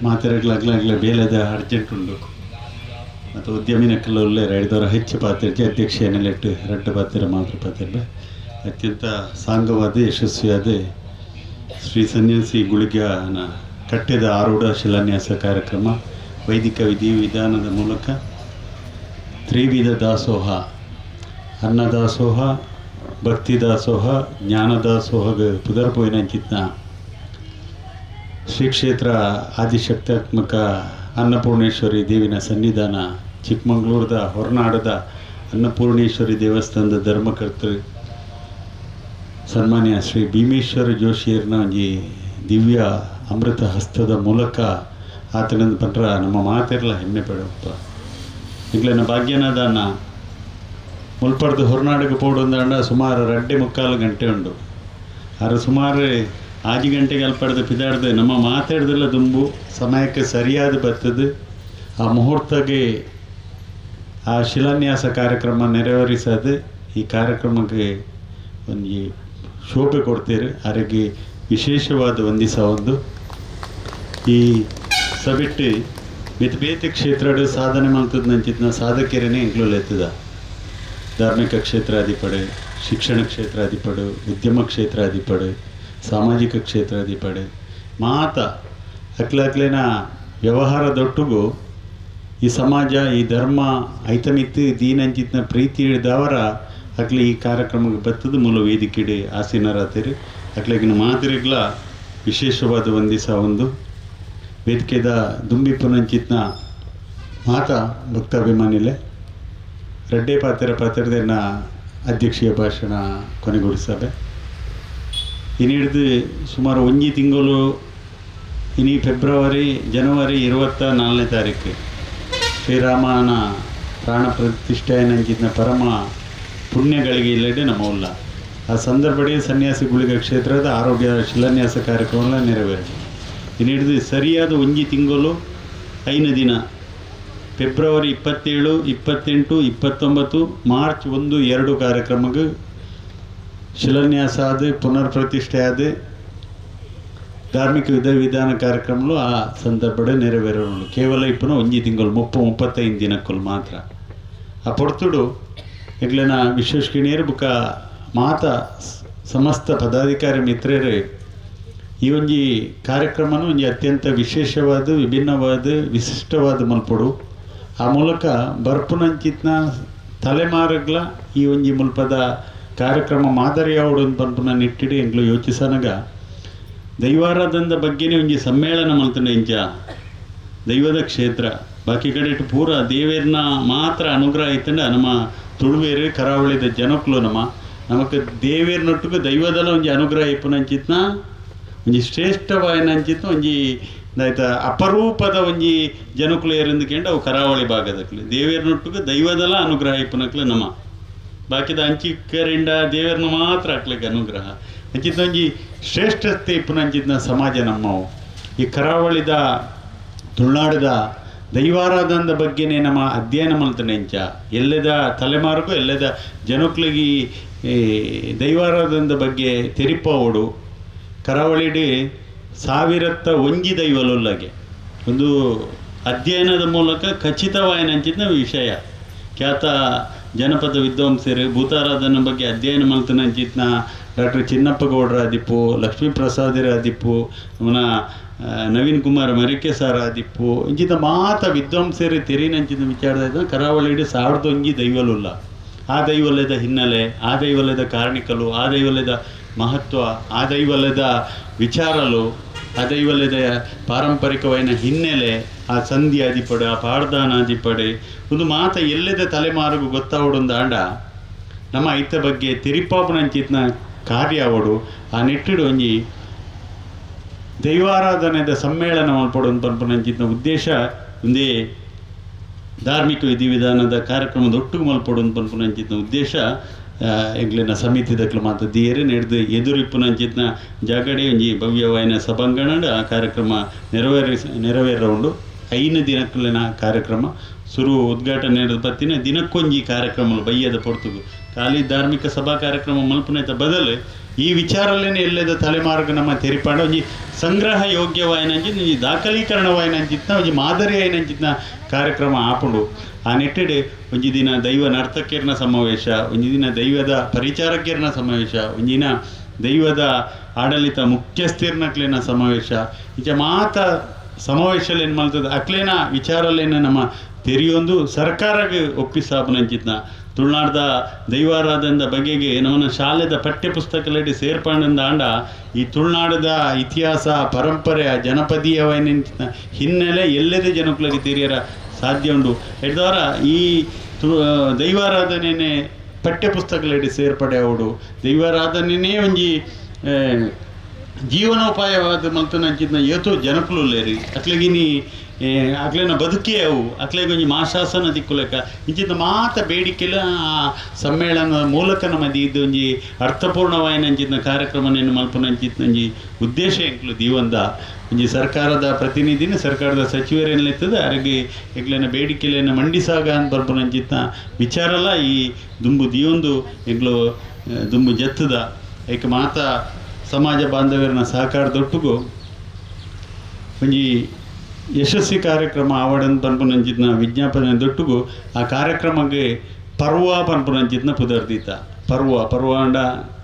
ಮಾತೆರಗ್ಲಾಗ್ಲಾಗ್ಲ ಬೇಲೆದ ಅರ್ಜೆಂಟ್ ಉಂಡು ಮತ್ತು ಉದ್ಯಮಿನ ಕೆಲವುಳ್ಳೆ ರೈದವರ ಹೆಚ್ಚು ಪಾತ್ರ ಅಧ್ಯಕ್ಷ ಏನೆಲೆಟ್ಟು ರಡ್ಡು ಪಾತ್ರ ಮಾತ್ರ ಪಾತ್ರ ಅತ್ಯಂತ ಸಾಂಗವಾದ ಯಶಸ್ವಿಯಾದ ಶ್ರೀ ಸನ್ಯಾಸಿ ಗುಳಿಗನ ಕಟ್ಟಿದ ಆರೂಢ ಶಿಲಾನ್ಯಾಸ ಕಾರ್ಯಕ್ರಮ ವೈದಿಕ ವಿಧಿ ವಿಧಾನದ ಮೂಲಕ ತ್ರಿವಿಧ ದಾಸೋಹ, ಅನ್ನದಾಸೋಹ, ಭಕ್ತಿ ದಾಸೋಹ, ಜ್ಞಾನದಾಸೋಹ ಪುದರ್ಪೋಯಿನಂಚಿತ್ನ ಶ್ರೀ ಕ್ಷೇತ್ರ ಆದಿಶಕ್ತಾತ್ಮಕ ಅನ್ನಪೂರ್ಣೇಶ್ವರಿ ದೇವಿನ ಸನ್ನಿಧಾನ ಚಿಕ್ಕಮಗಳೂರದ ಹೊರನಾಡದ ಅನ್ನಪೂರ್ಣೇಶ್ವರಿ ದೇವಸ್ಥಾನದ ಧರ್ಮಕರ್ತೃ ಸನ್ಮಾನ್ಯ ಶ್ರೀ ಭೀಮೇಶ್ವರ ಜೋಶಿಯರ್ನ ಒಂಜಿ ದಿವ್ಯ ಅಮೃತ ಹಸ್ತದ ಮೂಲಕ ಆತನಂದ ಪಂಡ್ರ ನಮ್ಮ ಮಾತೆರ್ಲ ಹೆಮ್ಮೆ ಪಡಪ್ಪ. ಇಂಗ್ಲೆನ ಭಾಗ್ಯನದಾನ ಮುಲ್ಪಡ್ದು ಹೊರನಾಡಿಗೆ ಪೋಡೊಂದಾಂಡ ಸುಮಾರು 2.75 ಗಂಟೆ ಉಂಡು. ಆರು ಸುಮಾರು 5 ಗಂಟೆಗೆ ಅಲ್ಪಡ್ದು ಪಿದಾಡ್ದು ನಮ್ಮ ಮಾತಾಡ್ದೆಲ್ಲ ದುಂಬು ಸಮಯಕ್ಕೆ ಸರಿಯಾದ ಬರ್ತದೆ. ಆ ಮುಹೂರ್ತಗೆ ಆ ಶಿಲಾನ್ಯಾಸ ಕಾರ್ಯಕ್ರಮ ನೆರವೇರಿಸೋದು ಈ ಕಾರ್ಯಕ್ರಮಕ್ಕೆ ಒಂಜಿ ಶೋಭೆ ಕೊಡ್ತೀರಿ. ಆರೋಗ್ಯ ವಿಶೇಷವಾದ ವಂದಿಸ ಒಂದು ಈ ಸಭೆಟ್ಟು ಬೇತೆ ಬೇತೆ ಕ್ಷೇತ್ರಡು ಸಾಧನೆ ಮಲ್ತದ ಸಾಧಕರೇ ಎಂಕ್ಲುಲೆತ್ತದ. ಧಾರ್ಮಿಕ ಕ್ಷೇತ್ರಾಧಿಪಡೆ, ಶಿಕ್ಷಣ ಕ್ಷೇತ್ರಾಧಿಪಡು, ಉದ್ಯಮ ಕ್ಷೇತ್ರಾಧಿಪಡೆ, ಸಾಮಾಜಿಕ ಕ್ಷೇತ್ರಾಧಿಪಡೆ ಮಾತ ಅಕ್ಲಕ್ಲೇನ ವ್ಯವಹಾರದೊಟ್ಟಿಗೂ ಈ ಸಮಾಜ ಈ ಧರ್ಮ ಐತಮಿತ್ತು ದೀನಂಚಿತ್ನ ಪ್ರೀತಿ ಹಿಡಿದವರ ಅಕ್ಲೆ ಈ ಕಾರ್ಯಕ್ರಮಕ್ಕೆ ಬತ್ತದ ಮೂಲ ವೇದಿಕೆಡೆ ಆಸೀನರಾತಿರಿ. ಅಕ್ಲೆಗಿನ ಮಾದರಿಗಳ ವಿಶೇಷವಾದ ಒಂದಿಸ ಒಂದು ವೇದಿಕೆದ ದುಂಬಿಪುನಂಚಿತ್ನ ಮಾತ ಭಕ್ತಾಭಿಮಾನಿಲೆ ರಡ್ಡೆ ಪಾತ್ರ ಪಾತ್ರದನ್ನ ಅಧ್ಯಕ್ಷೀಯ ಭಾಷಣ ಕೊನೆಗೊಳಿಸಬೆ. ಇನ್ನಿಡಿದು ಸುಮಾರು 1 ತಿಂಗಳು ಇನಿ ಫೆಬ್ರವರಿ ಜನವರಿ 24ನೇ ತಾರೀಕು ಶ್ರೀರಾಮನ ಪ್ರಾಣ ಪ್ರತಿಷ್ಠೆಯಂಚಿನ ಪರಮ ಪುಣ್ಯಗಳಿಗೆ ಇಲ್ಲಡೆ ನಮ್ಮ ಉಲ್ಲ ಆ ಸಂದರ್ಭಡೆ ಸನ್ಯಾಸಿ ಗುಳಿಗ ಕ್ಷೇತ್ರದ ಆರೋಗ್ಯ ಶಿಲಾನ್ಯಾಸ ಕಾರ್ಯಕ್ರಮ ನೆರವೇರಿದೆ. ಇನ್ನಿಡಿದು ಸರಿಯಾದ 1 ತಿಂಗಳು 5 ದಿನ ಫೆಬ್ರವರಿ 27, 28, 29, ಮಾರ್ಚ್ 1, 2 ಕಾರ್ಯಕ್ರಮಕ್ಕೆ ಶಿಲಾನ್ಯಾಸ ಆದ ಪುನರ್ ಪ್ರತಿಷ್ಠೆ ಆದ ಧಾರ್ಮಿಕ ವಿಧ ವಿಧಾನ ಕಾರ್ಯಕ್ರಮಗಳು ಆ ಸಂದರ್ಭಡೆ ನೆರವೇರೋಣ. ಕೇವಲ ಇಪ್ಪನ 1 ತಿಂಗಳು 30-35 ದಿನಕ್ಕೂ ಮಾತ್ರ ಆ ಪೊರ್ತುಡು ಎಗ್ಲೆನ ವಿಶ್ವೇಶ್ಕಿಣಿಯರು ಬುಕ್ಕ ಮಾತ ಸಮಸ್ತ ಪದಾಧಿಕಾರಿ ಮಿತ್ರರೇ ಈ ಒಂಜಿ ಕಾರ್ಯಕ್ರಮನು ಒಂಜಿ ಅತ್ಯಂತ ವಿಶೇಷವಾದ ವಿಭಿನ್ನವಾದ ವಿಶಿಷ್ಟವಾದ ಮಲ್ಪೊಡು. ಆ ಮೂಲಕ ಬರ್ಪುನಂಚಿತ್ನ ತಲೆಮಾರುಗಳ ಈ ಒಂಜಿ ಮುಲ್ಪದ ಕಾರ್ಯಕ್ರಮ ಮಾದರಿಯಾವಡು ಪನ್ಪುನ ನಿಟ್ಟಿಡಿ ಎಂಕ್ಲು ಯೋಚಿಸನಗ ದೈವಾರಾಧನದ ಬಗ್ಗೆನೇ ಒಂಜಿ ಸಮ್ಮೇಳನ ಮಲ್ತಂಡ ಇಂಚ ದೈವದ ಕ್ಷೇತ್ರ ಬಾಕಿ ಕಡೆ ಪೂರ ದೇವೇರ್ನ ಮಾತ್ರ ಅನುಗ್ರಹ ಇತ್ತಂಡ ನಮ್ಮ ತುಳುವೇರು ಕರಾವಳಿದ ಜನಕ್ಲು ನಮ್ಮ ನಮಕ್ ದೇವೇರ್ನೊಟ್ಟಿಗೆ ದೈವದಲ್ಲ ಒಂಜಿ ಅನುಗ್ರಹ ಇಪ್ಪುನಂಚಿತ್ನ ಒಂಜಿ ಶ್ರೇಷ್ಠವಾಯನಂಚಿತ್ನ ಒಂಜಿ ಆಯ್ತಾ ಅಪರೂಪದ ಒಂಜಿ ಜನಕುಲು ಏರಂದು ಅವು ಕರಾವಳಿ ಭಾಗದಕ್ಲು ದೇವೇರ್ನೊಟ್ಟಿಗೆ ದೈವದಲ್ಲ ಅನುಗ್ರಹ ಇಪ್ಪುನಕ್ಲು ನಮ್ಮ ಬಾಕಿದ ಅಂಚಿಕರಿಂಡ ದೇವೇರ್ನ ಮಾತ್ರ ಹಾಕ್ಲಿಕ್ಕೆ ಅನುಗ್ರಹ ಅಂಚಿತ ಒಂಜಿ ಶ್ರೇಷ್ಠತೆ ಇಪ್ಪುನಂಚಿತ್ನ ಸಮಾಜ ನಮ್ಮವು. ಈ ಕರಾವಳಿದ ತುಳುನಾಡದ ದೈವಾರಾಧನದ ಬಗ್ಗೆನೇ ನಮ್ಮ ಅಧ್ಯಯನ ಮಲ್ತಂಡ ಇಂಚ ಎಲ್ಲದ ತಲೆಮಾರಿಗೂ ಎಲ್ಲದ ಜನಕ್ಲಿಗೆ ಈ ದೈವಾರಾಧನದ ಬಗ್ಗೆ ತೆರಿಪಾವಡು. ಕರಾವಳಿಡಿ 1001 ದೈವಲುಲ್ಲಗೆ ಒಂದು ಅಧ್ಯಯನದ ಮೂಲಕ ಖಚಿತವಾಯನಂಚಿನ ವಿಷಯ. ಖ್ಯಾತ ಜನಪದ ವಿದ್ವಾಂಸರು ಭೂತಾರಾಧನೆ ಬಗ್ಗೆ ಅಧ್ಯಯನ ಮಲ್ತನಂಚಿತ್ನ ಡಾಕ್ಟರ್ ಚಿನ್ನಪ್ಪ ಗೌಡ್ರ ಆದಿಪ್ಪು, ಲಕ್ಷ್ಮೀಪ್ರಸಾದರ ಆದಿಪ್ಪು, ಅವನ ನವೀನ್ ಕುಮಾರ್ ಮರಿಕೆ ಸರ್ ಆದಿಪ್ಪು ಇಂಚಿತ ಮಾತ ವಿದ್ವಾಂಸರು ತೆರಿನಂಚಿನ ವಿಚಾರದ ಕರಾವಳಿಡಿ 1001 ದೈವಲುಲ್ಲ. ಆ ದೈವಲದ ಹಿನ್ನೆಲೆ, ಆ ದೈವಲದ ಕಾರಣಿಕಲು, ಆ ದೈವಲದ ಮಹತ್ವ, ಆ ದೈವಲದ ವಿಚಾರಲು, ಆ ದೈವಲದ ಪಾರಂಪರಿಕವಾದ ಹಿನ್ನೆಲೆ, ಆ ಸಂಧಿ ಆದಿಪಡೆ, ಆ ಪಾಡ್ದಾನ ಆದಿಪಡೆ ಒಂದು ಮಾತ ಎಲ್ಲದ ತಲೆಮಾರಿಗೂ ಗೊತ್ತಾವಡೊಂದು ಆಂಡ ನಮ್ಮ ಐತ ಬಗ್ಗೆ ತೆರಿಪಾಪುನಂಚಿತ್ನ ಕಾರ್ಯ ಅವಡು. ಆ ನಿಟ್ಟಿಡು ಒಂಜಿ ದೈವಾರಾಧನೆದ ಸಮ್ಮೇಳನ ಮಲ್ಪೊಡು ಪನ್ಪುನಂಚಿತ್ನ ಉದ್ದೇಶ ಒಂದೇ ಧಾರ್ಮಿಕ ವಿಧಿವಿಧಾನದ ಕಾರ್ಯಕ್ರಮದ ಒಟ್ಟಿಗೆ ಮಲ್ಪೊಡು ಪನ್ಪುನಂಚಿತ್ನ ಉದ್ದೇಶ ಎಂಕ್ಲೆನ ಸಮಿತಿದಕ್ಲು ಮಾತ ದಿಯರೆ ನಡೆದು ಎದುರಿಪ್ಪುನಂಚಿತ್ನ ಜಾಗಡೆ ಒಂಜಿ ಭವ್ಯವಾಯಿನ ಸಭಾಂಗಣ ಆ ಕಾರ್ಯಕ್ರಮ ನೆರವೇರ ಉಂಡು. 5 ದಿನಕ್ಕಲಿನ ಕಾರ್ಯಕ್ರಮ ಸುರು ಉದ್ಘಾಟನೆ ಬತ್ತಿನ ದಿನಕ್ಕೊಂಜಿ ಕಾರ್ಯಕ್ರಮ ಬಯ್ಯದ ಪೊರ್ತುಗು ಖಾಲಿ ಧಾರ್ಮಿಕ ಸಭಾ ಕಾರ್ಯಕ್ರಮ ಮಲ್ಪುನೆತ ಬದಲು ಈ ವಿಚಾರಲ್ಲೇನೆ ಎಲ್ಲದ ತಲೆಮಾರ್ಗ ನಮ್ಮ ತೆರಿಪಾಂಡ ಒಂಜಿ ಸಂಗ್ರಹ ಯೋಗ್ಯವಾಯಿನಂಚಿ ಒಂಜಿ ದಾಖಲೀಕರಣವಾಯಿನಂಚಿತ್ನ ಒಂಜಿ ಮಾದರಿ ಆಯಿನಂಚಿತ್ನ ಕಾರ್ಯಕ್ರಮ ಆಪುಂಡು. ಆ ನಿಟ್ಟಿಡ್ ಒಂಜಿ ದಿನ ದೈವ ನರ್ತಕಿಯರ್ನ ಸಮಾವೇಶ, ಒಂಜಿ ದಿನ ದೈವದ ಪರಿಚಾರಕಿಯರ್ನ ಸಮಾವೇಶ, ಒಂಜಿನ ದೈವದ ಆಡಳಿತ ಮುಖ್ಯಸ್ಥಿರ್ನಕ್ಲೇನ ಸಮಾವೇಶ, ಇಂಚ ಮಾತ ಸಮಾವೇಶಲೇನು ಮಲ್ತದ ಅಕ್ಲೇನ ವಿಚಾರಲೇನ ನಮ್ಮ ತೆರಿಯೊಂದು ಸರ್ಕಾರಕ್ಕೆ ಒಪ್ಪಿಸಾಪನಂಚಿತ್ನ ತುಳುನಾಡ್ದ ದೈವಾರಾಧನದ ಬಗೆಗೆ ನಮ್ಮನ ಶಾಲೆದ ಪಠ್ಯ ಪುಸ್ತಕಲಡಿ ಸೇರ್ಪಂಡ ಆಂಡ ಈ ತುಳುನಾಡದ ಇತಿಹಾಸ ಪರಂಪರೆ ಜನಪದೀಯವಾಯಿನ ಹಿನ್ನೆಲೆ ಎಲ್ಲದೇ ಜನಕ್ಕಳಿಗೆ ತೆರಿಯರ ಸಾಧ್ಯ ಉಂಡು. ಎಡ್ದವರ ಈ ದೈವಾರಾಧನೆನೇ ಪಠ್ಯ ಪುಸ್ತಕಲಡಿ ಸೇರ್ಪಡೆ ಅವಡು ದೈವಾರಾಧನೆನೇ ಒಂಜಿ ಜೀವನೋಪಾಯವಾದ ಮಲ್ತನಂಚಿತ್ನ ಏತೋ ಜನಕುಲು ಲೇರಿ ಅಕ್ಲೆಗಿನಿ ಅಕ್ಲೆನ ಬದುಕೇ ಅವು ಅಕ್ಲೆಗೆ ಒಂಜಿ ಮಾಶಾಸನ ದಿಕ್ಕುಲೆಕ್ಕ ಇಂಚಿನ ಮಾತ ಬೇಡಿಕೆಲ ಆ ಸಮ್ಮೇಳನದ ಮೂಲಕ ನಮ್ಮ ಇದು ಒಂಜಿ ಅರ್ಥಪೂರ್ಣವಾಯಿನ ಅಂಚಿನ ಕಾರ್ಯಕ್ರಮನೇನು ಮಲ್ಪುನಂಚಿತ್ನ ಒಂಜಿ ಉದ್ದೇಶ ಎಂಕ್ಲು ದೀವಂದ ಒಂಜಿ ಸರ್ಕಾರದ ಪ್ರತಿನಿಧಿನ ಸರ್ಕಾರದ ಸಚಿವರೇನಿರ್ತದೆ ಅರಿಗೆ ಎಂಕ್ಲೆನ ಬೇಡಿಕೆಲೇನ ಮಂಡಿಸಾಗ ಅಂತ ಬರ್ಪುನಂಚಿತ್ನ ವಿಚಾರಲ ಈ ದುಂಬು ದಿಯೊಂದು ಎಂಕ್ಲು ದುಂಬು ಜತ್ತದ ಏಕ ಮಾತ ಸಮಾಜ ಬಾಂಧವ್ಯರನ್ನ ಸಹಕಾರದೊಟ್ಟಿಗೂ ಒಂಜಿ ಯಶಸ್ವಿ ಕಾರ್ಯಕ್ರಮ ಆವಡನ್ ಪನ್ಪುನಂಚಿತ್ನ ವಿಜ್ಞಾಪನೆ ದೊಟ್ಟುಗು ಆ ಕಾರ್ಯಕ್ರಮಕ್ಕೆ ಪರ್ವ ಪನ್ಪುನಂಚಿತ್ನ ಪುದರ್ದೀತ ಪರ್ವ ಪರ್ವಾಂಡ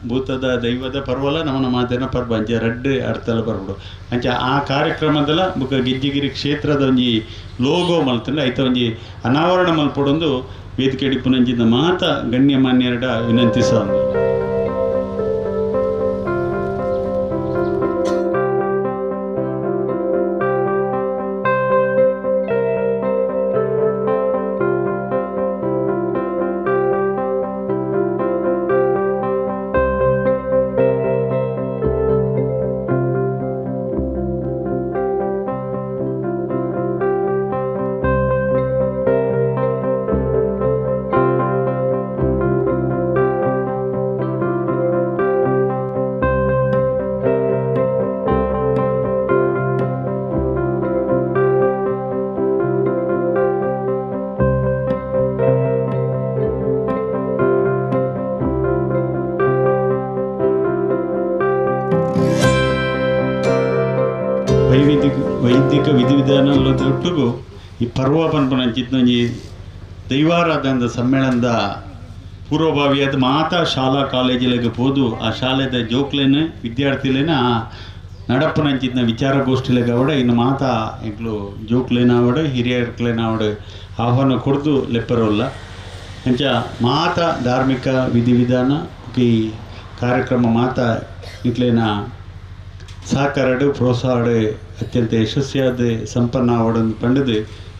ಭೂತದ ದೈವದ ಪರ್ವಲ ನಮನ ಮಾತೇನ ಪರ್ವ ಅಂಚೆ ರಡ್ಡ್ ಅರ್ಥಲ ಪರ್ವಡು ಅಂಚ ಆ ಕಾರ್ಯಕ್ರಮದಲ ಬುಕ್ಕ ಗೆಜ್ಜೆಗಿರಿ ಕ್ಷೇತ್ರದ ಒಂಜಿ ಲೋಗೋ ಮಲ್ತಂಡ ಐತ ಒಂಜಿ ಅನಾವರಣ ಮಲ್ಪಡೊಂದು ವೇದಿಕೆ ಡಿಪ್ಪುನಂಚಿನ ಮಾತ ಗಣ್ಯಮಾನ್ಯರಡ ವಿನಂತಿಸ. ವೈದಿಕ ವಿಧಿವಿಧಾನದೊಟ್ಟಿಗೂ ಈ ಪರ್ವ ಪನ್ಪುನಂಚಿತ್ನೊಂಜಿ ದೈವಾರಾಧನದ ಸಮ್ಮೇಳನದ ಪೂರ್ವಭಾವಿಯಾದ ಮಾತಾ ಶಾಲಾ ಕಾಲೇಜಿಲೆಗ್ ಪೋದು ಆ ಶಾಲೆದ ಜೋಕ್ಲೇನು ವಿದ್ಯಾರ್ಥಿಲೇನ ಆ ನಡಪುನಂಚಿತ್ನ ವಿಚಾರಗೋಷ್ಠಿಲೆಗ್ ಅವಡ ಇನ್ನು ಮಾತಾ ಎಂಕ್ಲು ಜೋಕ್ಲೇನ ಅವಡ ಹಿರಿಯರ್ಕ್ಲೇನ ಅವಡ ಆಹ್ವಾನ ಕೊಡ್ದು ಲೆಪ್ಪರೋಲ್ಲ. ಅಂಚ ಮಾತಾ ಧಾರ್ಮಿಕ ವಿಧಿವಿಧಾನ ಈ ಕಾರ್ಯಕ್ರಮ ಮಾತಾ ಇಕ್ಲೇನ ಸಹಕಾರಡು ಪ್ರೋತ್ಸಾಹಡು ಅತ್ಯಂತ ಯಶಸ್ವಿಯಾದ ಸಂಪನ್ನ ಆವಡನ್ನು ಪಂಡದು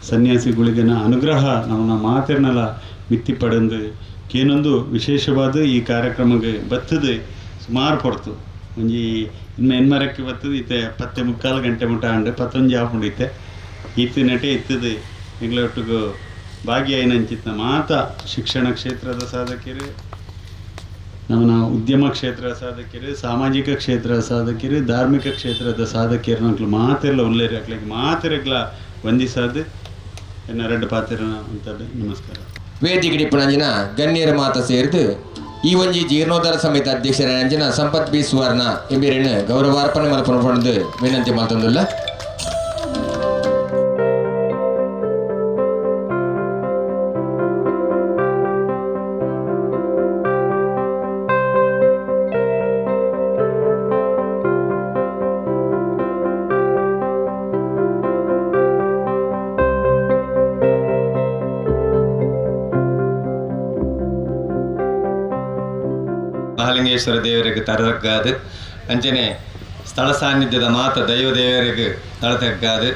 ಸನ್ಯಾಸಿ ಗುಳಿಗನ ಅನುಗ್ರಹ ನಮ್ಮನ್ನ ಮಾತಿರ್ನಲ ಮಿತ್ತಿ ಪಡೆದು ಕೇನೊಂದು ವಿಶೇಷವಾದ ಈ ಕಾರ್ಯಕ್ರಮಕ್ಕೆ ಬತ್ತದು ಸುಮಾರು ಪಡ್ತು ಒಂಜಿ ಇನ್ನು ಎನ್ಮರಕ್ಕೆ ಬತ್ತದು ಇತ್ತೆ 10:45 ಗಂಟೆ ಮುಟ್ಟ ಅಂಡು 11 ಆಪುಂಡು ಇತ್ತೆ ಇತ್ತು ನಟೆ ಇತ್ತದು ಎಂಗ್ಲೊಟ್ಟಿಗೂ ಭಾಗಿಯಾಯಿನಂಚಿತ್ನ ಮಾತ ಶಿಕ್ಷಣ ಕ್ಷೇತ್ರದ ಸಾಧಕರು, ನಮ್ಮನ ಉದ್ಯಮ ಕ್ಷೇತ್ರ ಸಾಧಕರು, ಸಾಮಾಜಿಕ ಕ್ಷೇತ್ರ ಸಾಧಕರು, ಧಾರ್ಮಿಕ ಕ್ಷೇತ್ರದ ಸಾಧಕಿಯರು ನಕ್ಲು ಮಾತೆಲ್ಲ ಉಲ್ಲೇರಿ ಅಕ್ಲಿಗೆ ಮಾತೆರೆಗ್ಲ ವಂದಿಸಾದು ಎನ್ನ ರೆಡ್ ಪಾತ್ರ ಅಂತ ನಮಸ್ಕಾರ. ವೇದಿಕೆ ಡಿಪ್ಪುನಂಚಿನ ಗಣ್ಯರ ಮಾತ ಸೇರಿದು ಈ ಒಂಜಿ ಜೀರ್ಣೋದ್ಧಾರ ಸಮಿತಿ ಅಧ್ಯಕ್ಷರ ಸಂಪತ್ ಬಿ ಸುವರ್ಣ ಎಂಬಿರನ್ನು ಗೌರವಾರ್ಪಣೆ ಮಲ್ಪೊಂಡು ವಿನಂತಿ ಮಲ್ತೊಂದುಲ್ಲ. ಮಹಾಲಿಂಗೇಶ್ವರ ದೇವರಿಗೆ ತರತಕ್ಕಾದು ಅಂಚನೆ ಸ್ಥಳ ಸಾನ್ನಿಧ್ಯದ ಮಾತ ದೈವ ದೇವರಿಗೆ ತಳತಕ್ಕಾದು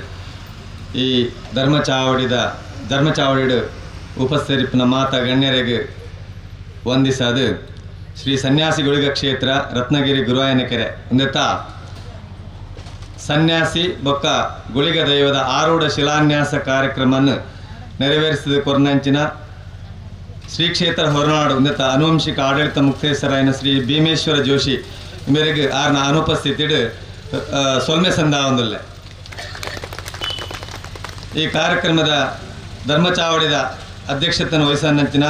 ಈ ಧರ್ಮಚಾವಡಿಡು ಉಪಸ್ಥಿರಿಪಿನ ಮಾತ ಗಣ್ಯರಿಗೆ ವಂದಿಸದು ಶ್ರೀ ಸನ್ಯಾಸಿ ಗುಳಿಗ ಕ್ಷೇತ್ರ ರತ್ನಗಿರಿ ಗುರುವಾಯನಕೆರೆ ಒಂದೆತ್ತ ಸನ್ಯಾಸಿ ಬೊಕ್ಕ ಗುಳಿಗ ದೈವದ ಆರೂಢ ಶಿಲಾನ್ಯಾಸ ಕಾರ್ಯಕ್ರಮವನ್ನು ನೆರವೇರಿಸಿದ ಕೊರ್ನಂಚಿನ ಶ್ರೀ ಕ್ಷೇತ್ರ ಹೊರನಾಡು ಒಂದೆತ್ತ ಅನುವಂಶಿಕ ಆಡಳಿತ ಮುಕ್ತೇಶ್ವರಾಯನ ಶ್ರೀ ಭೀಮೇಶ್ವರ ಜೋಶಿ ಮೇರೆಗೆ ಆರ್ನ ಅನುಪಸ್ಥಿತಿಡು ಸೊಲ್ಮೆ ಸಂದಾವೊಂದುಲ್ಲೆ. ಈ ಕಾರ್ಯಕ್ರಮದ ಧರ್ಮಚಾವಡಿದ ಅಧ್ಯಕ್ಷತೆಯನ್ನು ವಹಿಸನಂಚಿನ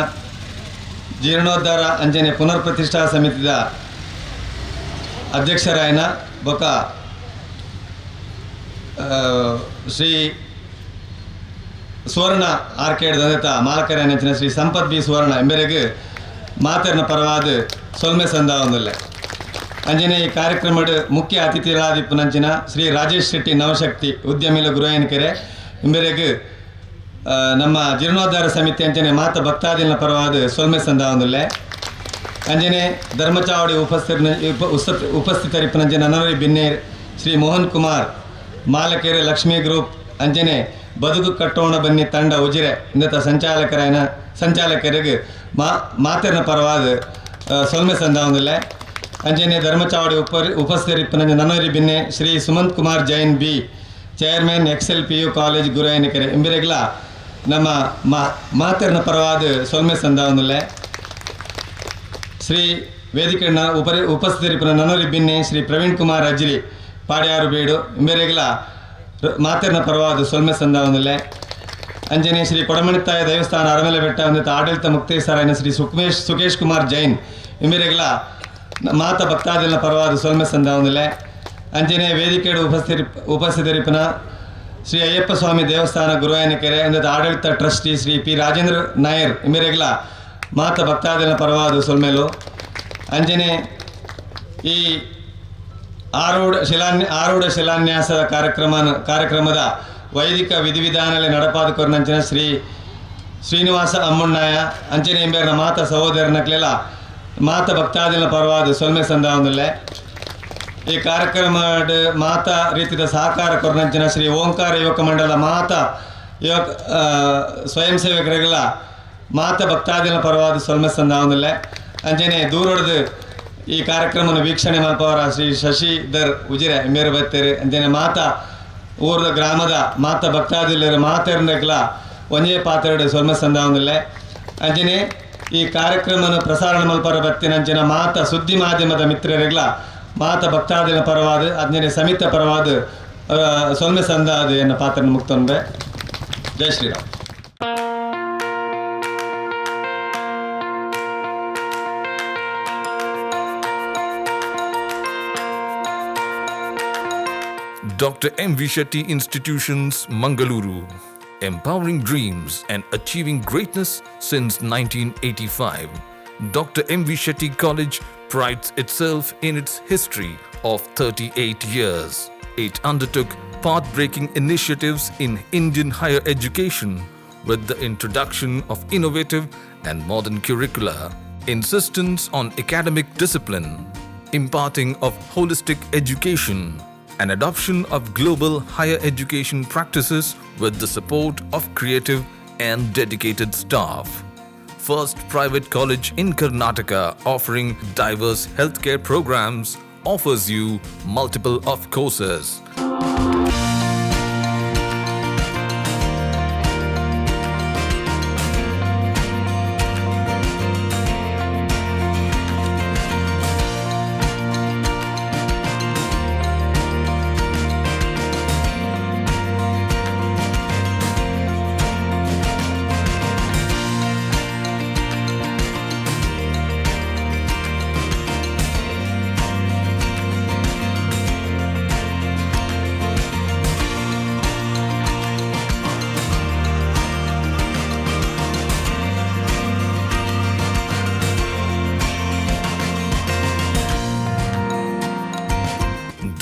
ಜೀರ್ಣೋದ್ಧಾರ ಅಂಜನೆ ಪುನರ್ ಪ್ರತಿಷ್ಠಾ ಸಮಿತಿದ ಅಧ್ಯಕ್ಷರಾಯನ ಬೊಕ ಶ್ರೀ ಸುವರ್ಣ ಆರ್ಕೇಡ್ ದಂತ ಮಾಲಕರಾಯನಂಚಿನ ಶ್ರೀ ಸಂಪತ್ ಬಿ ಸುವರ್ಣ ಎಂಬೆರೆಗ್ ಮಾತೆರ್ನ ಪರವಾದ ಸೊಲ್ಮೆ ಸಂದಾವೊಂದುಲ್ಲೆ. ಅಂಜನೆ ಈ ಕಾರ್ಯಕ್ರಮದ ಮುಖ್ಯ ಅತಿಥಿಗಳಾದಿಪ್ಪುನಂಚಿನ ಶ್ರೀ ರಾಜೇಶ್ ಶೆಟ್ಟಿ ನವಶಕ್ತಿ ಉದ್ಯಮಿಲ ಗುರುವಾಯನಕೆರೆ ಎಂಬೆರೆಗ್ ನಮ್ಮ ಜೀರ್ಣೋದ್ಧಾರ ಸಮಿತಿ ಅಂಚನೆ ಮಾತ ಭಕ್ತಾದಿನ ಪರವಾದ ಸೊಲ್ಮೆ ಸಂದಾವೊಂದುಲ್ಲೆ. ಅಂಜನೆ ಧರ್ಮಚಾವಡಿ ಉಪಸ್ಥಿತರಿಪ್ಪುನಂಚಿನ ನನರಿ ಬಿನ್ನೇರ್ ಶ್ರೀ ಮೋಹನ್ ಕುಮಾರ್ ಮಾಲಕೆರೆ ಲಕ್ಷ್ಮೀ ಗ್ರೂಪ್ ಅಂಜನೆ ಬದುಕು ಕಟ್ಟೋಣ ಬನ್ನಿ ತಂಡ ಉಜಿರೆ ಇಂದತ ಸಂಚಾಲಕರಿಗೆ ಮಾತೆರ್ನ ಪರವಾದ ಸೊಲ್ಮೆ ಸಂದಾವೊಂದುಲ್ಲೆ. ಅಂಜನೆ ಧರ್ಮಚಾವಡಿ ಉಪಸ್ಥಿತರಿಪ್ಪುನಂಚಿನ ನನರಿ Binne Shri Sumanth Kumar Jain B chairman Excel P U college Guruvayanakere ಎಂಬಿರೆಗ್ಲ ನಮ್ಮ ಮಾತೆರ್ನ ಪರವಾದ ಸೊಲ್ಮೆ ಸಂದಾವೊಂದುಲ್ಲೆ. ಶ್ರೀ ವೇದಿಕೆ ಉಪಸ್ಥಿತರಿಪ್ಪುನ ನನರಿ ಬಿನ್ನೆ ಶ್ರೀ ಪ್ರವೀಣ್ ಕುಮಾರ್ ಅಜ್ರಿ ಪಾಡ್ಯಾರು ಬೀಡು ಇಂಬೆರೆಗ್ಲ ಮಾತೆರ್ನ ಪರವಾದ ಸೊಲ್ಮೆ ಸಂದಾವೊಂದುಲ್ಲೆ. ಅಂಜನೆ ಶ್ರೀ ಕೊಡಮಣಿತ್ತಾಯ ದೇವಸ್ಥಾನ ಅರಮಲೆ ಬೆಟ್ಟ ಒಂದಿತ್ತ ಆಡಳಿತ ಮುಕ್ತೇಸರಾಯನ ಶ್ರೀ ಸುಕೇಶ್ ಕುಮಾರ್ ಜೈನ್ ಇಂಬೆರೆಗ್ಲ ಮಾತ ಭಕ್ತಾದಿನ ಪರವಾದ ಸೊಲ್ಮೆ ಸಂದಾವನಿಲೆ ಅಂಚನೆ ವೇದಿಕೆಡು ಉಪಸ್ಥಿತರಿಪನ ಶ್ರೀ ಅಯ್ಯಪ್ಪ ಸ್ವಾಮಿ ದೇವಸ್ಥಾನ ಗುರುವಾಯನಕೆರೆ ಅಂದದ ಆಡಳಿತ ಟ್ರಸ್ಟಿ ಶ್ರೀ ಪಿ ರಾಜೇಂದ್ರ ನಾಯರ್ ಇಮೆರೆಗ್ಲ ಮಾತ ಭಕ್ತಾದಿನ ಪರವಾದ ಸೊಲ್ಮೆಲು. ಅಂಚನೆ ಈ ಆರೂಢ ಶಿಲಾನ್ಯಾಸದ ಕಾರ್ಯಕ್ರಮದ ವೈದಿಕ ವಿಧಿವಿಧಾನದಲ್ಲಿ ನಡಪಾದ ಕೊರ್ನಂಚಿನ ಶ್ರೀ ಶ್ರೀನಿವಾಸ ಅಮ್ಮಣ್ಣಾಯ ಅಂಚನೆ ಎಂಬೇರ್ನ ಮಾತ ಸಹೋದರನಕ್ಲೆಲ್ಲ ಮಾತ ಭಕ್ತಾದಿನ ಪರವಾದ ಸೊಲ್ಮೆ ಸಂದಾವನಲ್ಲೇ. ಈ ಕಾರ್ಯಕ್ರಮ ಮಾತಾ ರೀತಿಯ ಸಹಕಾರ ಕೊರ್ನಂಚಿನ ಶ್ರೀ ಓಂಕಾರ ಯುವಕ ಮಂಡಲ ಮಾತಾ ಯುವಕ ಸ್ವಯಂ ಸೇವಕರಿಗೆಲ್ಲ ಮಾತ ಭಕ್ತಾದಿನ ಪರವಾದ ಸೊಲ್ಮೆ ಸಂದಾವನಲ್ಲೇ. ಅಂಚನೆ ದೂರೊಡೆದು ಈ ಕಾರ್ಯಕ್ರಮನ ವೀಕ್ಷಣೆ ಮಲ್ಪವರ ಶ್ರೀ ಶಶಿಧರ್ ಉಜಿರೆ ಮೇರು ಬತ್ತೇರು ಅಂಚನೆ ಮಾತಾ ಊರದ ಗ್ರಾಮದ ಮಾತ ಭಕ್ತಾದಿಲ್ಲರು ಮಾತೆರ್ನಕ್ಲ ಒಂಜೇ ಪಾತ್ರೆಡು ಸೊಲ್ಮೆ ಸಂದಾವನಲ್ಲೇ. ಅಂಚನೆ ಈ ಕಾರ್ಯಕ್ರಮನ ಪ್ರಸಾರಣ ಮಲ್ಪರ ಬತ್ತಿನಂಚಿನ ಮಾತ ಸುದ್ದಿ ಮಾಧ್ಯಮದ ಮಿತ್ರರಿಗ್ಲ ಮಾತ ಭಕ್ತಾದಿನ ಪರವಾದ ಅಂಜನೆ ಸಮಿತ ಪರವಾದ ಸೊಲ್ಮೆ ಸಂದಾದ ಎನ್ನ ಪಾತ್ರ ಮುಕ್ತೊಂಬೆ. ಜೈ Shriram. Dr. M. V. Shetty Institutions, Mangaluru. Empowering dreams and achieving greatness since 1985. Dr. M. V. Shetty College prides itself in its history of 38 years. It undertook path-breaking initiatives in Indian higher education with the introduction of innovative and modern curricula, insistence on academic discipline, imparting of holistic education, and adoption of global higher education practices with the support of creative and dedicated staff. First private college in Karnataka offering diverse healthcare programs offers you multiple of courses.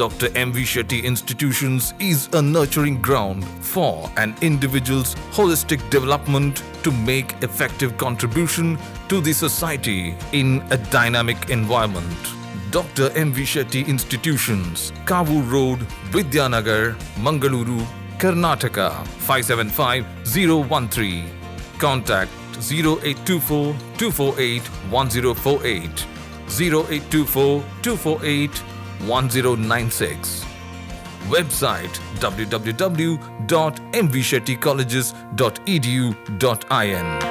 Dr. M.V. Shetty Institutions is a nurturing ground for an individual's holistic development to make effective contribution to the society in a dynamic environment. Dr. M.V. Shetty Institutions, Kavoor Road, Vidyanagar, Mangaluru, Karnataka 575013. Contact 0824 248 1048, 0824 248 1096. Website www.mvshettycolleges.edu.in.